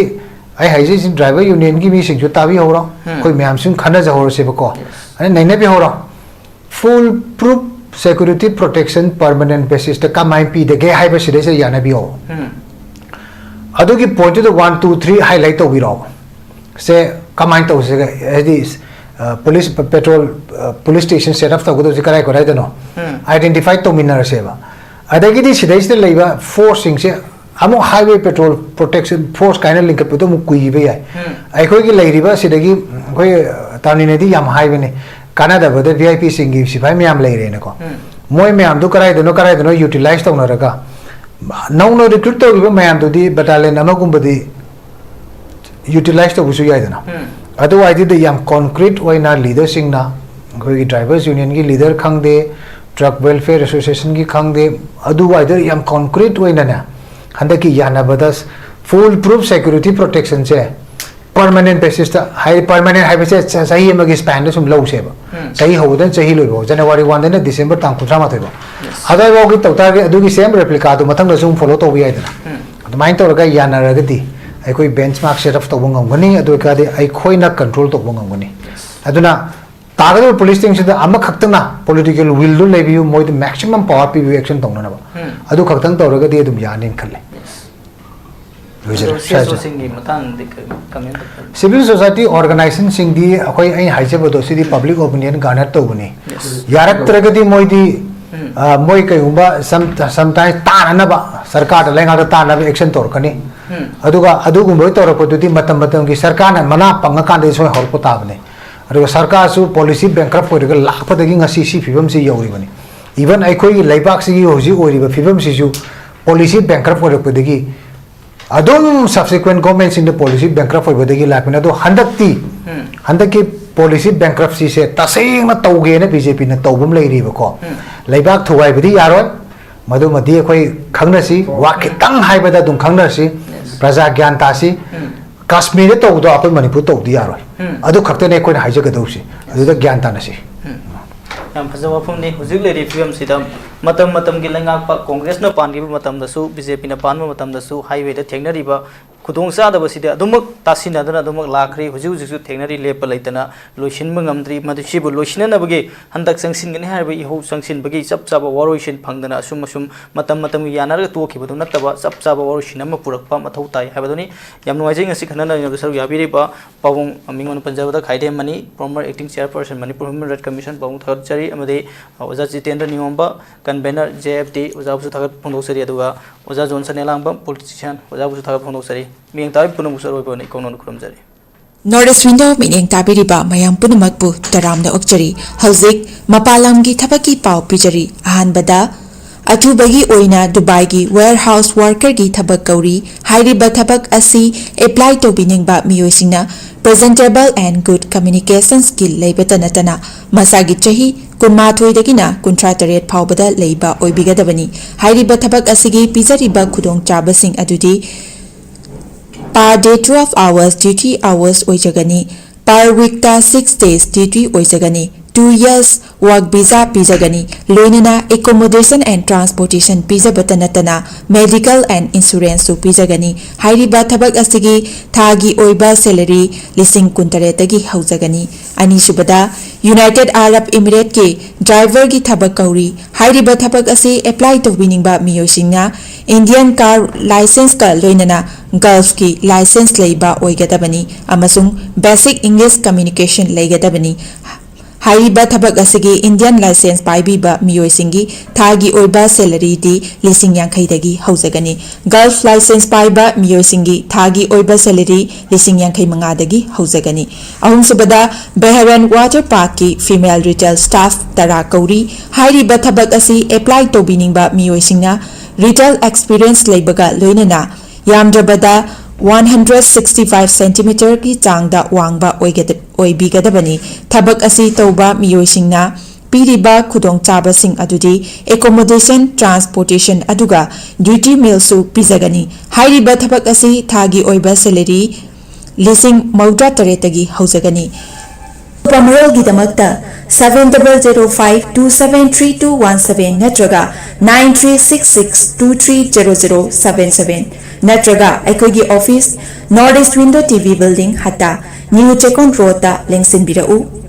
ꯑꯩ ꯍꯥꯏꯖꯩꯁꯤ, driver union ꯒꯤ ꯃꯤꯁꯤꯡꯁꯨ ꯇꯥꯕꯤꯍꯧꯔꯣ, ꯎꯝ꯫ ꯑꯩꯈꯣꯏ ꯃꯌꯥꯝꯁꯨ ꯈꯟꯅꯖꯍꯧꯔꯁꯦꯕꯀꯣ꯫ Yes. ꯑꯗꯩ ꯅꯩꯅꯕꯤꯍꯧꯔꯣ꯫ Full proof security protection permanent basis ꯇ ꯀꯃꯥꯏꯅ ꯄꯤꯗꯒꯦ ꯍꯥꯏꯕꯁꯤꯗꯩꯁꯤꯗ ꯌꯥꯅꯕꯤꯌꯣ꯫ ꯎꯝ꯫ ꯑꯗꯨꯒꯤ ꯄꯣꯏꯟꯠꯇꯨꯗ one, two, three highlight ꯇꯧꯕꯤꯔꯛꯑꯣ꯫ ꯁꯦ ꯀꯃꯥꯏꯅ ꯇꯧꯁꯤꯒꯦ? ꯍꯥꯏꯗꯤ, ꯑ, ꯄꯨꯂꯤꯁ ꯄ-, ꯄꯦꯇ꯭ꯔꯣꯜ, ꯑ, ꯄꯨꯂꯤꯁ ꯁ꯭ꯇꯦꯁꯟ set up ꯇꯧꯒꯗꯧꯁꯦ ꯀꯗꯥꯏ ꯀꯗꯥꯏꯗꯅꯣ? ꯎꯝ꯫ Identify ꯇꯧꯃꯤꯟꯅꯔꯁꯦꯕ꯫ ꯑꯗꯒꯤꯗꯤ ꯁꯤꯗꯩꯁꯤꯗ ꯂꯩꯕ ꯐꯣꯔꯁꯁꯤꯡꯁꯦ ꯑꯃꯨꯛ highway patrol protection force ꯀꯥꯏꯅ ꯂꯤꯡꯈꯠꯄꯗꯣ ꯑꯃꯨꯛ ꯀꯨꯏꯕ ꯌꯥꯏ꯫ ꯎꯝ꯫ ꯑꯩꯈꯣꯏꯒꯤ ꯂꯩꯔꯤꯕ ꯁꯤꯗꯒꯤ ꯑꯩꯈꯣꯏ, ꯑ, ꯇꯥꯃꯤꯜꯅꯗꯤ ꯌꯥꯝ ꯍꯥꯏꯕꯅꯦ, ꯀꯥꯟꯅꯗꯕꯗ V I P ꯁꯤꯡꯒꯤ ꯁꯤꯐꯥꯏ ꯃꯌꯥꯝ ꯂꯩꯔꯦꯅꯀꯣ꯫ ꯎꯝ꯫ ꯃꯣꯏ ꯃꯌꯥꯝꯗꯨ ꯀꯗꯥꯏꯗꯅꯣ ꯀꯗꯥꯏꯗꯅꯣ utilize ꯇꯧꯅꯔꯒ ꯅꯧꯅ recruit ꯇꯧꯔꯤꯕ ꯃꯌꯥꯝꯗꯨꯗꯤ battalion ꯑꯃꯒꯨꯝꯕꯗꯤ utilize ꯇꯧꯕꯁꯨ ꯌꯥꯏꯗꯅ꯫ ꯎꯝ꯫ ꯑꯗꯨꯋꯥꯏꯗꯨꯗ ꯌꯥꯝ concrete ꯑꯣꯏꯅ leader ꯁꯤꯡꯅ, ꯑꯩꯈꯣꯏꯒꯤ drivers union ꯒꯤ leader ꯈꯪꯗꯦ, Truck Welfare Associationꯒꯤ ꯈꯪꯗꯦ, ꯑꯗꯨꯋꯥꯏꯗ ꯌꯥꯝ concrete ꯑꯣꯏꯅꯅꯦ, ꯍꯟꯗꯛꯀꯤ ꯌꯥꯅꯕꯗ full proof security protectionꯁꯦ permanent basisꯇ, ꯍꯥꯏꯗꯤ permanent ꯍꯥꯏꯕꯁꯦ ꯆ- ꯆꯍꯤ ꯑꯃꯒꯤ spanꯗ ꯁꯨꯝ ꯂꯧꯁꯦꯕ, ꯎꯝ꯫ ꯆꯍꯤ ꯍꯧꯕꯗꯅ ꯆꯍꯤ ꯂꯣꯏꯕ, January oneꯗꯩꯅ December ꯇꯥꯡ ꯀꯨꯟꯊ꯭ꯔꯥ ꯃꯥꯊꯣꯏ ꯐꯥꯎ꯫ Yes. ꯑꯗꯨꯋꯥꯏꯐꯥꯎꯒꯤ ꯇꯧ ꯇꯥꯔꯒꯗꯤ ꯑꯗꯨꯒꯤ same replicaꯗꯣ ꯃꯊꯪꯗꯁꯨ ꯑꯃꯨꯛ follow ꯇꯧꯕ ꯌꯥꯏꯗꯅ꯫ ꯎꯝ꯫ ꯑꯗꯨꯃꯥꯏꯅ ꯇꯧꯔꯒ ꯌꯥꯅꯔꯒꯗꯤ ꯑꯩꯈꯣꯏ benchmark set up ꯇꯧꯕ ꯉꯝꯒꯅꯤ, ꯑꯗꯨ ꯑꯣꯏꯇꯥꯔꯗꯤ ꯑꯩꯈꯣꯏꯅ control ꯇꯧꯕ ꯉꯝꯒꯅꯤ꯫ Yes. ꯑꯗꯨꯅ ꯇꯥꯒꯗꯕ police stingꯁꯤꯗ ꯑꯃꯈꯛꯇꯅ political willꯗꯨ ꯂꯩꯕꯤꯌꯨ, ꯃꯣꯏꯗ maximum power ꯄꯤꯕꯤꯌꯨ action ꯇꯧꯅꯅꯕ꯫ ꯎꯝ꯫ ꯑꯗꯨ ꯈꯛꯇꯪ ꯇꯧꯔꯒꯗꯤ ꯑꯗꯨꯝ ꯌꯥꯅꯤꯅ ꯈꯜꯂꯦ꯫ Yes꯫ ꯂꯣꯏꯖꯔꯦ꯫ ꯑꯗꯣ ꯁ꯭ꯋꯥꯏꯁꯦ꯫ CSOꯁꯤꯡꯒꯤ ꯃꯇꯥꯡꯗꯤ ꯀꯔꯤ comment ꯇꯧꯒꯗꯕ? Civil society organizationꯁꯤꯡꯗꯤ ꯑꯩꯈꯣꯏ, ꯑꯩꯅ ꯍꯥꯏꯖꯕꯗꯣ, ꯁꯤꯗꯤ public opinion garner ꯇꯧꯕꯅꯤ꯫ Yes꯫ ꯌꯥꯔꯛꯇ꯭ꯔꯒꯗꯤ ꯃꯣꯏꯗꯤ, ꯎꯝ꯫ ꯑ, ꯃꯣꯏ ꯀꯩꯒꯨꯝꯕ some- sometimes ꯇꯥꯅꯅꯕ, ꯁꯔꯀꯥꯔꯗ ꯂꯩꯉꯥꯛꯇ ꯇꯥꯅꯕ action ꯇꯧꯔꯛꯀꯅꯤ꯫ ꯎꯝ꯫ ꯑꯗꯨꯒ ꯑꯗꯨꯒꯨꯝꯕ ꯇꯧꯔꯛꯄꯗꯨꯗꯤ ꯃꯇꯝ ꯃꯇꯝꯒꯤ ꯁꯔꯀꯥꯔꯅ ꯃꯅꯥ ꯄꯪꯉꯀꯥꯟꯗꯗꯤ ꯁꯣꯏ ꯍꯧꯔꯛꯄ ꯇꯥꯕꯅꯤ꯫ ꯑꯗꯨꯒ ꯁꯔꯀꯥꯔꯁꯨ policy bankrupt ꯑꯣꯏꯔꯒ ꯂꯥꯛꯄꯗꯒꯤ ꯉꯁꯤ ꯁꯤ ꯐꯤꯕꯝꯁꯤ ꯌꯧꯔꯤꯕꯅꯤ꯫ Even ꯑꯩꯈꯣꯏꯒꯤ ꯂꯩꯕꯥꯛꯁꯤꯒꯤ ꯍꯧꯖꯤꯛ ꯑꯣꯏꯔꯤꯕ ꯐꯤꯕꯝꯁꯤꯁꯨ policy bankrupt ꯑꯣꯏꯔꯛꯄꯗꯒꯤ ꯑꯗꯨꯝ subsequent governmentꯁꯤꯡꯅ policy bankrupt ꯑꯣꯏꯕꯗꯒꯤ ꯂꯥꯛꯄꯅꯤ꯫ ꯑꯗꯣ ꯍꯟꯗꯛꯇꯤ, ꯎꯝ꯫ ꯍꯟꯗꯛꯀꯤ policy bankruptcyꯁꯦ ꯇꯁꯦꯡꯅ ꯇꯧꯒꯦꯅ BJPꯅ ꯇꯧꯕ ꯑꯃ ꯂꯩꯔꯤꯕꯀꯣ꯫ ꯎꯝ꯫ ꯂꯩꯕꯥꯛ ꯊꯨꯒꯥꯏꯕꯗꯤ ꯌꯥꯔꯣꯏ, ꯃꯗꯨꯃꯗꯤ ꯑꯩꯈꯣꯏ ꯈꯪꯅꯁꯤ, ꯋꯥ ꯎꯝ꯫ ꯈꯤꯇꯪ ꯍꯥꯏꯕꯗ ꯑꯗꯨꯝ ꯈꯪꯅꯔꯁꯤ, Yes꯫ ꯄ꯭ꯔꯖꯥ ꯒ꯭ꯌꯥꯟ ꯇꯥꯁꯤ꯫ ꯎꯝ꯫ ꯀꯥꯁꯃꯤꯔꯗ ꯇꯧꯕꯗꯣ ꯑꯩꯈꯣꯏ ꯃꯅꯤꯄꯨꯔ ꯇꯧꯕꯗꯤ ꯌꯥꯔꯣꯏ꯫ ꯎꯝ꯫ ꯑꯗꯨ ꯈꯛꯇꯅꯦ ꯑꯩꯈꯣꯏꯅ ꯍꯥꯏꯖꯒꯗꯧꯁꯤ꯫ ꯑꯗꯨꯗ ꯒ꯭ꯌꯥꯟ ꯇꯥꯅꯁꯤ꯫ ꯎꯝ꯫ ꯌꯥꯝ ꯐꯖꯕ ꯋꯥꯐꯝꯅꯤ꯫ ꯍꯧꯖꯤꯛ ꯂꯩꯔꯤꯕ ꯐꯤꯕꯝꯁꯤꯗ ꯃꯇꯝ ꯃꯇꯝꯒꯤ ꯂꯩꯉꯥꯛꯄ ꯀꯣꯡꯒ꯭ꯔꯦꯁꯅ ꯄꯥꯟꯈꯤꯕ ꯃꯇꯝꯗꯁꯨ, BJPꯅ ꯄꯥꯟꯕ ꯃꯇꯝꯗꯁꯨ highwayꯗ ꯊꯦꯡꯅꯔꯤꯕ ꯈꯨꯗꯣꯡꯆꯥꯗꯕꯁꯤꯗꯤ ꯑꯗꯨꯃꯛ ꯇꯥꯁꯤꯟꯅꯗꯨꯅ ꯑꯗꯨꯃꯛ ꯂꯥꯛꯈ꯭ꯔꯤ꯫ ꯍꯧꯖꯤꯛ ꯍꯧꯖꯤꯛꯁꯨ ꯊꯦꯡꯅꯔꯤ, ꯂꯦꯞꯄ ꯂꯩꯇꯅ ꯂꯣꯏꯁꯤꯟꯕ ꯉꯝꯗ꯭ꯔꯤ꯫ ꯃꯗꯨ ꯁꯤꯕꯨ ꯂꯣꯏꯁꯤꯟꯅꯅꯕꯒꯤ ꯍꯟꯗꯛ ꯆꯪꯁꯤꯟꯒꯅꯤ ꯍꯥꯏꯔꯤꯕ ꯏꯍꯧ ꯆꯪꯁꯤꯟꯕꯒꯤ ꯆꯞ ꯆꯥꯕ ꯋꯥꯔꯣꯏꯁꯤꯟ ꯐꯪꯗꯅ ꯑꯁꯨꯝ ꯑꯁꯨꯝ ꯃꯇꯝ ꯃꯇꯝꯒꯤ ꯌꯥꯅꯔꯒ ꯇꯣꯛꯈꯤꯕꯗꯨ ꯅꯠꯇꯕ ꯆꯞ ꯆꯥꯕ ꯋꯥꯔꯣꯏꯁꯤꯟ ꯑꯃ ꯄꯨꯔꯛꯄ ꯃꯊꯧ ꯇꯥꯏ ꯍꯥꯏꯕꯗꯨꯅꯤ꯫ ꯌꯥꯝ ꯅꯨꯡꯉꯥꯏꯖꯩ ꯉꯁꯤ ꯈꯟꯅ ꯅꯩꯅꯕꯗ ꯁꯔꯨꯛ ꯌꯥꯕꯤꯔꯤꯕ ꯄꯥꯕꯨꯡ, ꯃꯤꯡ ꯑꯣꯏꯅ ꯄꯟꯖꯕꯗ ꯈꯥꯏꯗꯦꯝ money, former acting chairperson Manipur Human Rights Commission, ꯄꯥꯕꯨꯡ ꯊꯥꯒꯠꯆꯔꯤ, ꯑꯃꯗꯤ ꯑꯣꯖꯥ ꯖꯤꯇꯦꯟꯗ꯭ꯔ ꯅꯤꯉꯣꯝꯕ, convener JFD, ꯑꯣꯖꯥꯕꯨꯁꯨ ꯊꯥꯒꯠ ꯐꯣꯡꯗꯣꯛꯆꯔꯤ꯫ ꯑꯗꯨꯒ ꯑꯣꯖꯥ ꯖꯣꯟꯁꯟ ꯑꯦꯂꯥꯡꯕꯝ, politician, ꯑꯣꯖꯥꯕꯨꯁꯨ ꯊꯥꯒꯠ ꯐꯣꯡꯗꯣꯛꯆꯔꯤ꯫ ꯃꯤꯠꯌꯦꯡ ꯇꯥꯕꯤꯕ ꯄꯨꯝꯅꯃꯛꯁꯨ ꯑꯔꯣꯏꯕ ꯑꯣꯏꯅ ꯏꯀꯧꯅꯧꯅ ꯈꯨꯔꯨꯝꯖꯔꯤ꯫ North East Window ꯃꯤꯠꯌꯦꯡ ꯇꯥꯕꯤꯔꯤꯕ ꯃꯌꯥꯝ ꯄꯨꯝꯅꯃꯛꯄꯨ ꯇꯔꯥꯝꯅ ꯑꯣꯛꯆꯔꯤ꯫ ꯍꯧꯖꯤꯛ ꯃꯄꯥꯟ ꯂꯝꯒꯤ ꯊꯕꯛꯀꯤ ꯄꯥꯎ ꯄꯤꯖꯔꯤ꯫ ꯑꯍꯥꯟꯕꯗ, ꯑꯊꯨꯕꯒꯤ ꯑꯣꯏꯅ ꯗꯨꯕꯥꯏꯒꯤ warehouse workerꯒꯤ ꯊꯕꯛ ꯀꯧꯔꯤ꯫ ꯍꯥꯏꯔꯤꯕ ꯊꯕꯛ ꯑꯁꯤ apply ꯇꯧꯕꯤꯅꯤꯡꯕ ꯃꯤꯑꯣꯏꯁꯤꯡꯅ presentable and good communication skill ꯂꯩꯕꯇ ꯅꯠꯇꯅ ꯃꯁꯥꯒꯤ ꯆꯍꯤ ꯀꯨꯟꯃꯥꯊꯣꯏꯗꯒꯤꯅ ꯀꯨꯟꯊ꯭ꯔꯥ ꯇꯔꯦꯠ ꯐꯥꯎꯕꯗ ꯂꯩꯕ ꯑꯣꯏꯕꯤꯒꯗꯕꯅꯤ꯫ ꯍꯥꯏꯔꯤꯕ ꯊꯕꯛ ꯑꯁꯤꯒꯤ ꯄꯤꯖꯔꯤꯕ ꯈꯨꯗꯣꯡꯆꯥꯕꯁꯤꯡ ꯑꯗꯨꯗꯤ per day twelve hours duty hours ꯑꯣꯏꯖꯒꯅꯤ꯫ Per weekꯇ six days duty ꯑꯣꯏꯖꯒꯅꯤ꯫ Two years work visa ꯄꯤꯖꯒꯅꯤ꯫ ꯂꯣꯏꯅꯅ accommodation and transportation ꯄꯤꯖꯕꯇ ꯅꯠꯇꯅ medical and insuranceꯁꯨ ꯄꯤꯖꯒꯅꯤ꯫ ꯍꯥꯏꯔꯤꯕ ꯊꯕꯛ ꯑꯁꯤꯒꯤ ꯊꯥꯒꯤ ꯑꯣꯏꯕ salary ꯂꯤꯁꯤꯡ ꯀꯨꯟꯇꯔꯦꯠꯇꯒꯤ ꯍꯧꯖꯒꯅꯤ꯫ ꯑꯅꯤꯁꯨꯕꯗ, United Arab Emirateꯀꯤ driverꯒꯤ ꯊꯕꯛ ꯀꯧꯔꯤ꯫ ꯍꯥꯏꯔꯤꯕ ꯊꯕꯛ ꯑꯁꯤ apply ꯇꯧꯕꯤꯅꯤꯡꯕ ꯃꯤꯑꯣꯏꯁꯤꯡꯅ Indian car licenceꯀ ꯂꯣꯏꯅꯅ Gulfꯀꯤ license ꯂꯩꯕ ꯑꯣꯏꯒꯗꯕꯅꯤ ꯑꯃꯁꯨꯡ basic English communication ꯂꯩꯒꯗꯕꯅꯤ꯫ ꯍꯥꯏꯔꯤꯕ ꯊꯕꯛ ꯑꯁꯤꯒꯤ Indian license ꯄꯥꯏꯕꯤꯕ ꯃꯤꯑꯣꯏꯁꯤꯡꯒꯤ ꯊꯥꯒꯤ ꯑꯣꯏꯕ salaryꯗꯤ ꯂꯤꯁꯤꯡ ꯌꯥꯡꯈꯩꯗꯒꯤ ꯍꯧꯖꯒꯅꯤ꯫ Gulf license ꯄꯥꯏꯕ ꯃꯤꯑꯣꯏꯁꯤꯡꯒꯤ ꯊꯥꯒꯤ ꯑꯣꯏꯕ salary ꯂꯤꯁꯤꯡ ꯌꯥꯡꯈꯩ ꯃꯉꯥꯗꯒꯤ ꯍꯧꯖꯒꯅꯤ꯫ ꯑꯍꯨꯝꯁꯨꯕꯗ, Bahrain Water Parkꯀꯤ female retail staff ꯇꯔꯥ ꯀꯧꯔꯤ꯫ ꯍꯥꯏꯔꯤꯕ ꯊꯕꯛ ꯑꯁꯤ apply ꯇꯧꯕꯤꯅꯤꯡꯕ ꯃꯤꯑꯣꯏꯁꯤꯡꯅ retail experience ꯂꯩꯕꯒ ꯂꯣꯏꯅꯅ ꯌꯥꯝꯗ꯭ꯔꯕꯗ one hundred sixty five centimeterꯒꯤ ꯆꯥꯡꯗ ꯋꯥꯡꯕ ꯑꯣꯏꯒꯗ-, ꯑꯣꯏꯕꯤꯒꯗꯕꯅꯤ꯫ ꯊꯕꯛ ꯑꯁꯤ ꯇꯧꯕ ꯃꯤꯑꯣꯏꯁꯤꯡꯅ ꯄꯤꯔꯤꯕ ꯈꯨꯗꯣꯡꯆꯥꯕꯁꯤꯡ ꯑꯗꯨꯗꯤ accommodation, transportation ꯑꯗꯨꯒ duty mealꯁꯨ ꯄꯤꯖꯒꯅꯤ꯫ ꯍꯥꯏꯔꯤꯕ ꯊꯕꯛ ꯑꯁꯤ ꯊꯥꯒꯤ ꯑꯣꯏꯕ salary ꯂꯤꯁꯤꯡ ꯃꯧꯗ꯭ꯔꯥ ꯇꯔꯦꯠꯇꯒꯤ ꯍꯧꯖꯒꯅꯤ꯫ ꯑꯀꯨꯞꯄ ꯃꯔꯣꯜꯒꯤꯗꯃꯛꯇ seven double zero five two seven three two one seven ꯅꯠꯇ꯭ꯔꯒ nine three six six two three zero zero seven seven ꯅꯠꯇ꯭ꯔꯒ ꯑꯩꯈꯣꯏꯒꯤ office, North East Window TV Building, ꯍꯠꯇꯥ, New Chekon Roadꯇ ꯂꯦꯡꯁꯤꯟꯕꯤꯔꯛꯎ꯫